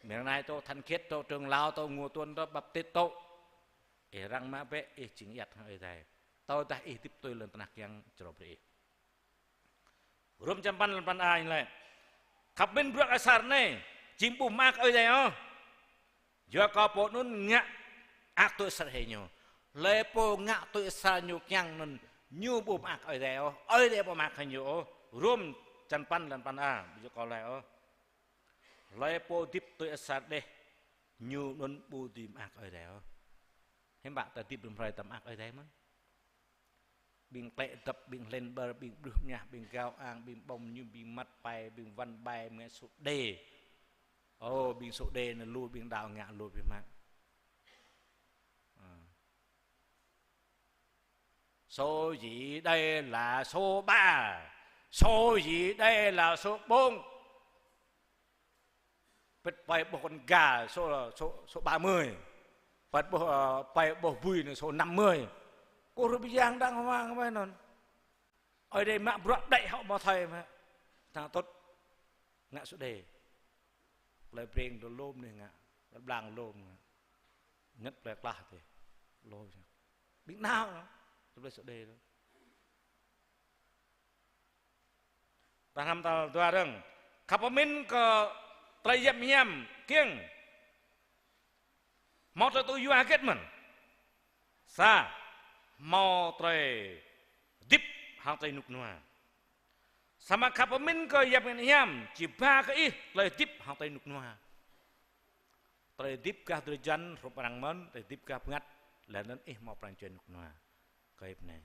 Mường Nai tô, Thanh Khiết tô, Trưởng Lão tô, Ngô Tuấn tô, Baptist tô. Ih arăng mă bĕ, ih jing ayăt hăng Ơi Adai. Tơdah ih hơdip tui lŏn tơnah kiăng čơrô brơi ih. Rôm črăn păn lăn păn a ñu laĭ. Khăp pơmĭn bruă asar anai, jing ƀu mơak Ơi Adai ôh. Yua kơ pô anŭn ngă mơak tui asar hĭ ñu. Hlơi pô ngă tui asar ñu kiăng anŭn, ñu ƀu mơak Ơi Adai ôh. Ơi Adai ƀu mơak hĭ ñu ôh. Rôm črăn păn lăn păn a, ƀu djơ̆ kâo laĭ ôh. Hlơi pô hơdip tui asar đeh, ñu anŭn ƀu dưi mơak Ơi Adai ôh. Hiư̆m pă ta hơdip đưm hrơi ta mơak Ơi Adai mơ̆n. Ƀing klĕ dăp, ƀing hlĕn ƀơr, ƀing bruh mơñah, ƀing gao ang, ƀing ƀơ̆ng mơñum, ƀing măt pai, ƀing wăn bai, mơ̆ng sô đê. Ơ, ƀing sô đê anai lu, ƀing đaŏ ngă lu biă mă. Ơ. Số gì đây là số ba, số gì đây là số bốn. Pĕt pai ƀuh con gà số, số, số ba mươi. Pĕt ƀuh, ơ, pai ƀuh bui anai số năm mươi. Kơ rup yang đang hoang mơ̆n anŭn. Ơi Adai mă bruă đĕ hŏ mơ̆ thơi mơ̆. Tang tŭt ngă sô đê. Plơi Breng dŏ lŏm anai ngă. Plơi Blang lŏm ngă. Ñĕt plơi Klah tih. Lŏm. Ƀing nao, tơlơi sô đê. Ta hrăm tal dua dơ̆ng. Khăp pơmĭn kơ tơlơi yap hiam kiăng. Hmâo tơlơi tŭ yua hơget mơ̆n? Sa, hmâo tơlơi hơdip hăng tơlơi rơnŭk rơnua. Samơ̆ khăp pơmĭn kơ yap hiam, či ba kơ ih tơlơi hơdip hăng tơlơi rơnŭk rơnua. Tơlơi hơdip gah drơi jăn hrup arăng mơ̆n, tơlơi hơdip gah bơngăt, laih anŭn ih hmâo pran jua rơnŭk rơnua. Kơ ih bơnai.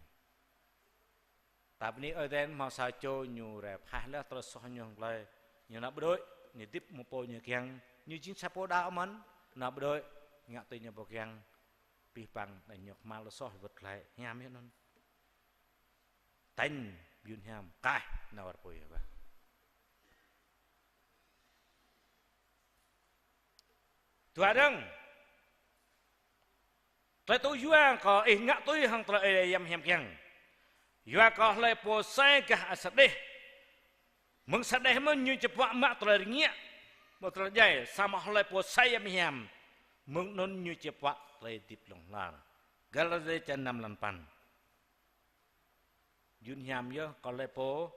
Ta bơni Ơi Adai hmâo sa čô ñu rai phaih laih tơlơi soh ñu hăng tơlơi. Ñu nao ƀu đuaĭ, ñu hơdip mơ̆ng pô ñu kiăng, ñu jing sa pô đaŏ mơ̆n, nao ƀu đuaĭ, ngă tui ñu pô kiăng, pih păng, đaŏ ñu kơhma̱l tơlơi soh wơ̆t glaĭ, hiam yơh anŭn. Tañ, mơyun hiam, kaih, nao rơpui yơh bah. Dua dơ̆ng. Tơlơi tŭ yua kơ ih ngă tui hăng tơlơi Ơi Adai yap hiam kiăng. Yua kơ hlơi pô sai gah asar đeh. Mơ̆ng asar đeh mơ̆n ñu či puă mă tơlơi rơngiă, mă tơlơi djai, samơ̆ hlơi pô sai yap hiam. Mơ̆ng anŭn ñu či puă tơlơi hơdip hlŏng lar. Galati črăn năm lăn păn. Mơyun hiam yơh, kơ hlơi pô,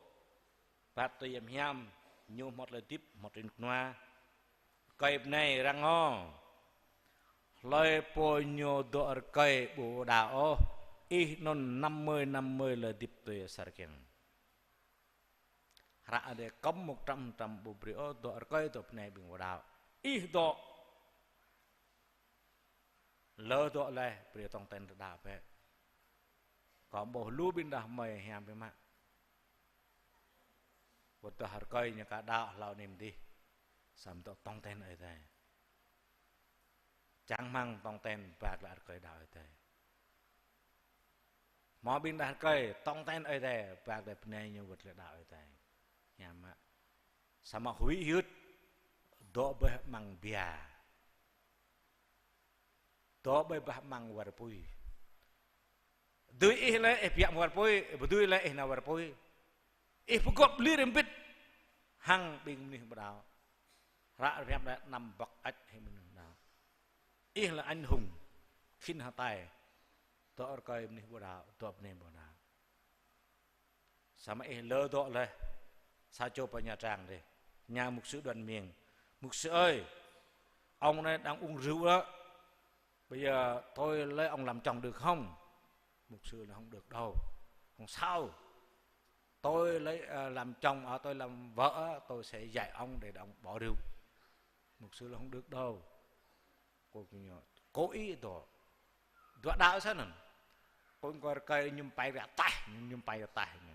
phat tui yap hiam, ñu hmâo tơlơi hơdip, hmâo tơlơi rơnŭk rơnua. Rơkơi bơnai arăng ôh. Hlơi pô ñu dŏ rơkơi ƀu đaŏ ôh, ih anŭn năm mươi năm mươi tơlơi hơdip tui asar kiăng. Hră Adai kŏm mŭk trăm trăm ƀu brơi ôh dŏ rơkơi dŏ bơnai ƀing ƀu đaŏ. Ih dŏ. Lơ dŏ laih, brơi tŏng ten đaŏ bĕ. Kâo ƀuh lu ƀing đah kơmơi hiam biă mă. Wơ̆t tơdah rơkơi ñu ka đaŏ hlâo anai mơ̆n dih. Samơ̆ dŏ tŏng ten Ơi Adai. Čang rơmang tŏng ten ba glaĭ rơkơi đaŏ Ơi Adai. Hmâo ƀing đah rơkơi tŏng ten Ơi Adai, ba glaĭ bơnai ñu wơ̆t glaĭ đaŏ Ơi Adai. Hiam mă. Samơ̆ huĭ hyưt, dŏ ƀơi amăng bia. Dŏ ƀơi bah amăng war apui. Dưi ih lĕ ih biă amăng war apui, ƀu dưi lĕ ih nao war apui. Ih pơgop lir hơbĭt hăng ƀing mơnuih ƀu đaŏ. Hră Adai pơhiăp lĕ năm bŏk ăč hĭ mơnuih ƀu đaŏ. Ih lĕ anh hùng, khĭn hơtai. Dŏ rơkơi mơnuih ƀu đaŏ, dŏ bơnai ƀu đaŏ. Samơ̆ ih lơ dŏ laih. Sa čô pơ Nha Trang dih. Nhờ mục sư Đoàn Miên. "Mục sư ơi, ông này đang uống rượu đó. Bây giờ tôi lấy ông làm chồng được không?" Mục sư là: "Không được đâu." "Không sao. Tôi lấy, ờ, làm chồng, ờ, tôi làm vợ, tôi sẽ dạy ông để ông bỏ rượu." Mục sư là: "Không được đâu." Cô, cô, cô ý đó. Dua đạo sao nè. Cô có rơkơi ñu pai ră taih, ñu pai ră taih ñu.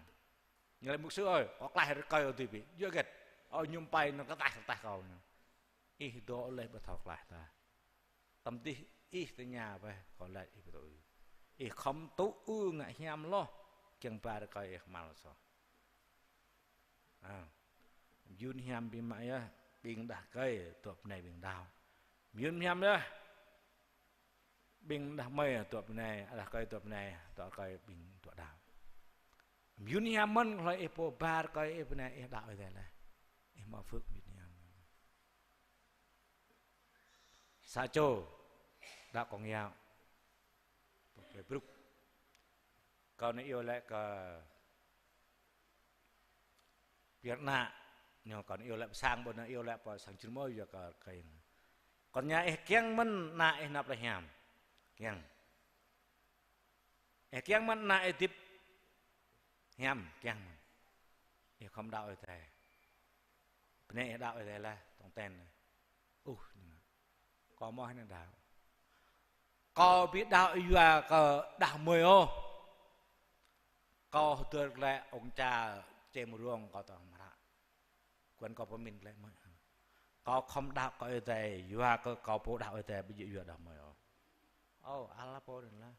Ñu laĭ: "Mục sư ơi, kâo klaih rơkơi ôh dih ƀĭ." "Yua hơget?" "Ơ, ñu pai nao ră taih, ră taih kâo." Ñu: "Ih dŏ laih ƀu thâo klaih tah. Tơm dih ih tơña bĕ, kâo laĭ ih ƀu tui. Ih khŏm tŭ ư ngă hiam hloh, kiăng ba rơkơi ih kơmăl soh." A, mơyŭn hiam biă mă yơh, ƀing đah rơkơi dŏ bơnai ƀing đaŏ. Mơyŭn hiam yơh, ƀing đah kơmơi dŏ bơnai, đah rơkơi dŏ bơnai, dŏ rơkơi ƀing dŏ đaŏ. Mơyŭn hiam mơ̆n hlơi ih pô ba rơkơi ih bơnai ih đaŏ Ơi Adai laih. Ih hmâo phước mơyŭn hiam. Sa čô đaŏ Công giáo. Pô plơi Bruk. Kâo nao iâu laĭ kơ Việt Nam, ñu kâo nao iâu laĭ pơ sang, ƀu nao iâu laĭ pơ sang jơmơi yua kơ kơ kâo tơña ih kiăng mơ̆n ană ih nao plơi hiam. Kiăng. Ih kiăng mơ̆n ană ih hơdip hiam, kiăng mơ̆n. Ih khŏm đaŏ Ơi Adai. Bơnai ih đaŏ Ơi Adai laih, tŏng ten laih. Ơ, ñu laĭ: "Kâo ƀu hmâo anai đaŏ. Kâo ƀu đaŏ yua kơ đah kơmơi ôh. Kâo hơdơr glaĭ ông cha čem rông kâo tơ hmră. Kuan kâo pơmĭn glaĭ mơ̆. Kâo khŏm đaŏ kơ Ơi Adai, yua kơ kâo pô đaŏ Ơi Adai, ƀu djơ̆ yua đah kơmơi ôh." Ơ, ala pô anŭn laĭ.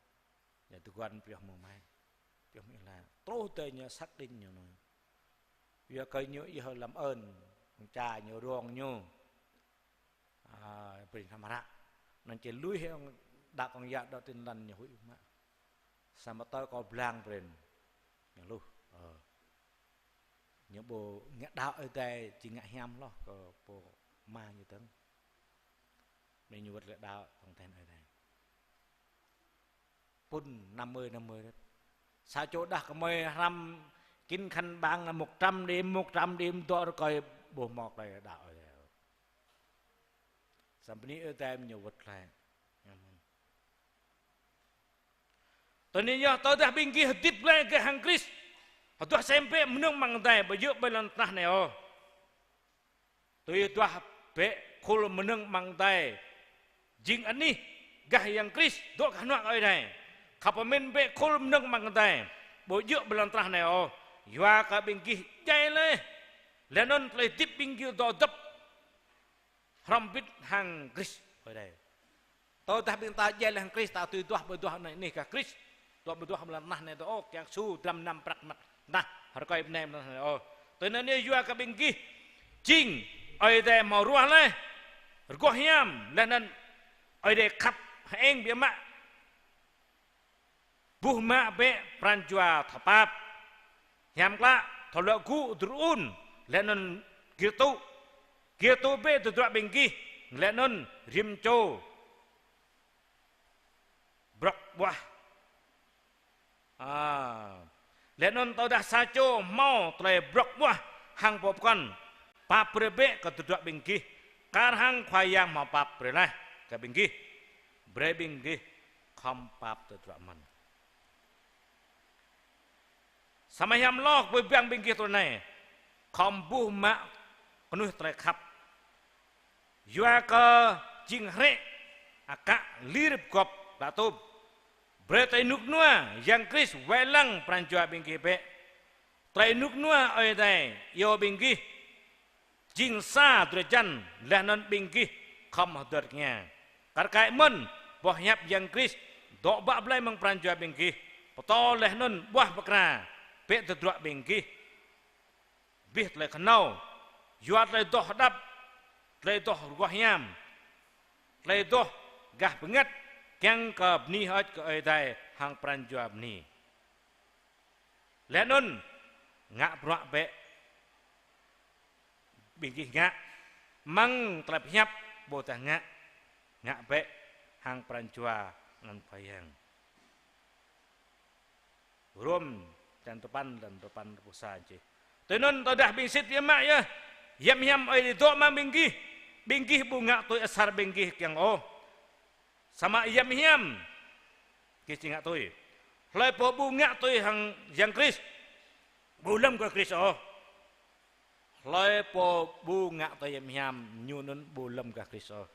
Ñu tơguan pioh mơ̆ng mai. Pioh mơ̆ng ih laĭ. Truh tơ ñu xác định ñu anŭn. Yua kơ ñu ih hơi làm ơn, ông cha ñu rông ñu. A, brơi hmră. Anŭn či lui hĭ đaŏ Công giáo đaŏ Tin Lành ñu huĭ mă. Samơ̆ tơ kâo blang brơi ñu luh. Ơ. Ñu ƀu ngă đaŏ Ơi Adai, či ngă hiam hloh kơ pô ama ñu dơ̆ng. Anai ñu wơ̆t glaĭ đaŏ tŏng ten Ơi Adai. Pŭn năm mươi năm mươi đôč. Sa čô đah kơmơi hrăm kinh khăn bang một trăm điểm, một trăm điểm dŏ rơkơi ƀu hmâo tơlơi đaŏ Ơi Adai. Samơ̆ bơni Ơi Adai ñu wơ̆t glaĭ. Tui anŭn yơh, tơdah ƀing gih hơdip glaĭ gah hăng Krist, hơduah sem bĕ mơnơ̆ng amăng adai, ƀu djơ̆ ƀơi lŏn tơnah anai ôh. Tui hơduah bĕ khul mơnơ̆ng amăng adai, jing anih gah Yang Krist dŏ gah hơnuă Ơi Adai. Khăp pơmĭn bĕ khul mơnơ̆ng amăng adai, ƀu djơ̆ ƀơi lŏn tơnah anai ôh. Yua kơ ƀing gih djai laih, laih anŭn tơlơi hơdip ƀing gih dŏ dŏp hrŏm hơbĭt hăng Krist Ơi Adai. Tơdah ƀing ta djai laih hăng Krist, ta tui duah ƀơi duah anai anih gah Krist. Duah ƀơi duah amăng lŏn tơnah anai ôh, kiăng su dram năm prăk măt tơnah, rơkơi bơnai amăng lŏn tơnah anai ôh. Tui anŭn yơh yua kơ ƀing gih jing Ơi Adai hmâo ruah laih, rơgoh hiam, laih anŭn Ơi Adai khăp hơeng biă mă. Buh mă bĕ pran jua thâo pap. Hiam klă, thâo luă gŭ drun, laih anŭn gir tŭ. Gir tŭ bĕ tơdruă ƀing gih, laih anŭn rĭm čô brŏk ƀuah. A, laih anŭn tơdah sa čô hmâo tơlơi brŏk ƀuah hăng pô pơkŏn, pap brơi bĕ kơ tơdruă ƀing gih, kar hăng Khua Yang hmâo pap brơi laih kơ ƀing gih. Brơi ƀing gih khŏm pap tơdruă mơ̆n. Samơ̆ hiam hloh kơ ƀing ƀing gih tui anai. khŏm ƀuh mă kơnuih tơlơi khăp. Yua kơ jing hrĕ akă lir pơgop lă tŭp. Brơi tơlơi rơnŭk rơnua Yang Krist wai lăng pran jua ƀing gih bĕ. Tơlơi rơnŭk rơnua Ơi Adai iâu ƀing gih jing sa drơi jăn, laih anŭn ƀing gih khŏm hơdơr tơngia. Kar kaĭ mơ̆n, boh hiăp Yang Krist dŏ bă blai mơ̆ng pran jua ƀing gih, pơtô laih anŭn ƀuah pơkra bĕ tơdruă ƀing gih. Abih tơlơi kơhnâo, yua tơlơi adoh hơđăp, tơlơi adoh rơgoh hiam, tơlơi adoh gah bơngăt, kiăng kơ bơni hơơč kơ Ơi Adai hăng pran jua bơni. Laih anŭn ngă bruă bĕ. Ƀing gih ngă, amăng tơlơi pơhiăp ƀôdah ngă, ngă bĕ hăng pran jua anŭn Khua Yang. Rôm čăn tơpăn, lăn tơpăn rơbâo sa čih. Tui anŭn tơdah ƀing sĭt biă mă yơh, hiam hiam Ơi Adai dŏ amăng ƀing gih, ƀing gih ƀu ngă tui asar ƀing gih kiăng ôh. Samơ̆ hiam hiam gih či ngă tui. Hlơi pô ƀu ngă tui hăng Yang Krist, ƀu lơ̆m gah Krist ôh. Hlơi pô ƀu ngă tui hiam hiam, ñu anŭn ƀu lơ̆m gah Krist ôh.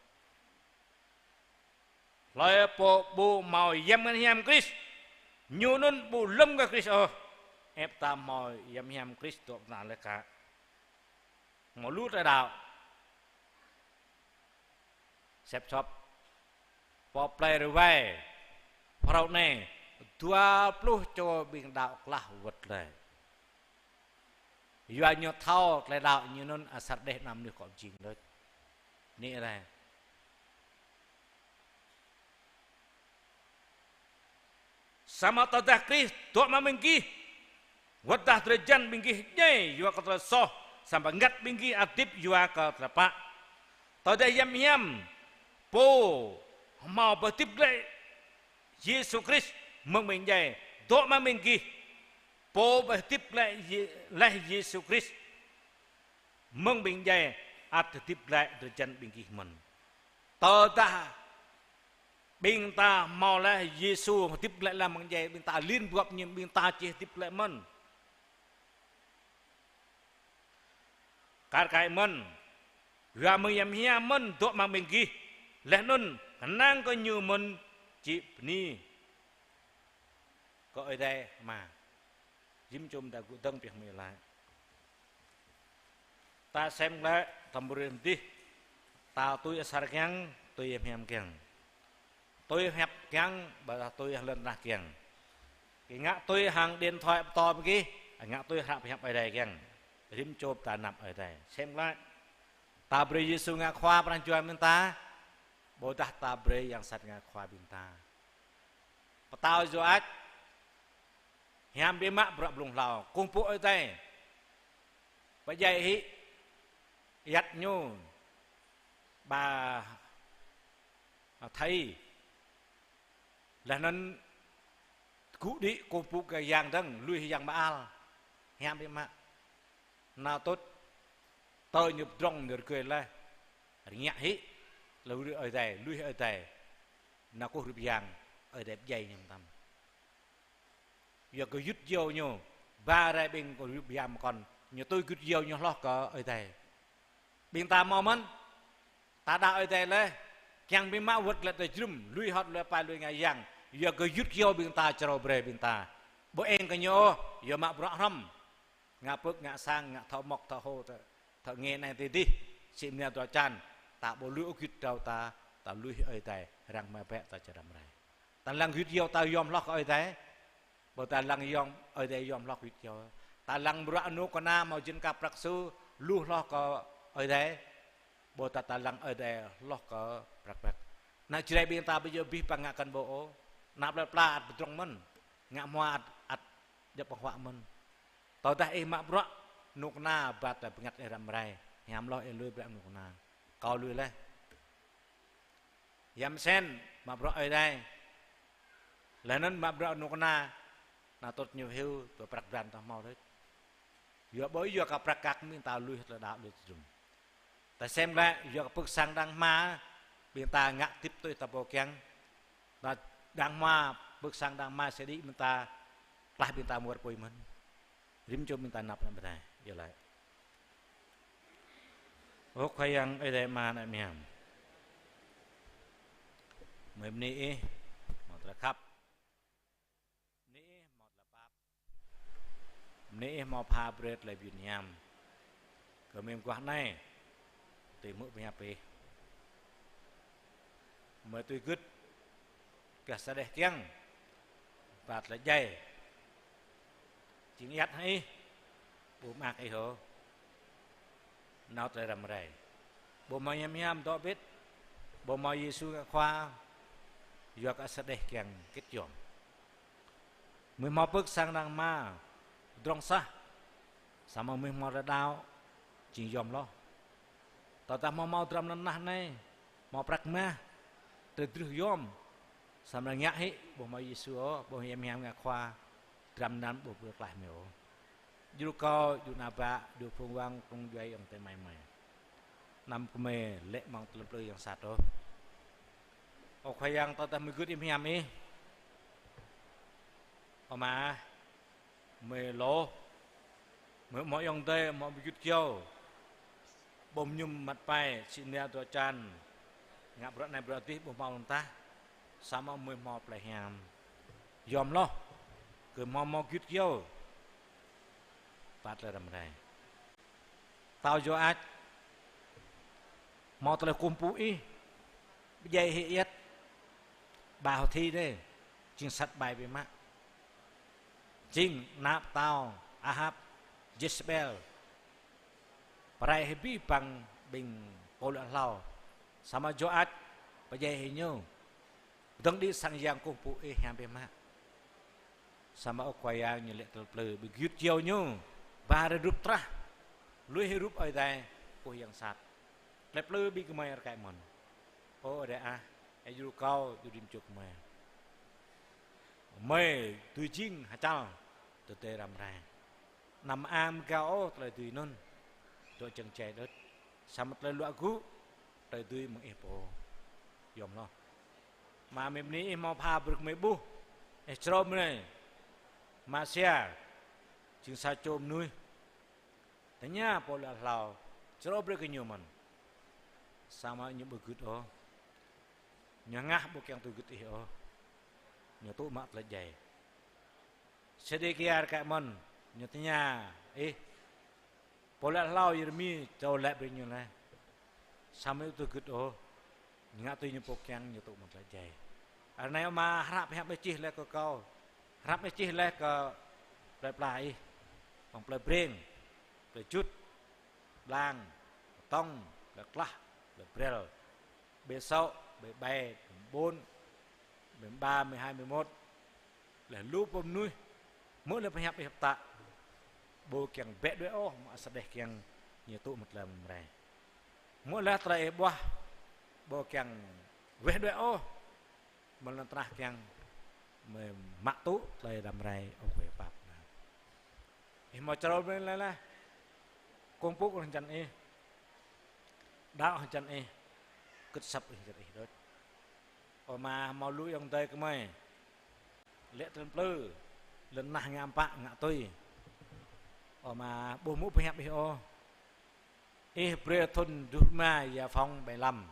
Hlơi pô ƀu hmâo hiam hiam Krist, ñu anŭn ƀu lơ̆m gah Krist ôh. Ĕp ta hmâo hiam hiam Krist dŏ pơ anăp lĕ kă. Hmâo lu tơlơi đaŏ. Sĕp sŏp. Pơ plơi Rơwai, phrâo anai, dua pluh čô ƀing đaŏ klah wơ̆t lĕ. Yua ñu thâo tơlơi đaŏ ñu anŭn asar đeh anăm mơnuih kŏ jing đôč. Anai lĕ. Samơ̆ tơdah Krist dŏ amăng ƀing gih, wơ̆t tơdah drơi jăn ƀing gih djai yua kơ tơlơi soh, samơ̆ bơngăt ƀing gih ăt hơdip yua kơ tơlơi pă. Tơdah hiam hiam, pô hmâo pơhơdip glaĭ Yêsu Krist mơ̆ng ƀing djai, dŏ amăng ƀing gih, pô pơhơdip glaĭ Yê-, laih Yêsu Krist mơ̆ng ƀing djai ăt hơdip glaĭ drơi jăn ƀing gih mơ̆n. Tơdah ƀing ta hmâo laih Yêsu hơdip glaĭ lăm ƀing djai, ƀing ta lin pơgop ñu, ƀing ta či hơdip glaĭ mơ̆n. Kar kaĭ mơ̆n, yua mơ̆ng hiam hiam mơ̆n dŏ amăng ƀing gih, laih anŭn kơnang kơ ñu mơ̆n či bơni kơ Ơi Adai Ama. Rĭm čô ƀing ta gŭ dơ̆ng pioh mơ̆ laĭ. Ta sem glaĭ, ta brơi mơdih, ta tui asar kiăng, tui hiam hiam kiăng. Tui hiăp kiăng, ƀôdah tui hơlơ̆n tơnah kiăng. Gih ngă tui hăng điện thoại pơtô ƀing gih, ngă tui hră pơhiăp Ơi Adai kiăng. Rĭm čô ƀing ta anăp Ơi Adai. Sem glaĭ. Ta brơi Yêsu ngă khua pran jua ƀing ta, ƀôdah ta brơi yang sat ngă khua ƀing ta. Pơtao yua ăt, hiam biă mă bruă blung hlâo, kơkuh pơpŭ Ơi Adai. Pơdjai hĭ, ayăt ñu, ba, a, thâo. Laih anŭn gŭ đĭ kơkuh pơpŭ kơ yang dơ̆ng, lui hĭ yang Baal. Hiam biă mă. Nao tŭt, tơ ñu pơdrŏng ñu rơgơi laih. Rơngiă hĭ, lui Ơi Adai, lui Ơi Adai. Nao kơkuh hrup yang, Ơi Adai pơdjai ñu mơtam. Yua kơ gơyut gơyâo ñu, ba rai ƀing kơkuh hrup yang mơkŏn, ñu tui gơyut gơyâo ñu hloh kơ Ơi Adai. Ƀing ta hmâo mơ̆n, ta đaŏ Ơi Adai laih, kiăng biă mă wơ̆t glaĭ tơlơi jrŭm, lui hơ̆t lui apai lui ngă yang, yua kơ gơyut gơyâo ƀing ta čơrâo brơi ƀing ta. Ƀu eng kơ ñu ôh, yua mă bruă hrŏm. Ngă pơ̆k, ngă sang, ngă thâo mŏk, thâo hô, thâo, thâo ngă anai tơ dih, sĭ mơnia dua čan, ta ƀu lui ôh gơyut gơyâo ta, ta lui Ơi Adai, arăng mă bĕ ta či răm rai. Ta lăng gơyut gơyâo ta yom hloh kơ Ơi Adai, ƀôdah ta lăng yom, Ơi Adai yom hloh gơyut gơyâo. Ta lăng bruă anŏ kơna hmâo jing kơ prăk su, lu hloh kơ Ơi Adai, ƀôdah ta lăng Ơi Adai hloh kơ prăk prăk. Ană Jrai ƀing ta ƀu djơ̆ abih bang ngă kơnbô ôh. Ană plơi pla ăt pơdrŏng mơ̆n. Ngă hmua ăt, ăt djŏp ƀơ̆ng huă mơ̆n. Tơdah ih mă bruă anŏ kơna ba tơlơi bơngăt ih răm rai, hiam hloh ih lui bruă anŏ kơna. Kâo lui laih. Yăm sen, mă bruă Ơi Adai. Laih anŭn mă bruă anŏ kơna, nao tŭt ñu hyu, tui prăk blan ta hmâo đôč. Yua ƀơi yua kơ prăk kăk ƀing ta lui tơlơi đaŏ lui tơdrŭm. Ta sem glaĭ, yua kơ pơ̆k sang đang hma, ƀing ta ngă tip tui ta pô kiăng. Ta đang hma, pơ̆k sang đang hma sĭ đĭ ƀing ta, klaih ƀing ta muar apui mơ̆n. Rĭm čô ƀing ta anăp ană ƀing ta, yua laĭ. Ơ Khua Yang, Ơi Adai Ama ană mơyang. Mơi bơni Ih hmâo tơlơi khăp. Bơni Ih hmâo tơlơi pap. Bơni Ih hmâo pha brơi tơlơi bơyun hiam kơ mơi mơguah anai, tui hmư̆ pơhiăp Ih. Mơi tui gưt gah sa đeh kiăng ba tơlơi djai. Jing ayăt hăng Ih, ƀu mơak Ih ôh, nao tơlơi răm rai. Ƀu hmâo hiam hiam dŏ bĭt, ƀu hmâo Yêsu ngă Khua, yua kơ sa đeh kiăng gĭt yom. Mơi hmâo pơ̆k sang arăng mă, pơdrŏng sah, samơ̆ mơi hmâo tơlơi đaŏ, jing yom hloh. Tơdah hmâo hmâo dram lŏn tơnah anai, hmâo prăk mah, tơlơi drưh yom, samơ̆ ngă hĭ, ƀu hmâo Yêsu ôh, ƀu hiam hiam ngă Khua, dram anŭn ƀu pơklaih mơi ôh. Djru kâo, djru ană bă, djru phung wang, phung djuai ayŏng adơi amai mơi. Anăm kơ mơi lê̆ mơ̆ng tơlơi plư yang sat ôh. Ơ Khua Yang, tơdah mơi gưt hiam hiam Ih, Ơ Ama, mơi lôh, mơi hmâo ayŏng adơi, hmâo ƀu gưt gơyâo, ƀu mơñum măt pai, sĭ nia dua čan, ngă bruă anai bruă adih ƀu hmâo lŏn tah, samơ̆ mơi hmâo plơi hiam yom hloh, kơ hmâo hmâo gưt gơyâo ba tơlơi răm rai. Tâo Yôach, hmâo tơlơi kơkuh pơpŭ Ih, pơdjai hĭ ayăt, ba hơthi dêh, jing sat ƀai biă mă. Jing ană pơtao Ahap, Jêsabel, pơrai hĭ abih bang ƀing pô lăi hlâo, samơ̆ Yôach pơdjai hĭ ñu. Pơdơ̆ng đĭ sang yang kơkuh pơpŭ Ih hiam biă mă. Samơ̆ Ơ Khua Yang, ñu lê̆ tơlơi plư, ƀu gưt gơyâo ñu, ba rai rup trah, lui hĭ rup Ơi Adai, kơkuh yang sat. Tơlơi plư ƀing gơmơi rơkơi mơ̆n. Ơ Ơi Adai ah, Ih djru kâo, djru rĭm čô gơmơi. Mơi dưi jing hơčăl tơdơi răm rai. Anăm mơang mơgao ôh tơlơi dưi anŭn, dŏ jơ̆ng jai đôč. Samơ̆ tơlơi luă gŭ, tơlơi dưi mơ̆ng Ih pô. Yom hloh. Ama, mơi bơni Ih hmâo pha brơi kơ mơi ƀuh, Ih črâo mơi anai, Masia, jing sa čô mơnuih tơña pô lăi hlâo, črâo brơi kơ ñu mơ̆n. Samơ̆ ñu ƀu gưt ôh. Ñu hơngah ƀu kiăng tui gưt Ih ôh. Ñu tŭ mă tơlơi djai. Sêdêkia rơkơi mơ̆n, ñu tơña Ih, pô lăi hlâo Yêrêmi črâo laĭ brơi ñu laih. Samơ̆ ñu ƀu tui gưt ôh. Ñu ngă tui ñu pô kiăng, ñu tŭ mă tơlơi djai. Ră anai Ama, hră pơhiăp Ih čih laih kơ kâo. Hră pơhiăp Ih čih laih kơ plơi pla Ih. Mơ̆ng plơi Breng, plơi Jŭt, Blang, Kơtŏng, plơi Klah, plơi Brel, Bê Sŏ, Bê Bai, Bê Ƀôn, Bê Ba, Bê Hai, Bê Môt, laih lu pô mơnuih, hmư̆ laih pơhiăp Ih pơtă, ƀu kiăng bĕ đuaĭ ôh, mơ̆ sa đeh kiăng ñu tŭ mă tơlơi răm rai. Hmư̆ laih tơlơi Ih ƀuah, ƀu kiăng weh đuaĭ ôh, mơ̆ lŏn tơnah kiăng mơ̆ mă tŭ tơlơi răm rai, Ơ Khua Yang pap. Ih hmâo črâo mơi laih laih. Kơkuh pơpŭ hăng čan Ih. Đaŏ hăng čan Ih. Gưt asăp hăng čan Ih đôč. Ơ Ama, hmâo lu ayŏng adơi gơmơi lê̆ tơlơi plư, lŏn tơnah ngă pă ngă tui. Ơ Ama, ƀu hmư̆ pơhiăp Ih ôh. Ih brơi thŭn dua rơma ia phong ƀai lăm.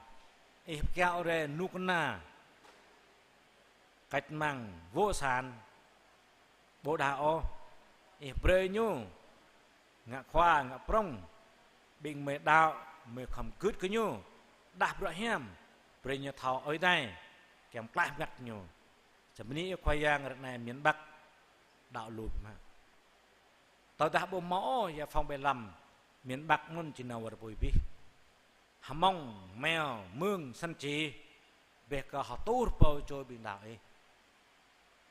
Ih pơkiaŏ rai kơnuk kơna, cách mạng vô sản, ƀu đaŏ ôh. Ih brơi ñu ngă khua, ngă prŏng. Ƀing mơi đaŏ, mơi khŏm gưt kơ ñu, đah bruă hiam, brơi ñu thâo Ơi Adai, kiăng pơklaih bơngăt ñu. Samơ̆ bơni Ih Khua Yang, ră anai miền Bắc đaŏ lu biă mă. Tơdah ƀu hmâo ôh ia phong ƀai lăm, miền Bắc anŭn či nao wơr apui abih. Hmông, Meo, Mơng, Săn Chi, bĕ kơ hơtuh rơbâo čô ƀing đaŏ Ih.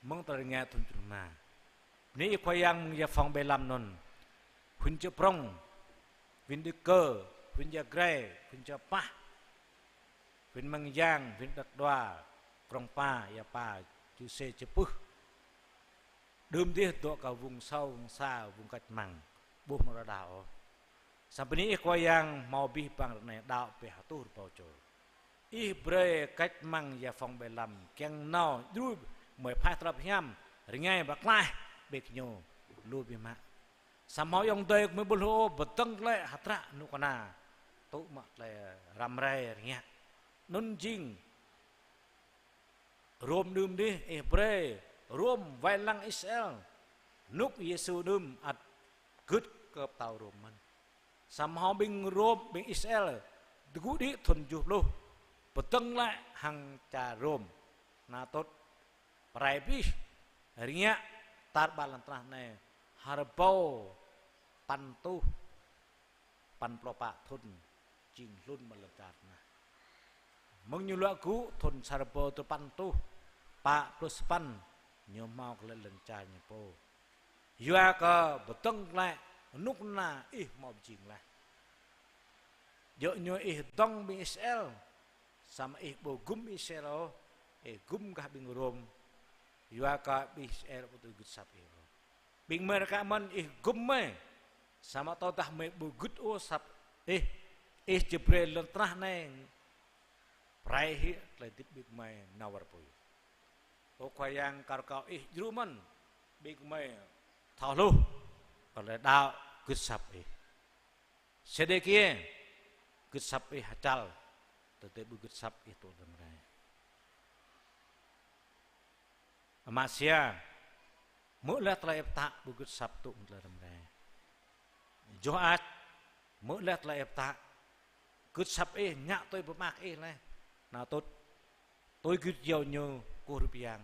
Mơ̆ng tơlơi rơngai thŭn dua rơma. Bơni Ih Khua Yang mơ̆ng ia phong ƀai lăm anŭn. Huyện Chợ Prông, huyện Đức Cơ, huyện Ia Grai, huyện Chợ Pah, huyện Mang Yang, huyện Đăk Đoa, Krông Pa, Ia Pa, Čư̆ Sê, Čư̆ Pưh. Đưm dih dŏ kơ vùng sâu, vùng xa, vùng cách mạng, ƀu hmâo đaŏ ôh. Samơ̆ bơni Ih Khua Yang hmâo abih bang ră anai đaŏ bĕ hơtuh rơbâo čô. Ih brơi cách mạng ia phong ƀai lăm kiăng nao djru mơi phaih tơlơi pơhiam, rơngai pơklaih bĕ kơ ñu lu biă mă. Samơ̆ hmâo ayŏng adơi gơmơi ƀu hluh ôh, pơdơ̆ng glaĭ hơdră kơnuk kơna. tŭ mă tơlơi răm rai rơngiă. Anŭn jing Rôm đưm dih, ih brơi Rôm wai lăng Israel. Rơnŭk Yêsu đưm ăt gưt kơ pơtao Rôm mơ̆n. Samơ̆ ƀing Rôm, ƀing Israel, tơgŭ đĭ thŭn tơjuh pluh, pơdơ̆ng glaĭ hăng čar Rôm. Anŭn tŭt pơrai abih rơngiă tar ƀar lŏn tơnah anai ha rơbâo păn rơtuh păn pluh pă thŭn jing hlŭn mă lŏn čar anai. Mơ̆ng ñu luă gŭ thŭn sa rơbâo dua păn rơtuh pă pluh sapăn, ñu hmâo glaĭ lŏn čar ñu pô. Yua kơ pơdơ̆ng glaĭ rơnŭk anai ih hmâo pơjing laih. Djơ̆ ñu ih dŏng ƀing Israel, samơ̆ ih ƀu gŭm Israel ôh, ih gŭm gah ƀing Rôm. Yua kơ ƀing Israel ƀu tui gưt asăp ih ôh. Ƀing gơmơi rơkă mơ̆n ih gŭm gơmơi. Samơ̆ tơdah gơmơi ƀu gưt ôh asăp ih, ih či brơi lŏn tơnah anai pơrai hĭ tơlơi hơdip ƀing gơmơi nao wơr apui. Ơ Khua Yang, kar kâo ih djru mơ̆n ƀing gơmơi thâo hluh kơ tơlơi đaŏ gưt asăp ih. Sêdêkia gưt asăp ih hơčăl, tơdơi ƀu gưt asăp ih tŭ răm rai. Amasia hmư̆ laih tơlơi ih pơtă ƀu gưt asăp tŭ mă tơlơi răm rai. Joas hmư̆ laih tơlơi ih pơtă gưt asăp ih, ngă tui pơmă kơ ih laih. Anŭn tŭt tui gưt iâu ñu kơkuh rơp yang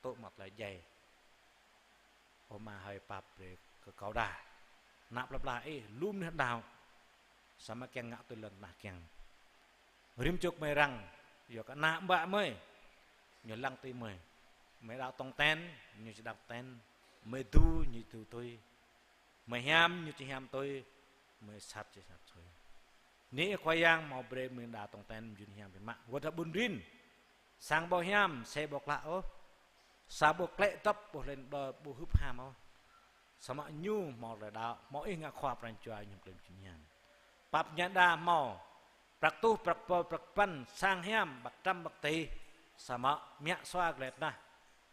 tŭ mă tơlơi djai. Ơ Ama hơi, pap brơi kơ kâo đa. Ană plơi pla ih lu mơnuih đaŏ, samơ̆ kiăng ngă tui lŏn tơnah kiăng. Rĭm čô gơmơi răng, yua kơ ană ƀă gơmơi, ñu lăng tui gơmơi. Gơmơi đaŏ tong ten, ñu či đaŏ ten. Gơmơi du, ñu du tui. Gơmơi hiam, ñu či hiam tui. Gơmơi sat, či sat tui. Anai Khua Yang hmâo brơi gơmơi đaŏ tong ten, mơyun hiam biă mă. Wơ̆t hăng ƀun rin, sang ƀu hiam, xe ƀu klă ôh. Sa ƀu klĕ dŏp, ƀu hlĕn đơ, ƀu hưp ham ôh. Samơ̆ ñu hmâo tơlơi đaŏ, hmâo ih ngă khua pran jua ñu klĕ mơyun hiam. Pap ña đa hmâo prăk rơtuh, prăk rơbâo, prăk păn, sang hiam, ƀăk trăm, ƀăk tih. Samơ̆ mă sua glaĭ tơnah,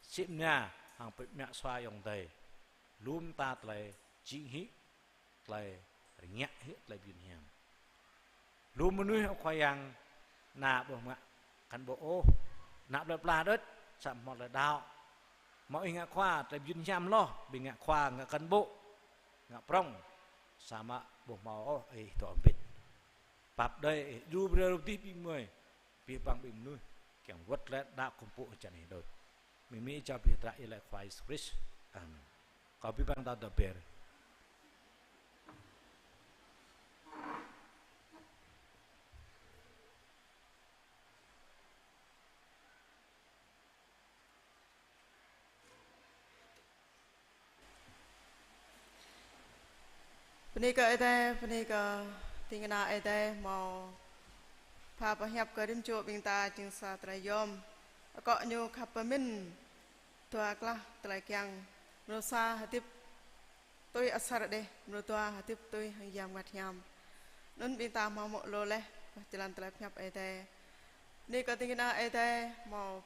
sĭ mơnia, hăng pơmă sua ayŏng adơi. Lŏm ta tơlơi jing hĭ tơlơi rơngiă hĭ tơlơi mơyun hiam. Lu mơnuih, ơ Khua Yang, ană ƀu ngă kăn ƀô̆ ôh, ană plơi pla đôč, samơ̆ hmâo tơlơi đaŏ. Hmâo ih ngă khua, tơlơi mơyun hiam hloh, ƀing ngă khua ngă kăn ƀô̆, ngă prŏng, samơ̆ ƀu hmâo ôh ih dŏ hơbĭt. Pap đơi ih djru brơi rơdih ƀing gơmơi, abih bang ƀing mơnuih kiăng wơ̆t glaĭ đaŏ kơkuh pơpŭ hơjăn ih đôč. Mơ̆ng anai čang abih hơdră iâu laĭ Khua Yêsu Krist. Amen. Kâo abih bang ta dŏ be̱r. Bơni kơ Ơi Adai, bơni kơ ding kơna Ơi Adai hmâo pha pơhiăp kơ rĭm čô ƀing ta jing sa tơlơi yom. Akŏ ñu khăp pơmĭn dua klah tơlơi kiăng. Mrô sa hơdip tui asar đeh, mrô dua hơdip tui hăng Yang Bơngăt Hiam. Anŭn ƀing ta hmâo mơ̆ lu laih, pơjơlan tơlơi pơhiăp Ơi Adai. Bơni kơ ding kơna Ơi Adai, hmâo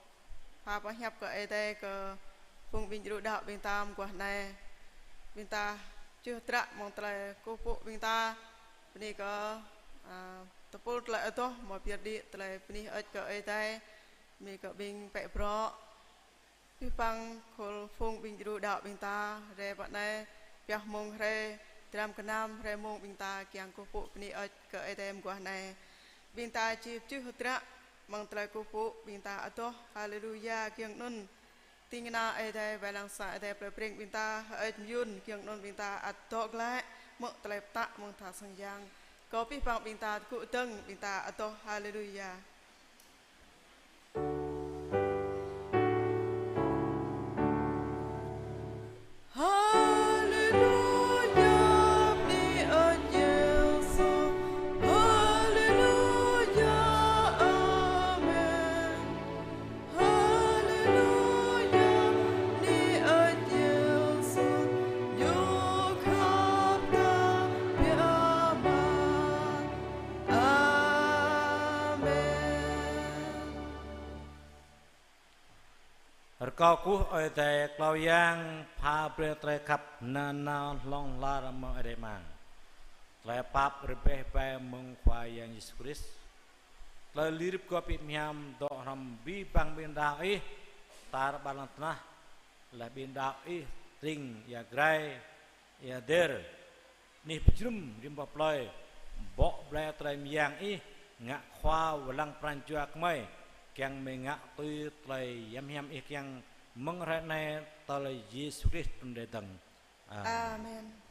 pha pơhiăp kơ Ơi Adai kơ phung ƀing djru đaŏ ƀing ta mơguah anai. Ƀing ta čuh hơdră mơ̆ng tơlơi kơkuh pơpŭ ƀing ta. Bơni kơ, a, tơpul tơlơi adoh hmâo pơyơr đĭ tơlơi bơni hơơč kơ Ơi Adai. Bơni kơ ƀing pĕ brŏ. Abih bang khul phung ƀing djru đaŏ ƀing ta, hrơi pă anai, pioh mông hrơi, dram gơnam hrơi mông ƀing ta kiăng kơkuh pơpŭ bơni hơơč kơ Ơi Adai mơguah anai. Ƀing ta či pơčuh hơdră mơ̆ng tơlơi kơkuh pơpŭ, ƀing ta adoh, Haleluya, giŏng anŭn. Ding kơna Ơi Adai, wai lăng sang Ơi Adai plơi Breng ƀing ta, hơơč mơyun, giŏng anŭn ƀing ta ăt dŏ glaĭ, hmư̆ tơlơi pơtă mơ̆ng tha sang yang. Kơ abih bang ƀing ta tơgŭ dơ̆ng, ƀing ta adoh, Haleluya. Haleluya, bơni ơn Yêsu. Haleluya, amen. Haleluya, bơni ơn Yêsu. Ñu khăp ta biă mă. Amen. Rơkâo kơkuh Ơi Adai, klâo yang pha brơi tơlơi khăp nanao hlŏng lar mơ̆ng Ơi Adai Ama. Tơlơi pap rơbeh ƀai mơ̆ng Khua Yang Yêsu Krist. Tơlơi lirip kơ ƀing hiam dŏ hrŏm abih bang ƀing đaŏ Ih tar ƀar lŏn tơnah. Laih ƀing đaŏ Ih tring ia Grai, ia Dêr, anih pơjrŭm rĭm boh plơi, bŏ blai tơlơi mơyang Ih, ngă khua wai lăng pran jua gơmơi, kiăng mơi ngă tui tơlơi yăm hiam Ih kiăng mơ̆ng hrơi anai tơlơi Yêsu Krist trŭn rai dơ̆ng. Amen. Amen.